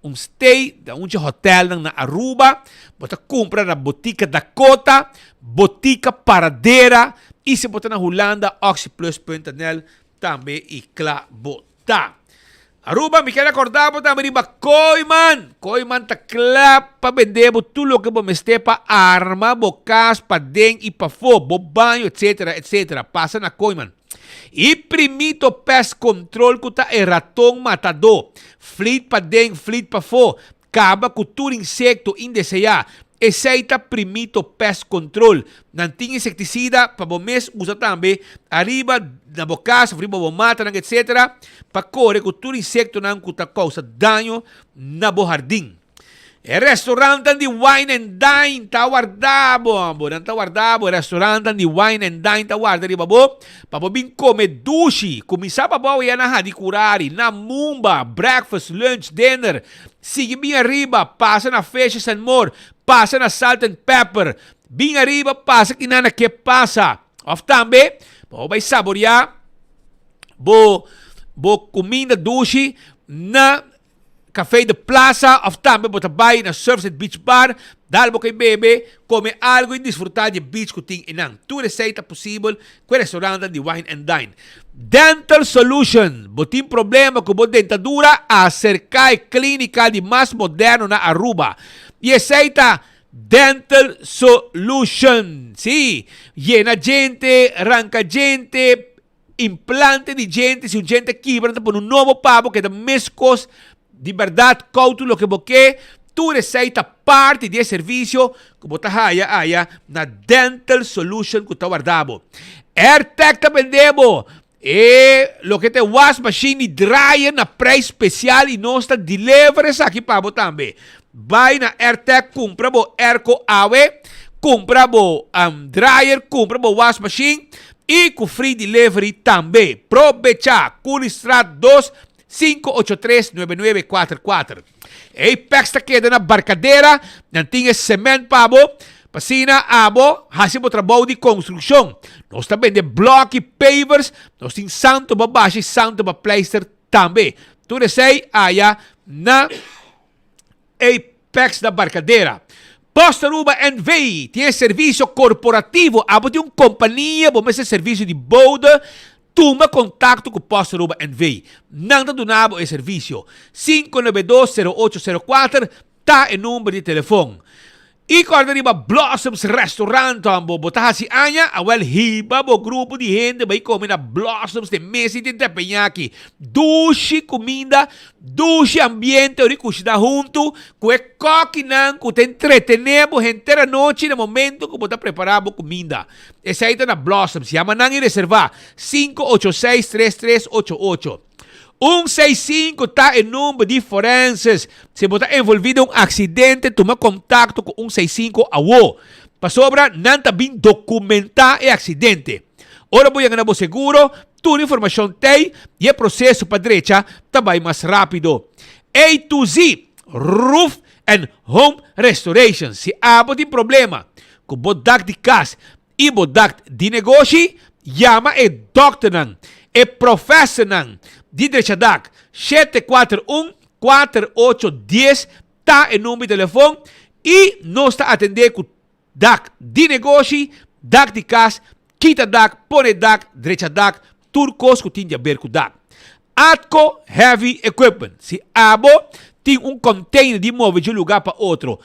un stay den un dje hotelnan na Aruba. Bo ta kumpra na Botica Dakota, Botica Paradera i si bo ta na Hulanda oxyplus.nl tambe i kla bo ta. Aruba, mi kier acorda bo tambe riba Kooiman. Kooiman ta kla pa bende bo tur loke bo mester pa arma bo cas paden y pafo, bo baño etc. Etc. Pasa na Kooiman. Y Primito Pest Control cu ta e raton matador. Fleet paden, fleet pafo. Kaba ku tur insekto indeseá. Esei ta Primito Pest Control. Nan tin insektisida pa bo mes usa tambe ariba na bo kas of riba bo matanan etc. Pa kore ku tur insektonan ku ta kousa daño na bo hardin. E restaurantan di Wine and Dine ta warda bo, bo. Nan ta warda bo. E restaurantan di Wine and Dine ta warda riba bo pa bo bin kome dushi. Kuminsá pa bo ya na Hadicurari, na Mumba, breakfast, lunch, dinner. Sigui bin ariba, pasa na Fishes and More, pasa na Salt and Pepper. Bin ariba, pasa kinan na ke pasa. Of tambe, pa bo bai saboreá bo bo kuminda dushi na Café de Plaza of tambe bo ta bai na Surfside Beach Bar, dal bo kai bebe, kome algu i disfrutá di e beach ku tin einan. Tur esei ta posibel ku e restaurantnan di Wine and Dine. Dental Solution, Bo tin problema ku bo dentadura? Aserká e klínika di mas moderno na Aruba. I esei ta Dental Solution. Sí, yena djente, ranka djente, implante di djente. Si un djente kibra, nan ta pone un nobo pa bo, keda meskos. Di bèrdat, kou tur loke bo ke. Tur esei ta parti di e servisio ku bo ta haya aya na Dental Solution ku ta warda bo. Airtec ta bende bo e loke ta e was machine di dryer na prijs spesial i nos ta deliver esaki pa bo tambe. Bai na Airtec kumpra bo airco awe, kumpra bo dryer, kumpra bo was machine i ku free delivery tambe. Probecha! Koolstraat dos 583 9944. Apex ta keda na Barcadera, nan tin e cement pa bo, pa asina abo haci bo trabou di construccion. Nos ta bende bloki, pavers, nos tin santo pa basha y santo pa pleister tambe. Tur esey aya na Apex na Barcadera. Post Aruba NV tin e servicio corporativo. Abo tin un compania, bo mester servicio di bode, tuma contacto cu Post Aruba NV. Nan ta duna bo e servicio. 592 0804 ta e number di telefon. I kòrda riba Blossoms Restaurant bo bo ta hasi aña? Awèl hiba bo grupo di hende bai kome na Blossoms den mes i den Tepeñaki. Dushi kuminda, dushi ambiente ora i kushina huntu ku e kòkinan ku ta entretené bo henter anochi na momento ku bo ta prepará bo kuminda. Esei ta na Blossoms. Yama nan i reservá, 586 3388. Un seis sinku ta e number di forenses. Si bo ta envolvi den un aksidente, tuma kontakto ku un seis sinku awo. Pasobra nan ta bin dokumentá e aksidente. Ora bo yega na bo seguro, tur informashon t'ei i e proseso pa drecha ta bai mas rápido. A to Z Roof and Home Restoration Si abo tin problema ku bo dak di kas i bo dak di negoshi, yama e dòkternan, e profèsernan di drecha dak. 741 4810 ta e number di telefon i nos ta atendé ku dak di negoshi, dak di kas, kita dak, pone dak, drecha dak, tur kos ku tin di aber ku dak. Atco Heavy Equipment, si abo tin un container di move dje lugar pa otro,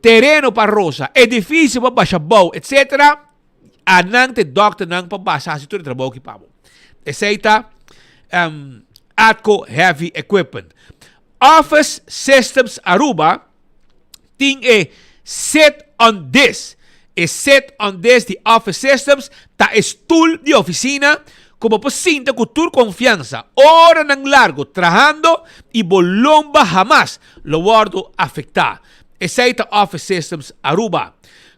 tereno pa rosa, edificio pa basha bou, etc. Anan te dokternan pa basha hasi tur e trabou aki pa bo. Esei ta um, Atco Heavy Equipment. Office Systems Aruba tin e Sit on This. E Sit on This di Office Systems ta e stul di oficina cu bo por sinta cu tur confiansa oranan largo trahando y bo lomba hamas lo wordo afecta. Esey ta Office Systems Aruba.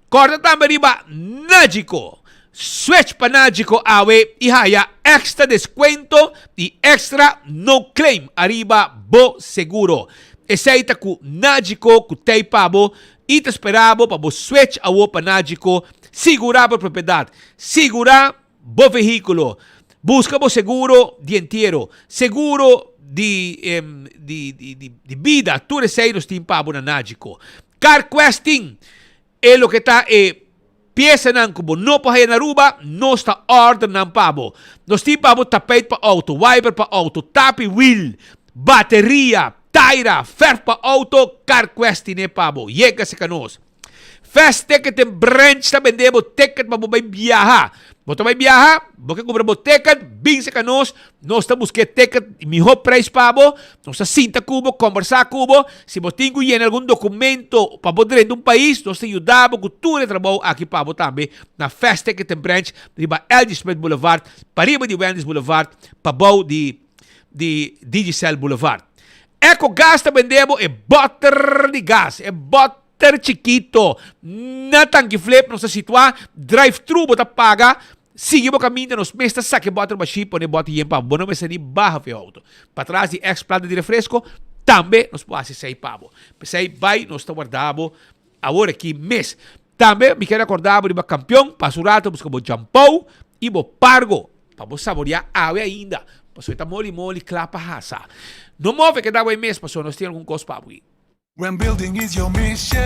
Corda tambe riba Nagico. Switch pa Nagico awe y haya extra descuento y extra no claim ariba bo seguro. Esey ta cu Nagico cu tey pa bo y ta spera bo pa bo switch awo pa Nagico. Sigura bo propiedad. Sigura bo vehiculo. Busca bo seguro di entiero. Seguro. di di di di bida, tur esei nos tin pa bo na Nagico. Carquest tin e loke ta e piesanan ku bo no por haya na Aruba, nos ta order nan pa bo. Nos tin pa bo tapijt pa auto, wiper pa auto, tapi wiel, bateria, taira, verf pa auto, Carquest tine pa bo. Yega serka nos. Fast Ticket den branch ta bende bo ticket pa bo bai biaha. Bo ta bai biaha, bo ke kumpra bo ticket, bin serka nos, nos ta buska e ticket di mihó prijs pa bo, nos ta sinta ku bo, kombersá ku bo, si bo tin ku yena algun dokumento pa bo drenta un pais, nos ta yuda bo ku tur e trabou aki pa bo tambe na Fast Ticket den branch riba LG Smith Boulevard, pariba di Wendy's Boulevard, pabou di di Digicel Boulevard. Ecogas ta bende bo e boter di gas, e boter chikito. Na Tanki Flip nos ta situa, drive thru bo ta paga, sigui bo kaminda nos mes ta saka e boter bashí pone e boter yen pa bo. Bo no mester ni baha for e auto. Patras di ex planta di refresco tambe nos por hasi esei pa bo. P'esei bai nos ta warda bo awor aki mes. Tambe mi kier acorda bo riba campeon, pasa un rato busca bo jampou y bo pargo. Pa bo saboreá awe ainda, pasobra e ta moli moli kla pa hasa. No move, keda away mes, pasobra nos tin algun kos pa bo. When building is your mission,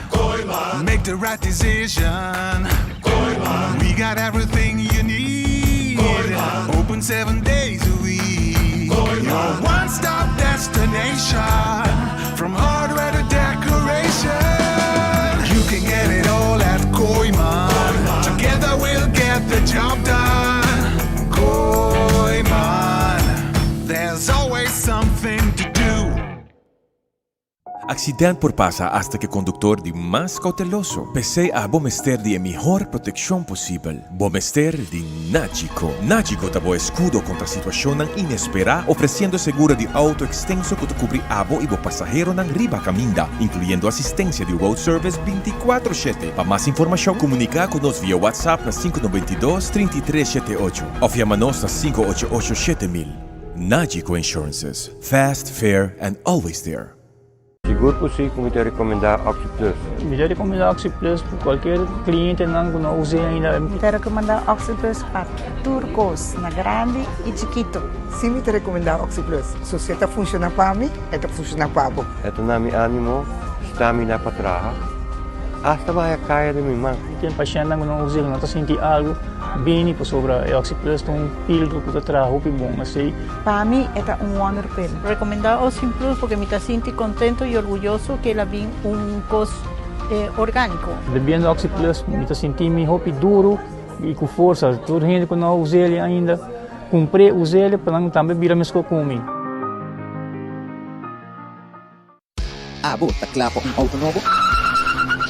Kooyman, make the right decision, Kooyman, we got everything you need, Kooyman, open seven days a week, Kooyman, your one-stop destination, from hardware to decoration, you can get it all at Kooyman, Together we'll get the job done. Kooyman, there's always something to do. Accident por pasa hasta cu e conductor di mas cauteloso. P'esey abo mester di e mihor proteccion posibel. Bo mester di Nagico. Nagico ta bo escudo contra situacionnan inespera, ofreciendo seguro di auto extenso cu ta cubri abo y bo pasaheronan riba caminda, incluyendo asistencia di road service binticuatro shete. Pa mas informacion, comunica cu nos via WhatsApp na sinku 92 33 shete ocho of yama nos na 588 7000. Nagico Insurances, fast, fair and always there. Sigur ku si ku mi ta rekomendá OxyPlus. Mi ta rekomendá OxyPlus pa kualker klientenan ku no us'é ainda. Mi ta rekomendá OxyPlus pa tur kos, na grandi i chikitu. Si mi ta rekomendá OxyPlus. So si e ta funshoná pa mi, e ta funshoná pa bo. E ta na mi ánimo, stamina pa traha, asta baha kaya den mi man. Tin pashèntnan ku no us'é, ku no ta sinti algu, bini pasobra e OxyPlus ta un filtro ku ta traha hopi bon. Esei. Pa mi e ta un wonder pill. Recomenda Ocean Plus porque mi ta sinti contento y orguyoso que el a bin un cos organico. Bebiendo Oxy Plus mi ta sinti mi hopi duro y cu forsa. Tur hende cu no a us'el ainda cumpr'e us'el pa nan tambe bira mesco cu mi. Abo ta kla pa un auto nobo?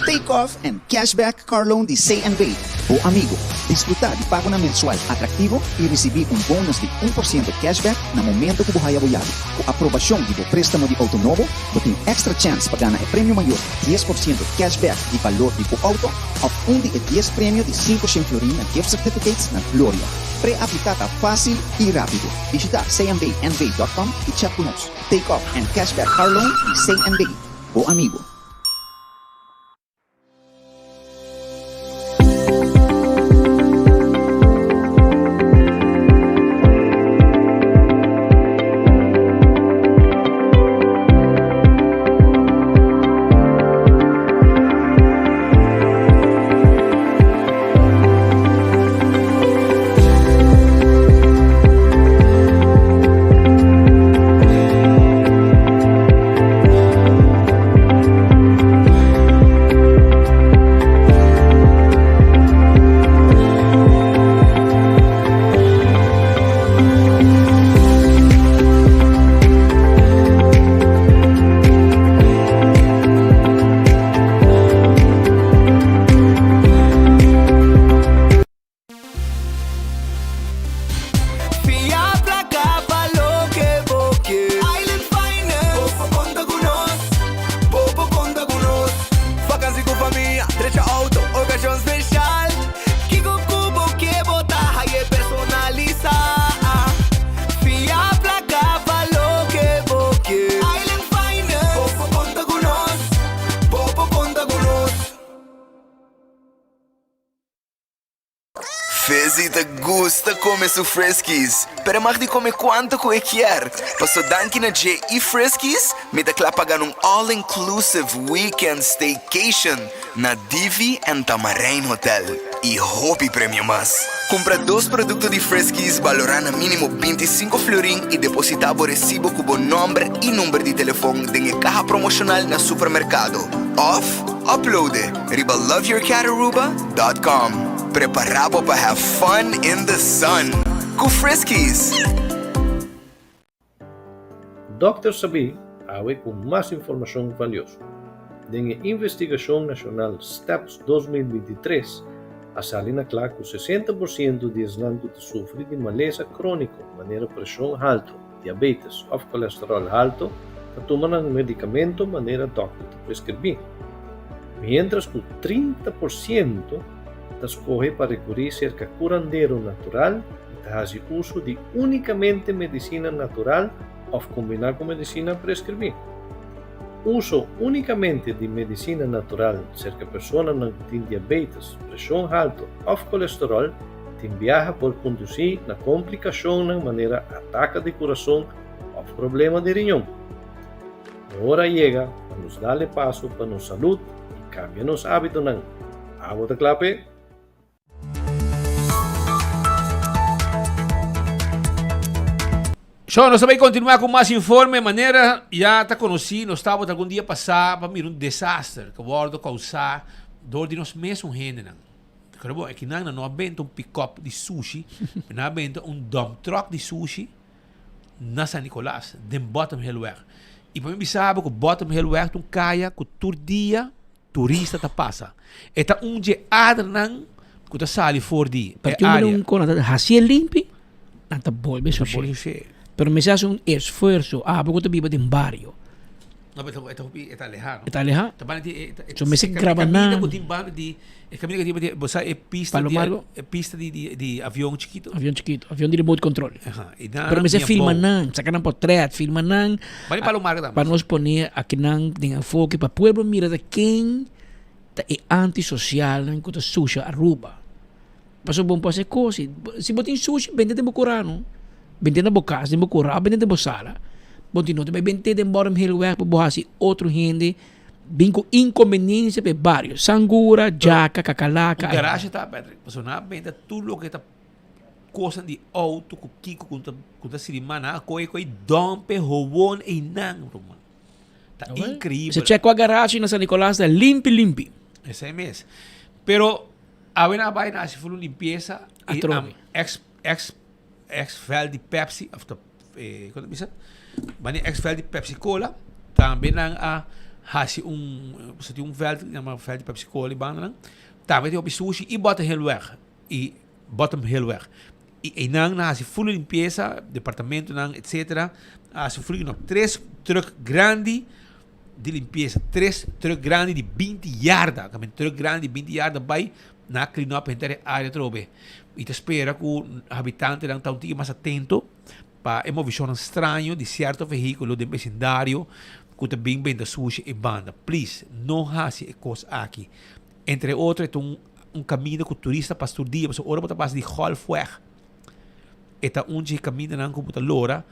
Take off and cashback car loan di CNB, bo amigo. Disfruta di pagonan mensual atractivo y ricibi un bonus di 1% cashback na momento cu bo haya bo yabi. Cu aprobacion di bo prestamo di auto nobo, bo tin extra chance pa gana e premio mayor 10% cashback di balor di bo auto of un di e dies premio di 500 florin na gift certificates na Gloria. Pre-aplica ta facil y rapido. Bishita cnbnv.com y chat cu nos. Take off and cashback car loan di CNB, bo amigo. Izzy ta gusta come su Friskies, pero e mag di come cuanto cu e kier. Paso danki na dje y Friskies, mi ta cla pa gana un all inclusive weekend staycation na Divi and Tamarijn Hotel y hopi premio mas. Cumpra dos producto di Friskies balora na minimo 25 florin y deposita bo recibo cu bo nomber y number di telefon den e caha promocional na supermercado of upload e riba loveyourcataruba.com. Prepara bo pa have fun in the sun cu Friskies! Dòkter Sabí awe ku mas informashon valioso. Den e investigashon nashonal Steps 2023 a sali na kla ku 60 por siento di esnan ku ta sufri di malesa króniko manera preshon haltu, diabetes òf kolesteròl haltu ta tuma nan medikamento manera dòkter ta preskribí. Miéntras ku 30 por siento ta skohe pa rekurí serka kurandero natural i ta hasi uso di únikamente medisina natural òf kombiná ku medisina preskribí. Uso únikamente di medisina natural serka personanan ku tin diabetes, preshon haltu òf kolesteròl tin biaha por kondusí na komplikashonnan manera ataka di kurason òf problema di riñon. E ora a yega pa nos dal e paso pa nos salud i kambia nos hábitonan. Abo ta kla p'e? So, nos ta bay continua cu mas informe. Manera ya ta conoci, nos tabata algun dia pasa pa mira un desaster cu wordo causa door di nos mesun hendenan. Pero bon, ekinan nan no a benta un pick-up di sushi, pero nan a benta un dump truck di sushi na San Nicolas, den Bottom Hillweg. Y pa mi bisa bo cu Bottom Hillweg ta un caya cu tur dia Turista ta pasa. E ta un dje adernan ku ta sali for di e Parti un área. un kona ta hasié limpi, nan ta bolbe Ta sushé. bolbe sushé. Pero mester hasi un esfuerso, abo ku ta biba den bario. No, pero e ta hopi, e ta alehá, no? E ta alehá. Ta banda di e, e, So mester e graba kaminda nan. ku tin banda di, e kaminda ku tin banda di, bo sa e pista Palo di, Margo? e pista di, di, di avion chikito? Avion chikito, avion di remote control. Aha, i nan Pero mester mia filma bou. nan, saka nan potret, filma nan. Bani Palo Margo tambe. Pa nos pone akinan den enfoke pa pueblo mira ta ken ta e antisocialnan ku ta susha Aruba. Pasobra bo no por hasi kos. Si bo tin sushi bende den bo kura no. Bende na bo kas den bo kura of bende den bo sala. Bo tin no ta bai bende den Bottom Hill weg pa bo hasi otro hende bin ku inkonbeniensia pa e bario. Sangura, djaka, kakalaka. Un garage ta Patrick. Pasobra nan a benta tur loke ta Kosan di auto ku kiko ku ta ku ta sirbi mas nan a kohe kohe dump e howon einan ruman. Ta increíbel. Se check kua garage na San Nicolas ta limpi limpi. Esei mes. Pero awe nan a bai nan a hasi full un limpiesa y Atrobe. ex ex ex veld di Pepsi of ta eh kon ta bisa bani ex veld di Pepsi Cola tambe nan a hasi un pasobra tin un veld yama veld di Pepsi Cola y banda nan tambe tin hopi sushi y bota hel weg y Bottom Hillweg. Y eynan nan haci full limpieza, departamentonan etc. A haci full no, tres truck grandi di limpieza, tres truck grandi di 20 yarda, tamen truck grandi di 20 yarda bay na clean up henter e area atrobe. Y ta spera cu habitantenan ta un tiki mas atento pa e movicionnan straño di cierto vehiculo den vecindario cu ta bin benta sushi e banda. Please, no haci e cos aki. Entre otro e ta un un kaminda ku turista pasa tur dia pasobra ora bo ta pasa di Golfweg e ta un dje kamindanan ku bo ta lora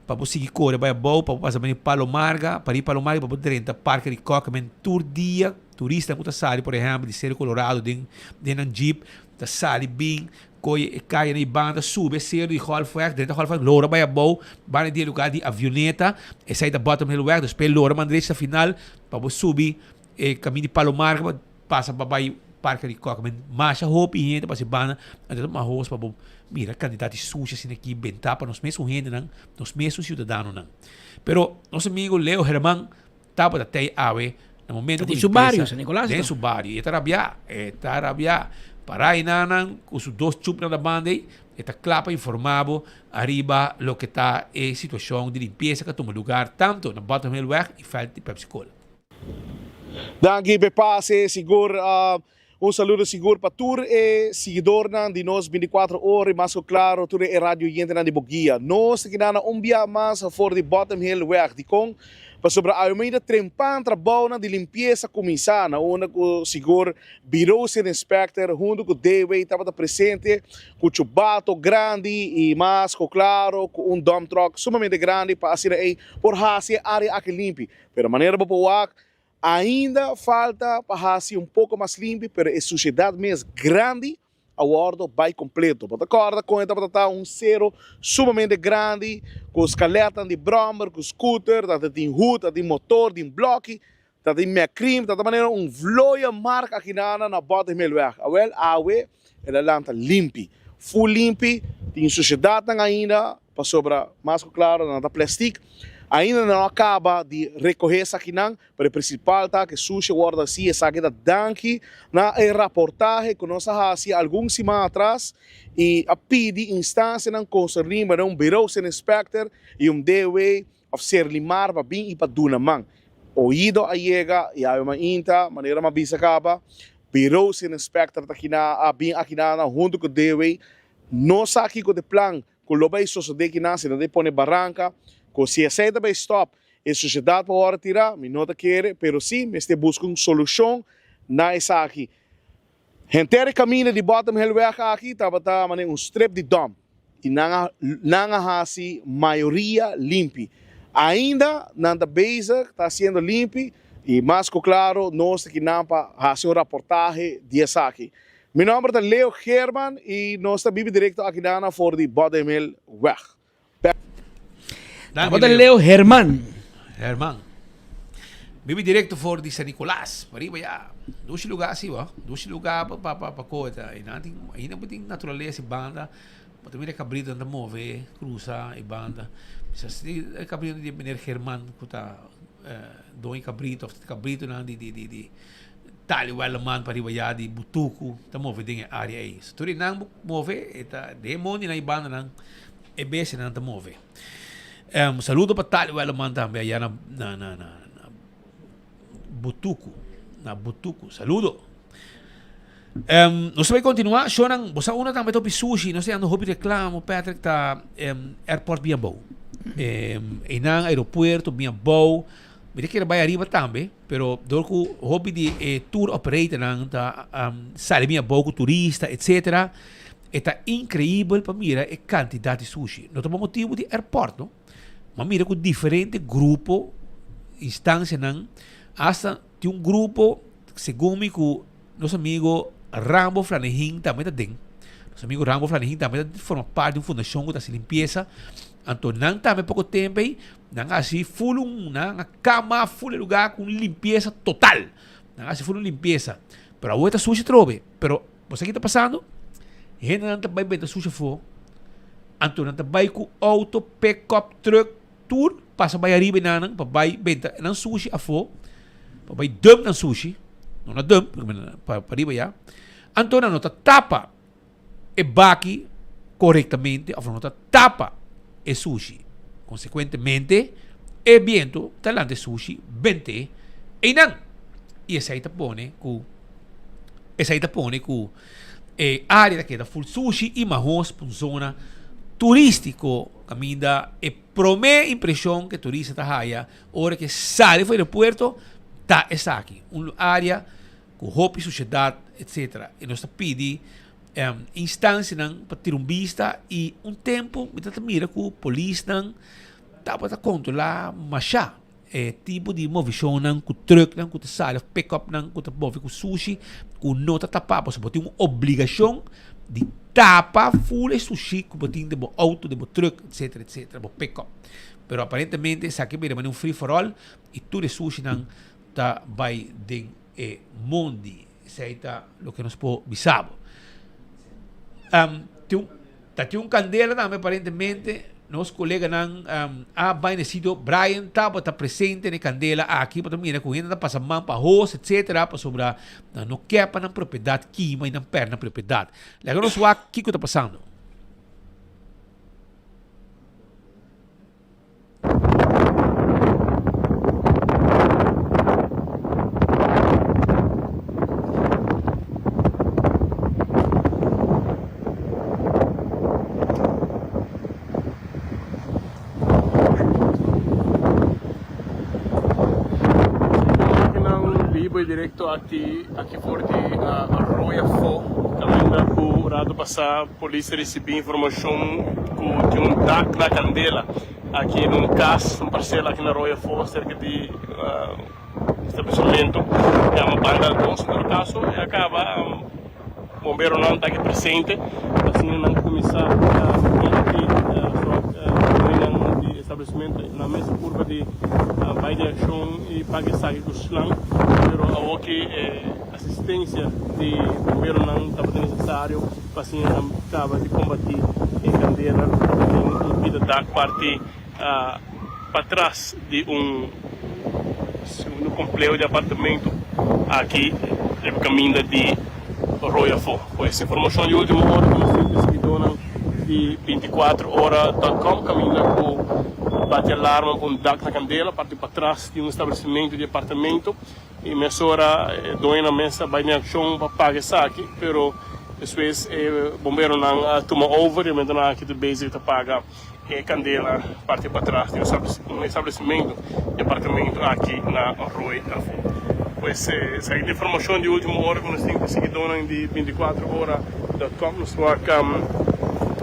pa bo sigui kore bai abou pa bo pasa bini Palo Marga pa riba Palo Marga pa bo drenta Parke di Kòkmen tur dia turistanan ku ta sali por ehèmpel di Sero Colorado den den nan jeep ta sali bin koye e kaya na e banda subi e sero di Golfweg drenta Golfweg lora bai abou banda di e lugar di avioneta esei ta Bottom Hill Weg despues lora man drecha final pa bo subi E kamin di Palo Marga pa pasa pa bai Parke di Kòk. Men masha hopi hende pa si banda. Anto ta mahos pa bo mira kantidat di sushi asina aki bentá pa nos mesun hendenan, nos mesun siudadanonan. Pero nos amigo Leo Herman tabata tei awe na momento ku Den su bario, San Nicolas. Den su bario. I e ta rabiá, e ta rabiá. Pará enanan ku su dos chupnan na banda ei, e ta kla pa informá bo ariba loke ta e situashon di limpiesa ku a tuma lugar tantu na Bottom Hill Weg i Veld di Pepsi Cola. Danki p'e pase, sigur. Un saludo sigur pa tur e siguidornan di nos 24 ora y mas cu claro tur e radio oyentenan di Boguia. Nos ta keda na un bia mas for di Bottom Hill Weg. Dicon? Pasobra awe trempan trabounan di limpiesa cuminsa na unda cu sigur Bureau Inspector hunto cu DW tabata presente cu chubato grandi y mas cu claro cu un dump truck sumamente grandi pa asina ey por haci e area aki limpi. Pero manera bo por wak ainda falta pa haci un poco mas limpi pero e suciedad mes grandi a wordo bay completo. Bo ta corda con e tabata ta un cero sumamente grandi cu scaletnan di brommer, cu scooter, ta tin hood, ta tin motor, tin bloki. Ta tin mekrim, ta ta manera un vlooie mark akinana na Bottenhillweg. Awel, awe el a lanta limpi. Full limpi, tin sushedatnan ainda, pasobra mas ku klaro nan ta plestik. Ainda nan no a kaba di rekohe esakinan, pero e prinsipal ta ku e sushi a wòrdu hasi. Esaki ta danki na e raportahe ku nos a hasi algun siman atras i a pidi instansianan konserní manera un bureausinspector i un DW Of Serlimar pa bin y pa duna man. Oido a yega y awe mainta, manera m'a bisa caba, Bureau sin Inspector ta kina a bin akinana hunto cu DW. No sa kico t'e plan cu lo bay sosode kinan, si nan ta pone baranca, cu si esey ta bay stop e sociedad pa worde tira, mi no ta kere, pero si mester busca un solucion na esaki. Henter e caminda di Bottom Hill Weg aki tabata manera un strip di dump y nan a nan a haci mayoria limpi. Ainda nan ta bezig ta haciendo limpi y mas cu claro nos ta kinan pa haci un raportahe di esaki. Mi nomber ta Leo Geerman y nos ta bibi directo akidana for di Bottom Hill Weg. Tabata Leo Herman. Herman. Bibi directo for di San Nicolas. Pariba ya. Dushi lugar si wa. Dushi lugar pa pa pa pa kota. Y nan tin ainda bo tin naturaleza y banda. Bo ta mira cabrito nan ta move, cruza y banda. Sa si e cabrito di meneer Herman ku ta eh, doño cabrito of cabrito nan di di di di Tali Welleman pariba ya di Butucu ta move den e area ey. So tur e nan bo move e ta den e mondi nan y banda nan E bestianan ta move. Um, saludo pa Tali Welleman tambe allá na, na, na, na, na Butucu. Na Butucu. Saludo. Um, nos vai continuar. Shonan, bosa una tambe topi sushi. No sé, ando hopi reclamo, Patrick, ta um, airport bien bou. Um, einan aeropuerto bien bou. Mi te quiere bai arriba tambe, pero door ku hopi di eh, tour operator nan ta um, sali bien bou ku turista, etc. E ta increibel pa mira e cantidad di sushi. No ta pa motibo di airport no. Ma mira cu diferente grupo, instancianan, hasta tin un grupo, segun mi cu nos amigo Rambo Flanegin tambe ta den. Nos amigo Rambo Flanegin tambe ta forma parti di un fundacion cu ta haci limpieza. Anto nan tambe poco tempo ey, nan a haci full un, nan a cama full e lugar cu un limpieza total. Nan a haci full un limpieza. Pero awor ta sushi atrobe. Pero Bo sa ki ta pasando? Hendenan ta bai benta sushi afó, anto nan ta bai ku outo, pickup, truck, tur pasa bai ariba e nannan pa bai benta nan sushi afó, pa bai dump nan sushi, no na dump, pa pariba ya. Anto nan no ta tapa e baki korektamente òf nan no ta tapa e sushi. Konsekuentemente e bientu ta lanta e sushi bent'é einan. I esei ta pone ku. Esei ta pone ku e área ta keda ful sushi i mahos pa un zona turístiko kaminda e promé impreshon ku e turista ta haya ora ku e sali for aeropuerto ta esaki, un área ku hopi sushedat etsetera. I nos ta pidi instansianan pa tira un bista i un tempu mi ta mira ku polisnan tabata kontrolá mashá. E tipo di movishonnan ku trùknan ku ta sali òf pikòpnan ku ta move ku sushi ku no ta tapá pasobra bo tin un obligashon di tapa ful e sushi ku bo tin den bo outo den bo trùk etsetera etsetera bo pikòp pero aparentemente esaki bira manera un free for all i tur e sushinan ta bai den e mondi esei ta loke nos por bisa bo tin Ta tin un candela tambe aparentemente nos coleganan a bay na e sitio Brian tabata presente na e candela aki pa ta mira cu hende ta pasa man pa hos etc pasobra nan no ke pa nan propiedad kima y nan perde nan propiedad. Laga nos wak kico ta pasando. bai direkto aki aki for di Rooi Afó kaminda ku rato pasá polis a risibí informashon ku tin un dak na kandela aki na un kas, un parsela aki na Rooi Afó serka di establesimentu yama Banda Dos. En todo kaso e a kaba bomberonan ta aki presente asina nan kuminsá kombatí di establesimentu nan mes a purba di bai den akshon i paga esaki ku slang pero awoki e asistensia di bomberonan tabata nesesario pa asina nan kaba di kombatí e kandela ku tabatin un pida dak parti patras di un kompleho di apartamento aki riba kaminda di Rooi Afó. Pues informashon di ultimo ora ku nos tin di siguidónan di 24 ora dot com kaminda ku bati alarma ku un dak na kandela parti patras di un establesimentu di apartamento i mesora e doñonan mes a bai den akshon pa paga esaki pero despues e bomberonan a tuma over i momentonan aki ta bezig ta paga E kandela parti patras di un establesimentu di apartamento aki na Rooi Afo. Pues esaki ta informashon di ultimo ora ku nos tin pa siguidónan di 24 ora dot com. Nos ta wak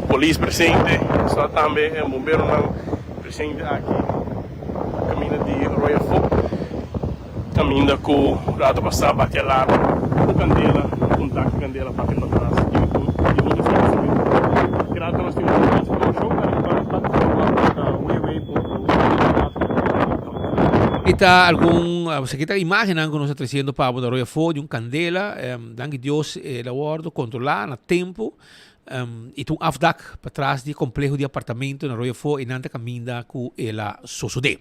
polis presente, nos ta wak tambe bomberonan presente aki kaminda di Rooi Afo, kaminda ku rato pasá bati alarma ku kandela, un dak di kandela parti patras di un establesimentu. Ki rato nos tin mas informashon ariba nos plataforma ku ta www.24ora.com. Aki ta algun, esaki ta imagennan ku nos ta tresiendo pa bo na Rooi Afó di un kandela. Danki Dios el a wòrdu kontrolá na tempu i ta un afdak patras di e kompleho di apartamento na Rooi Afó i nan ta kaminda ku el a sosodé.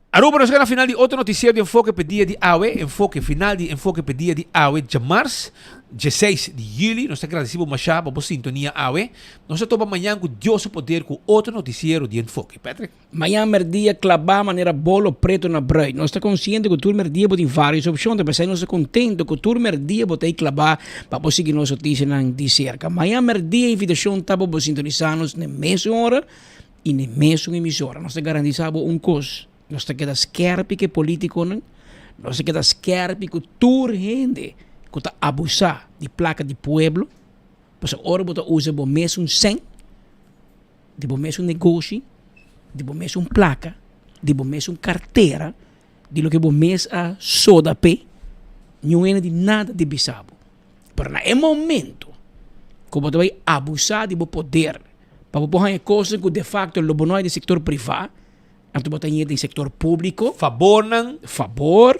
Aruba nos a gana final di otro noticiero di Enfoke p'e dia di awe, Enfoke, final di Enfoke p'e dia di awe djamars, dieseis di juli. Nos ta gradeci bo masha pa bo sintonia awe. Nos ta topa mañan cu Dios su poder cu otro noticiero di Enfoke. Patrick. Mañan merdia klabá manera bolo preto na bruid. Nos ta konsiente ku tur merdia bo tin vários opshon, ta p'esei nos ta kontento ku tur merdia bo ta ei klabá pa bo sigui nos notisianan di serka. Mañan merdia invitashon ta pa bo sintonisá nos n'e mesun ora. I n'e mesun emisora nos ta garantisa bo un kos, nos ta keda skerpi ku e politikonan, nos ta keda skerpi ku tur hende ku ta abusa di plaka di pueblo, pasobra ora bo ta usa bo mesun sèn, di bo mesun negoshi, di bo mesun plaka, di bo mesun kartera, di loke bo mes a soda p'e, niun hende di nada di bisa bo. Pero na e momento ku bo ta bai abusa di bo poder, Pa bo por haña kosnan ku defakto lo bo no hay den sektor privá, anto bo ta hañ'é den sektor públiko. Fabornan. Fabor.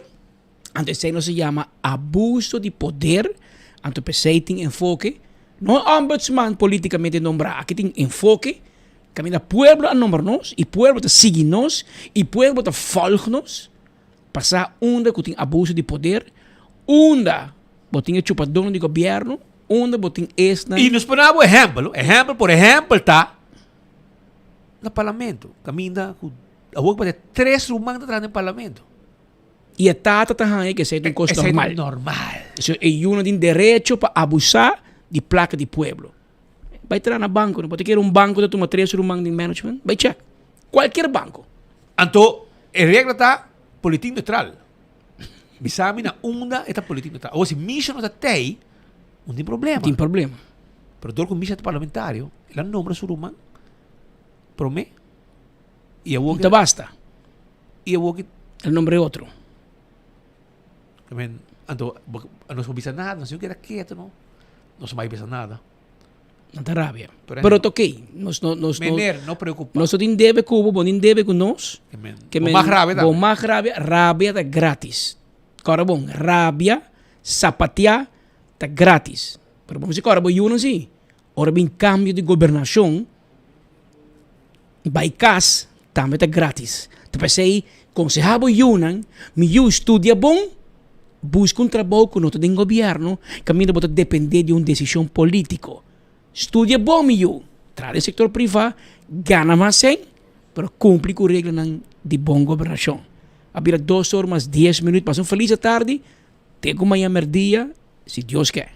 Anto esei nos ta yama abuso di poder. Anto p'esei tin enfoke. No ombudsman polítikamente nombrá. Aki tin enfoke. Kaminda pueblo a nombra nos i pueblo ta sigui nos i pueblo ta vòlg nos. Pasá unda ku tin abuso di poder, unda bo tin e chupadónan di gobièrnu, unda bo tin esnan. I nos por daba un ehèmpel. Ehèmpel, por ehèmpel ta na parlamento, kaminda ku awor ku parse tres ruman ta traha den parlamento. I e tata ta haña ku esei ta un kos normal. Esei ta normal. So e yunan tin derecho pa abusá di plaka di pueblo. Bai traha na banko, no bo ta kere un banko ta tuma tres ruman den management? Bai chèk. Kualkier banko. Anto e regla ta politik neutral. Bisa mi na unda e ta politik neutral. Awor si Misha no ta tei, un tin problema. Tin problema. Pero dor ku Misha ta parlamentario, el a nombra su ruman prome y awor No ta basta. Y awor ki El nombra e otro. Men, anto nos por bisa nada, nos tin keda keto no. Nos no bai bisa nada. Nan ta rabia. Pero, Pero ta ok. Nos no, nos no, Meneer, no preocupa. Nos no tin debe ku bo, bo tin debe ku nos. Amen. Ke Bo men, mag rabia bo tambe. mag rabia, rabia ta gratis. Kòrda bon, rabia, sapateá ta gratis. Pero bo mester kòrda bo yunan si. Ora bin kambio di gobernashon, bai kas tambe ta gratis. Ta p'esei konsehá bo yunan, mi yu studia bon, Buska un trabou ku no ta den gobièrnu, kaminda bo ta dependé di un desishon polítiko. Studia bon, mi yu. Traha den sektor privá, gana mas sèn, pero kumpli ku reglanan di bon gobernashon. A bira dos or mas dies minüt. Pasa un felis atardi. Te ku mañan mèrdia, si Dios ke.